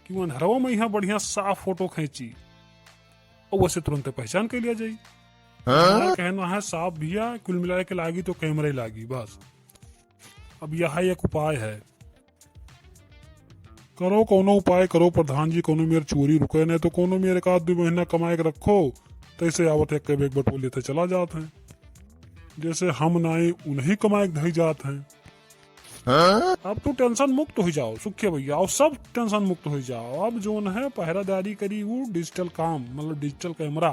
कि वो अंधरवा में यहाँ बढ़िया साफ फोटो खींची और वैसे तुरंत पहचान के लिया जाई। हाँ? हमार कहना है साफ भैया, कुल मिला के लागी तो कैमरा ही लागी बस। अब यह एक उपाय है, करो कोनो उपाय करो प्रधान जी, कोनो मेर चोरी रुके, नहीं तो कोनो मेर एक आध दो महीना कमाए के रखो, तैसे आवत है के बेग बटोर लेते चला जात हैं। जैसे हम नाई उन्हीं कमाए के धई जात हैं। अब तू tension मुक्त होइ जाओ सुखिया भैया, और सब tension मुक्त होइ जाओ। अब जौन है पहरादारी करी वो digital काम, मतलब digital camera।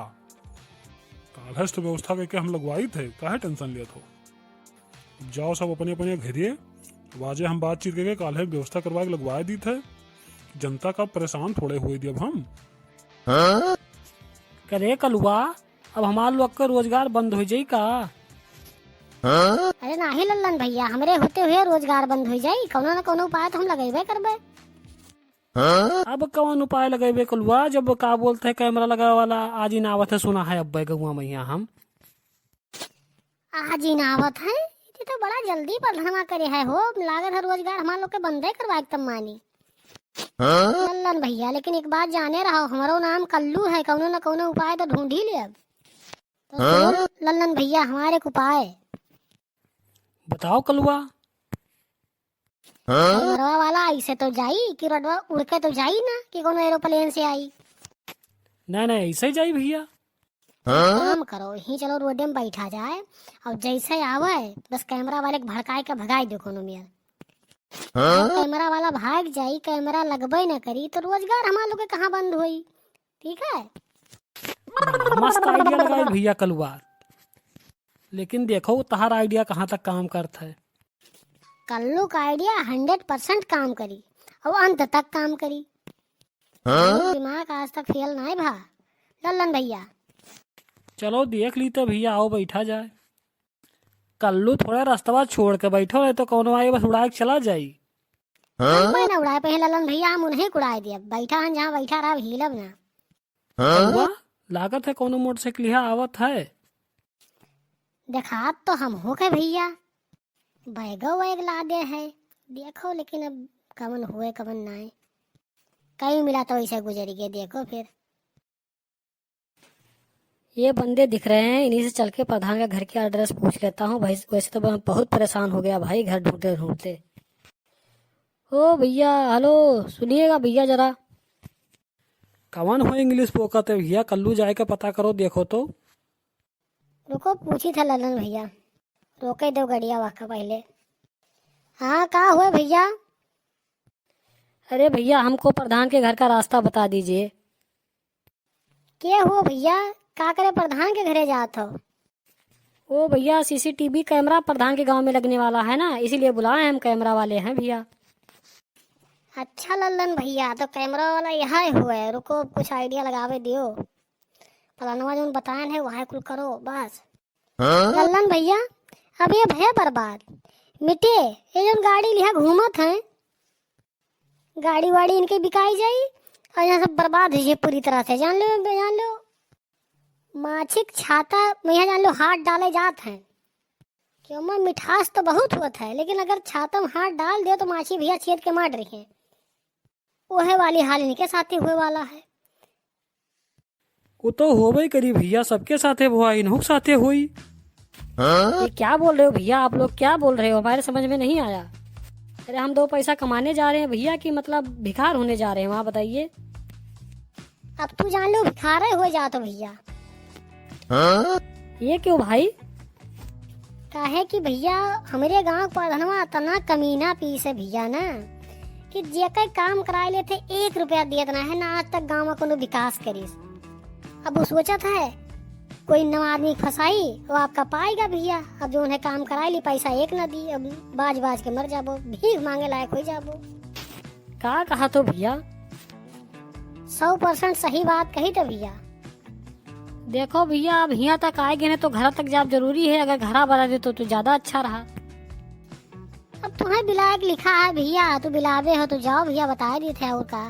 काल्हे से तो व्यवस्था करके हम लगवाइत है, काहे tension लेत हो? अब जाओ सब अपने अपने घरे, वाजे हम बातचीत करके काल्हे व्यवस्था करवा के लगवाए दीत है। जनता का परेशान थोड़े हुए दिए अब हम। करे कलुआ, अब हमार लोग के रोजगार बंद होइ जाई का? अरे नाही लल्लन भैया, हमरे होते हुए रोजगार बंद होइ जाई, कौनो न कौनो उपाय तो हम लगेबे करबे। अब कौन उपाय लगेबे कलुआ, जब का बोलते हैं camera लगावे वाला आज ही ना आवत है, सुना है अब्बे गौवा में यहाँ हम। आज ही ना आवत है, ये तो बड़ा जल्दी प्रधानवा करे है हो, लागत है रोजगार हमार लोग के बंदे करवाए एकदम मानी। लल्लन भैया, लेकिन एक बात जाने रहो, हमरो नाम कल्लू है, कौनो न कौनो उपाय तो ढूंढ ही ले अब। तो सुनो लल्लन भैया, हमारे एक उपाय। बताओ कलुआ। मरवा वाला ऐसे तो जाई कि रोडवा उड़ के तो जाई ना कि कोनो aeroplane से आई। नहीं, नहीं, ऐसे ही जाई भैया। काम करो, यहीं चलो रोडे में बैठा जाए और जैसे आवे बस camera वाले के भड़काए के भगाई दो कोनो मेर। अगर camera वाला भाग जाई, camera लगबे न करी तो रोजगार हमार लोग के कहाँ बंद होई? ठीक है। बड़ा मस्त idea लगाई भैया कलुआ, लेकिन देखो तहार idea कहाँ तक काम करत है। कल्लू का idea hundred percent काम करी और अंत तक काम करी। दिमाग आज तक fail नाय भा लल्लन भैया। चलो देख ली तो भैया, आओ बैठा जाए। कल्लू थोड़ा रस्तवा छोड़ के बैठो, नहीं तो कौनो आई बस उड़ा के चला जाई। हम कोई ना उड़ाए पे लल्लन भैया, हम उन्हें उड़ाए दिया। बैठा हन जहाँ बैठा रहा, हिलब ना। कलुआ, लागत है कौनो मोटरसाइकिलिया आवत है। देखात तो हम हो के भैया, बैगो वैग लादे है। देखो लेकिन अब कवन हुए कवन नाय। कई मिला तो ऐसे गुजर गए, देखो फिर। ये बंदे दिख रहे हैं, इन्हीं से चल के प्रधान का घर की address पूछ लेता हूँ भाई। वैसे तो मैं बहुत परेशान हो गया भाई, घर ढूंढते ढूंढते। ओ भैया, hello, सुनिएगा भैया जरा। कवन हो English बोकत है भैया, कल्लू जाए के पता करो, देखो तो। रुको, पूछी था ललन भैया, रोके दो गड़िया वाका पहले। हाँ, का हुए भैया? अरे भैया, हमको प्रधान के घर का रास्ता बता दीजिए। के हो भैया, का करे प्रधान के घरे जात हो? ओ भैया, CCTV camera प्रधान के गांव में लगने वाला है ना, इसीलिए बुलाए हैं हम, camera वाले हैं भैया। अच्छा लल्लन भैया, तो camera वाला यहाँ हुए, रुको कुछ idea लगावे दियो। फलानवा जौन बतायन है, वहाँ कुल करो बस। लल्लन भैया, अब ये भय बर्बाद मिटे, ये जौन गाड़ी लिहा घूमत हैं, गाड़ी वाड़ी इनके बिकाई जाई और यहाँ सब बर्बाद हो जाए पूरी तरह से। जान लो, जान लो, माछी के छाता में यहाँ जान लो हाथ डाले जात हैं। क्यों, मैं मिठास तो बहुत होत है, लेकिन अगर छाता में हाथ डाल दे तो माछी भैया छेद के मार रही है। ओहे वाली हाल इनके साथे हुए वाला है। वो तो होबे करी भैया, सबके साथे हुआ, इन्हों के साथे हुई। ये क्या बोल रहे हो भैया, आप लोग क्या बोल रहे हो, हमारे समझ में नहीं आया। अरे हम दो पैसा कमाने जा रहे हैं भैया कि मतलब भिखार होने जा रहे हैं वहाँ, बताइए। अब तू जान लो भिखारे हो जात हो भैया। ये क्यों भाई? काहे कि भैया हमरे गांव के प्रधानवा इतना कमीना पीस है भैया ना, कि जेकर काम कराए लेते एक रुपया दियत ना है ना, आज तक गांव में कोनो विकास करिस। अब वो सोचत है कोई नवा आदमी फंसाई, वो आपका पाएगा भैया। अब जौन है काम कराए ली, पैसा एक ना दी, अब बाज बाज के मर जाबो, भीख मांगे लायक हो जाबो। का कहा तो भैया? सौ percent सही बात कही तो भैया। देखो भैया, अब हियाँ तक आए गए हैं तो घर तक जाब जरूरी है, अगर घरा बना दे तो, तो ज्यादा अच्छा रहा। अब तुम्हें बिलाए के लिखा है भैया, तू बिलावे हो तो जाओ भैया, बताए देते हैं और का।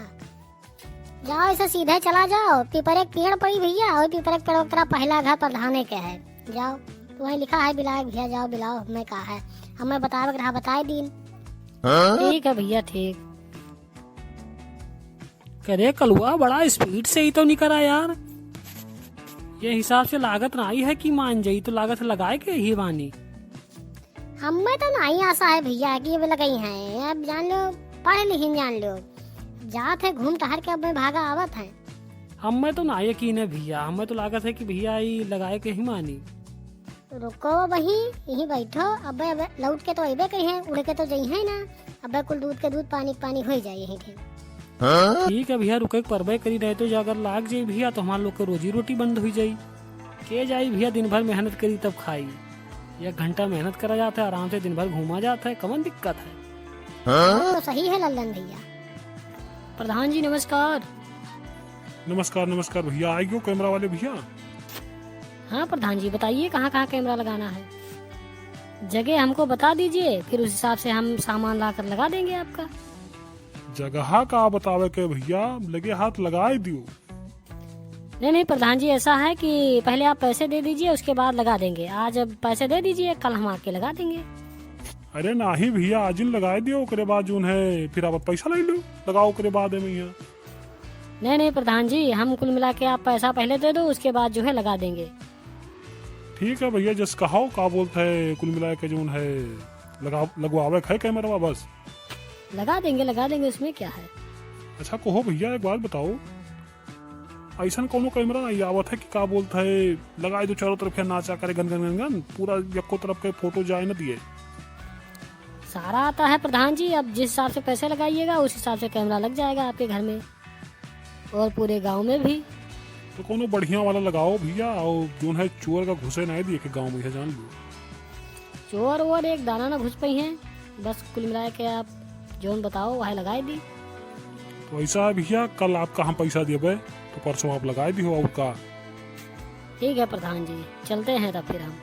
जाओ ऐसे सीधे चला जाओ, पीपरे के पेड़ पड़ी भैया, और पीपरे के पेड़ तरह पहला घर प्रधाने के है। जाओ, तुम्हें लिखा है बिलाए के भैया, जाओ बिलाओ, हमें का है, हमें बतावे के रहा बताए दीन। ठीक है भैया, ठीक। करे कलुआ, बड़ा speed से ही तो निकरा यार। ये हिसाब से लागत नाई है कि मान जाई, तो लागत है लगाए के ही बानी। हमें तो नाई आशा है भैया कि अब लगई हैं, अब जान लो पढ़ लिहिन जान लो, जात है घूम टहर के अब में भागा आवत है। हमें तो ना यकीन है भैया, हमें तो लागत है कि भैया ई लगाए के ही मानी। रुको अबहीं, यहीं बैठो, अबे, अबे लौट के तो अइबे करिहैं, उड़ के तो जइहैं ना, अबे कुल दूध के दूध, पानी के पानी होइ जाई यहीं ठे। ठीक है भइया, रुके के परबे करी, नहीं तो जे अगर लाग जाई भइया तो हमार लोग के रोजी रोटी बंद होइ जाई। के जाई भइया, दिन भर मेहनत करी तब खाई। एक घंटा मेहनत करा जात है, आराम से दिन भर घूमा जात है, कवन दिक्कत है? बात तो सही है लल्लन भइया। प्रधान जी नमस्कार। नमस्कार, नमस्कार भइया, आइ गयो कैमरा वाले भइया। हाँ प्रधान जी, बताइए कहाँ कहाँ कैमरा लगाना है, जगह हमको बता दीजिए, फिर उस हिसाब से हम सामान लाकर लगा देंगे आपका। जगह का बतावे के भइया, लगे हाथ लगाए दियो। नहीं, नहीं प्रधान जी, ऐसा है कि पहले आप पैसे दे दीजिए, उसके बाद लगा देंगे। आज अब पैसे दे दीजिए, कल हम आके लगा देंगे। अरे नाही भइया, आज ही लगाए दियो, ओकरे बाद जौन है फिर आप पैसा ले लो, लगाओ ओकरे बाद में यहाँ। नहीं, नहीं प्रधान जी, हम कुल मिला के आप पैसा पहले दे दो, उसके बाद जो है लगा देंगे। ठीक है भइया, जस कहो, का बोलत है, कुल मिला के जौन है लगा, लगवावे के है कैमरवा बस। लगा देंगे, लगा देंगे, उसमें क्या है। अच्छा कहो भइया, एक बात बताओ, ऐसन कौनो कैमरा नहीं आवत है कि का बोलत है, लगाए दो चारों तरफ या नाचा करे गन गन गन गन, पूरा यक्को तरफ के फोटो जाए न दिए। सारा आता है प्रधान जी, अब जिस हिसाब से पैसे लगाइएगा उस हिसाब से कैमरा लग जाएगा आपके घर में और पूरे गांव में भी। तो कौनो बढ़िया वाला लगाओ भइया, और जौन है चोर का घुसे नहीं दिए के गांव में, यह जान लो। चोर वोर एक दाना ना घुस पइहैं, बस कुल मिला के आप जौन बताओ वह लगाए दी। तो ऐसा है भइया, कल आपका हम पैसा देबे तो परसों आप लगाए दिहो, और का। ठीक है प्रधान जी, चलते हैं तब फिर हम।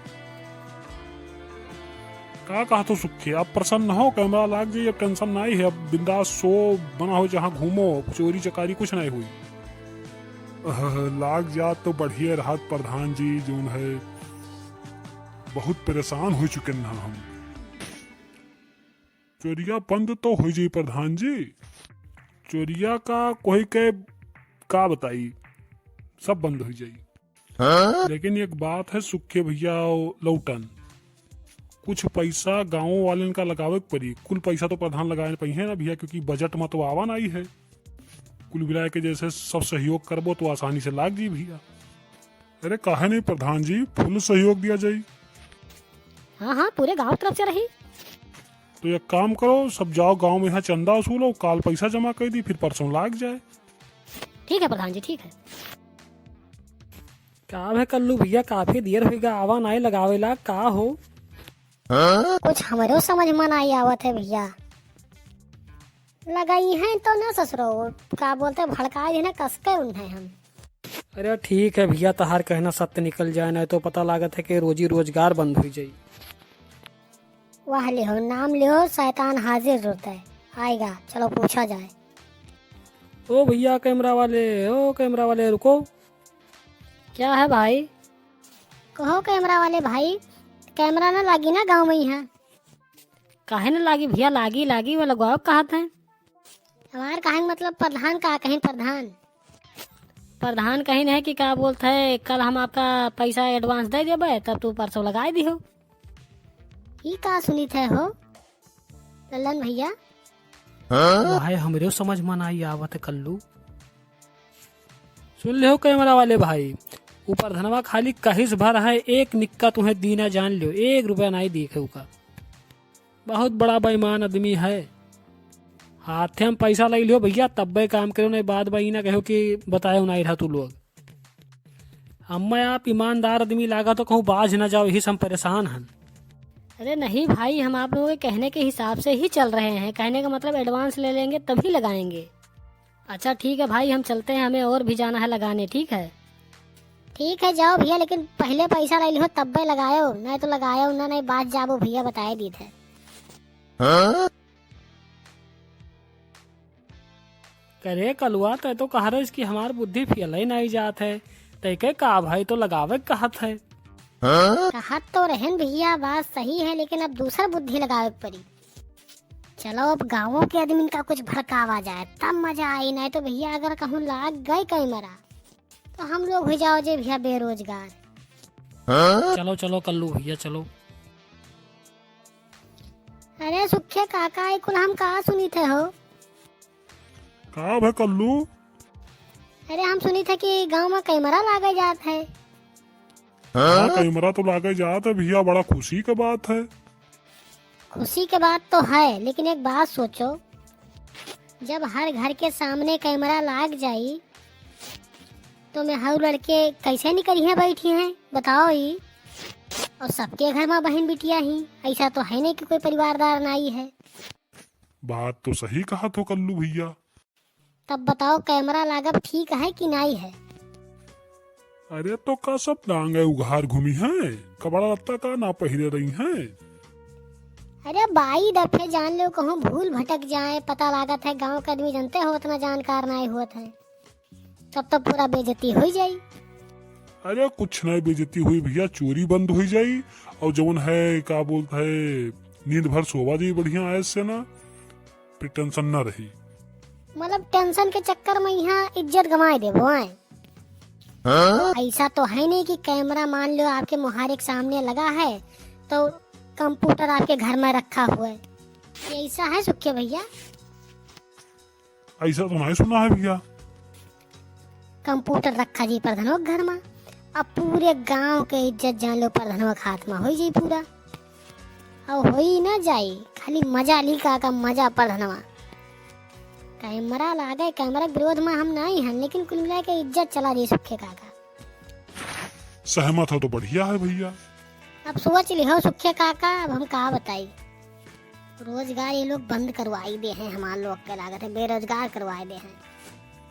का कहत हो सुखे, अब प्रसन्न हो, कैमरा लाग जाई, अब टेंशन नहीं है, अब बिंदास सो बना हो, जहाँ घूमो, चोरी चकारी कुछ नहीं हुई। अह, लाग जात तो बढ़िया रहत प्रधान जी, जौन है बहुत परेशान हो चुके हैं हम। चोरिया बंद तो हो जाई प्रधान जी, चोरिया का कोई के का बताई, सब बंद हो जाई। लेकिन एक बात है सुखे भइया और लौटन, कुछ पैसा गाँव वालन का लगावे के पड़ी। कुल पैसा तो प्रधान लगाए न पइहैं ना भइया, क्योंकि बजट में तो आवा नहीं है। कुल मिला के जैसे सब सहयोग करबो तो आसानी से लाग जी भइया। अरे काहे नहीं प्रधान जी, फुल सहयोग दिया जाई। हाँ हाँ, पूरे गांव तरफ से रही। तो एक काम करो, सब जाओ गांव में यहाँ चंदा वसूलो, काल पैसा जमा कर दी, फिर परसों लाग जाए। ठीक है प्रधान जी, ठीक है। का भे कल्लू भइया, काफी देर होइगा, आवा नाई लगावेला, का हो? कुछ हमरो समझ में नाई आवत है भइया। लगाई हैं तो ना ससुरो, का बोलते भड़काए देना कसके उन्हें हम। अरे ठीक है भइया, तहार कहना सत्य निकल जाए, नहीं तो पता लागत है कि रोजी रोजगार बंद हुई जाई। वाह लिहो, नाम लिहो, शैतान हाजिर रहता है, आएगा, चलो पूछा जाए। ओ भइया कैमरा वाले, ओ कैमरा वाले, रुको। क्या है भाई? कहो कैमरा वाले भाई, कैमरा ना लागी ना गाँव में यहाँ? काहे ना लागी भइया, लागी, लागी, वो लगवाओ कहत है। हमार कहे के मतलब प्रधान का कहीं प्रधान? प्रधान कहीं नहीं कि का बोलत है, कल हम आपका पैसा advance दे देबे, तब तू परसों लगाए दिहो। ई का सुनित है हो लल्लन भइया? हाँ? वाहे हमरे समझ में नाई आवत है कल्लू। सुन लिहो कैमरा वाले भाई, ऊ प्रधनवा खाली कहिस भर है, एक निक्का तुहें दीना जान लियो, एक रुपया नाई देखे उका। बहुत बड़ा बेईमान आदमी है। हाथे में पैसा लइ लियो भइया, तब्बे काम करो, नहीं बाद में ई ना कहो कि बताए नाई रहा तू लोग। हमें आप ईमानदार आदमी लागा तो कहूँ बाझ ना जाओ, यही से हम परेशान हन। अरे नहीं भाई, हम आप लोगों के कहने के हिसाब से ही चल रहे हैं। कहने का मतलब advance ले लेंगे तभी लगाएंगे। अच्छा ठीक है भाई, हम चलते हैं, हमें और भी जाना है लगाने, ठीक है? ठीक है, जाओ भइया, लेकिन पहिले पैसा लइ लिहो तब्बे लगायो, नहीं तो लगायो ना, नहीं बाझ जाबो भइया, बताए दीत है। करे कलुआ, तै तो कह रहे कि हमार बुद्धि फेल ही नहीं जात है, तै के का भाई तो लगावे के कहत है। कहत तो रहन भइया, बात सही है, लेकिन अब दूसर बुद्धि लगावे के पड़ी। चलो, अब गाँवों के आदमी का कुछ भड़कावा जाए, तब मजा आई, नहीं तो भइया अगर कहूँ लाग गए कैमरा, तो हम लोग हो जाओ जे भइया बेरोजगार। चलो, चलो कल्लू भइया, चलो। अरे सुखे काका, ई कुल हम का सुनित है हो? का भे कल्लू? अरे हम सुनित है कि गाँव में कैमरा लागे जात है। हाँ, कैमरा तो लागे जात है भैया, बड़ा खुशी के बात है। खुशी के बात तो है, लेकिन एक बात सोचो, जब हर घर के सामने कैमरा लाग जाई, तो मेहरारू लड़के कैसे निकरिहैं बैठिहैं, बताओ ई? और सबके घर मा बहिन बिटिया ही, ऐसा तो है नहीं कि कोई परिवारदार नाई है। बात तो सही कहत हो कल्लू भैया। तब बताओ, कैमरा लागब ठीक है कि नाई है? अरे, तो का सब डांगे उघार घूमिहैं? कपड़ा लत्ता का ना पहिरे रहिहैं? अरे, बाई दफे जान लो, कहूँ भूल भटक जाए, पता लागत है गाँव के आदमी जानते हो, उतना जानकार नाई होत है, तब तो पूरा बेइज्जती होइ जाई। अरे, कुछ नाई बेइज्जती हुई भैया, चोरी बंद होइ जाई, और जौन है, का बोलत है, नींद भर सोवा जाई बढ़िया ऐसे ना, फिर टेंशन ना रही। मतलब, टेंशन के चक्कर में यहाँ इज्जत गंवाए देबो, आए? हाँ? ऐसा तो है नहीं कि कैमरा मान लो आपके मुहारे के सामने लगा है, तो कंप्यूटर आपके घर में रखा हुआ है, ये ऐसा है सुखे भैया? ऐसा तो नहीं सुना है भैया। कंप्यूटर रखा जी प्रधानवा के घर में, अब पूरे गांव के इज्जत जान लो प्रधानवा के हाथ में होइ जाई पूरा। अब होइ ना जाई, खाली मजा ली काका, मजा प्रधानवा। कैमरा लागे, कैमरा के विरोध में हम नाई हन, लेकिन कुल मिला के इज्जत चला जाई सुखे काका। सहमत हो तो बढ़िया है भैया। अब सोच लिहो सुखे काका, अब हम का बताई, रोजगार ये लोग बंद करवाई दे हैं, हमार लोग के लागत है बेरोजगार करवाए दे हैं।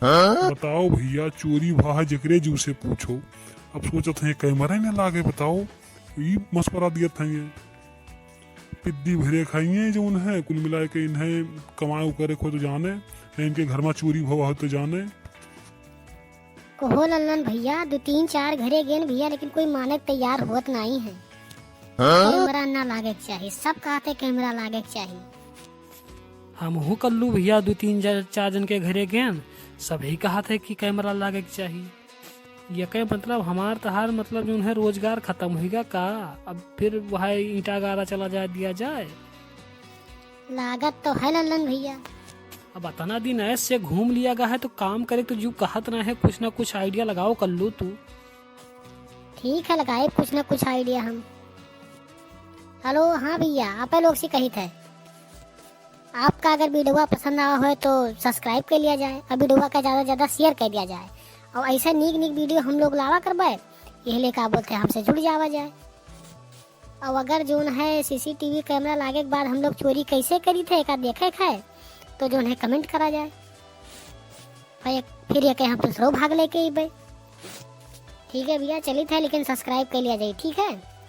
हाँ? बताओ भैया, चोरी भा है जेकरे जीव से पूछो। अब सोचत हैं कैमरा न लागे, बताओ, ई मशवरा दियत हैं ये। पिद्दी भरे खाइए जौन है, कुल मिला के इन्हें कमाए करे को तो जाने, इनके घर में चोरी भवा हो तो जाने। कहो लल्लन भैया, दो तीन चार घरे गेन भैया, लेकिन कोई माने के तैयार होत नाई है। हाँ? कैमरा ना लागे के चाही, सब कहते कैमरा लागे के चाही। हमहू कल्लू भैया दो तीन ज-, चार जन के घरे गेन, सभी कहत है कि कैमरा लागे के चाही। ये के मतलब हमार तहार मतलब जौन है रोजगार खत्म होइगा का? अब फिर वह ईंटा गारा चला जाए दिया जाए? लागत तो है लल्लन भैया। अब अतना दिन ऐसे घूम लिया गा है तो काम करे तो जू कहत ना है, कुछ ना कुछ idea लगाओ कल्लू तू। ठीक है, लगाए कुछ ना कुछ idea हम। Hello, हाँ भैया, आप लोग से कहित है, आपका अगर video पसंद आवा होए तो subscribe कर लिया जाए, और video का ज्यादा से ज्यादा share कर दिया जाए, और ऐसा नीक नीक video हम लोग लावा करबे, यही लेकर आप बोलते हैं हमसे जुड़ जावा जाए। और अगर जौन है CCTV कैमरा लागे के बाद हम लोग चोरी कैसे करी थे, एका देखे के है, तो जौन है comment करा जाए। फिर एक, फिर ये के हम दूसरो भाग लेके अइबे। ठीक है भैया, चलित है, लेकिन subscribe कर लिया जाए, ठीक है?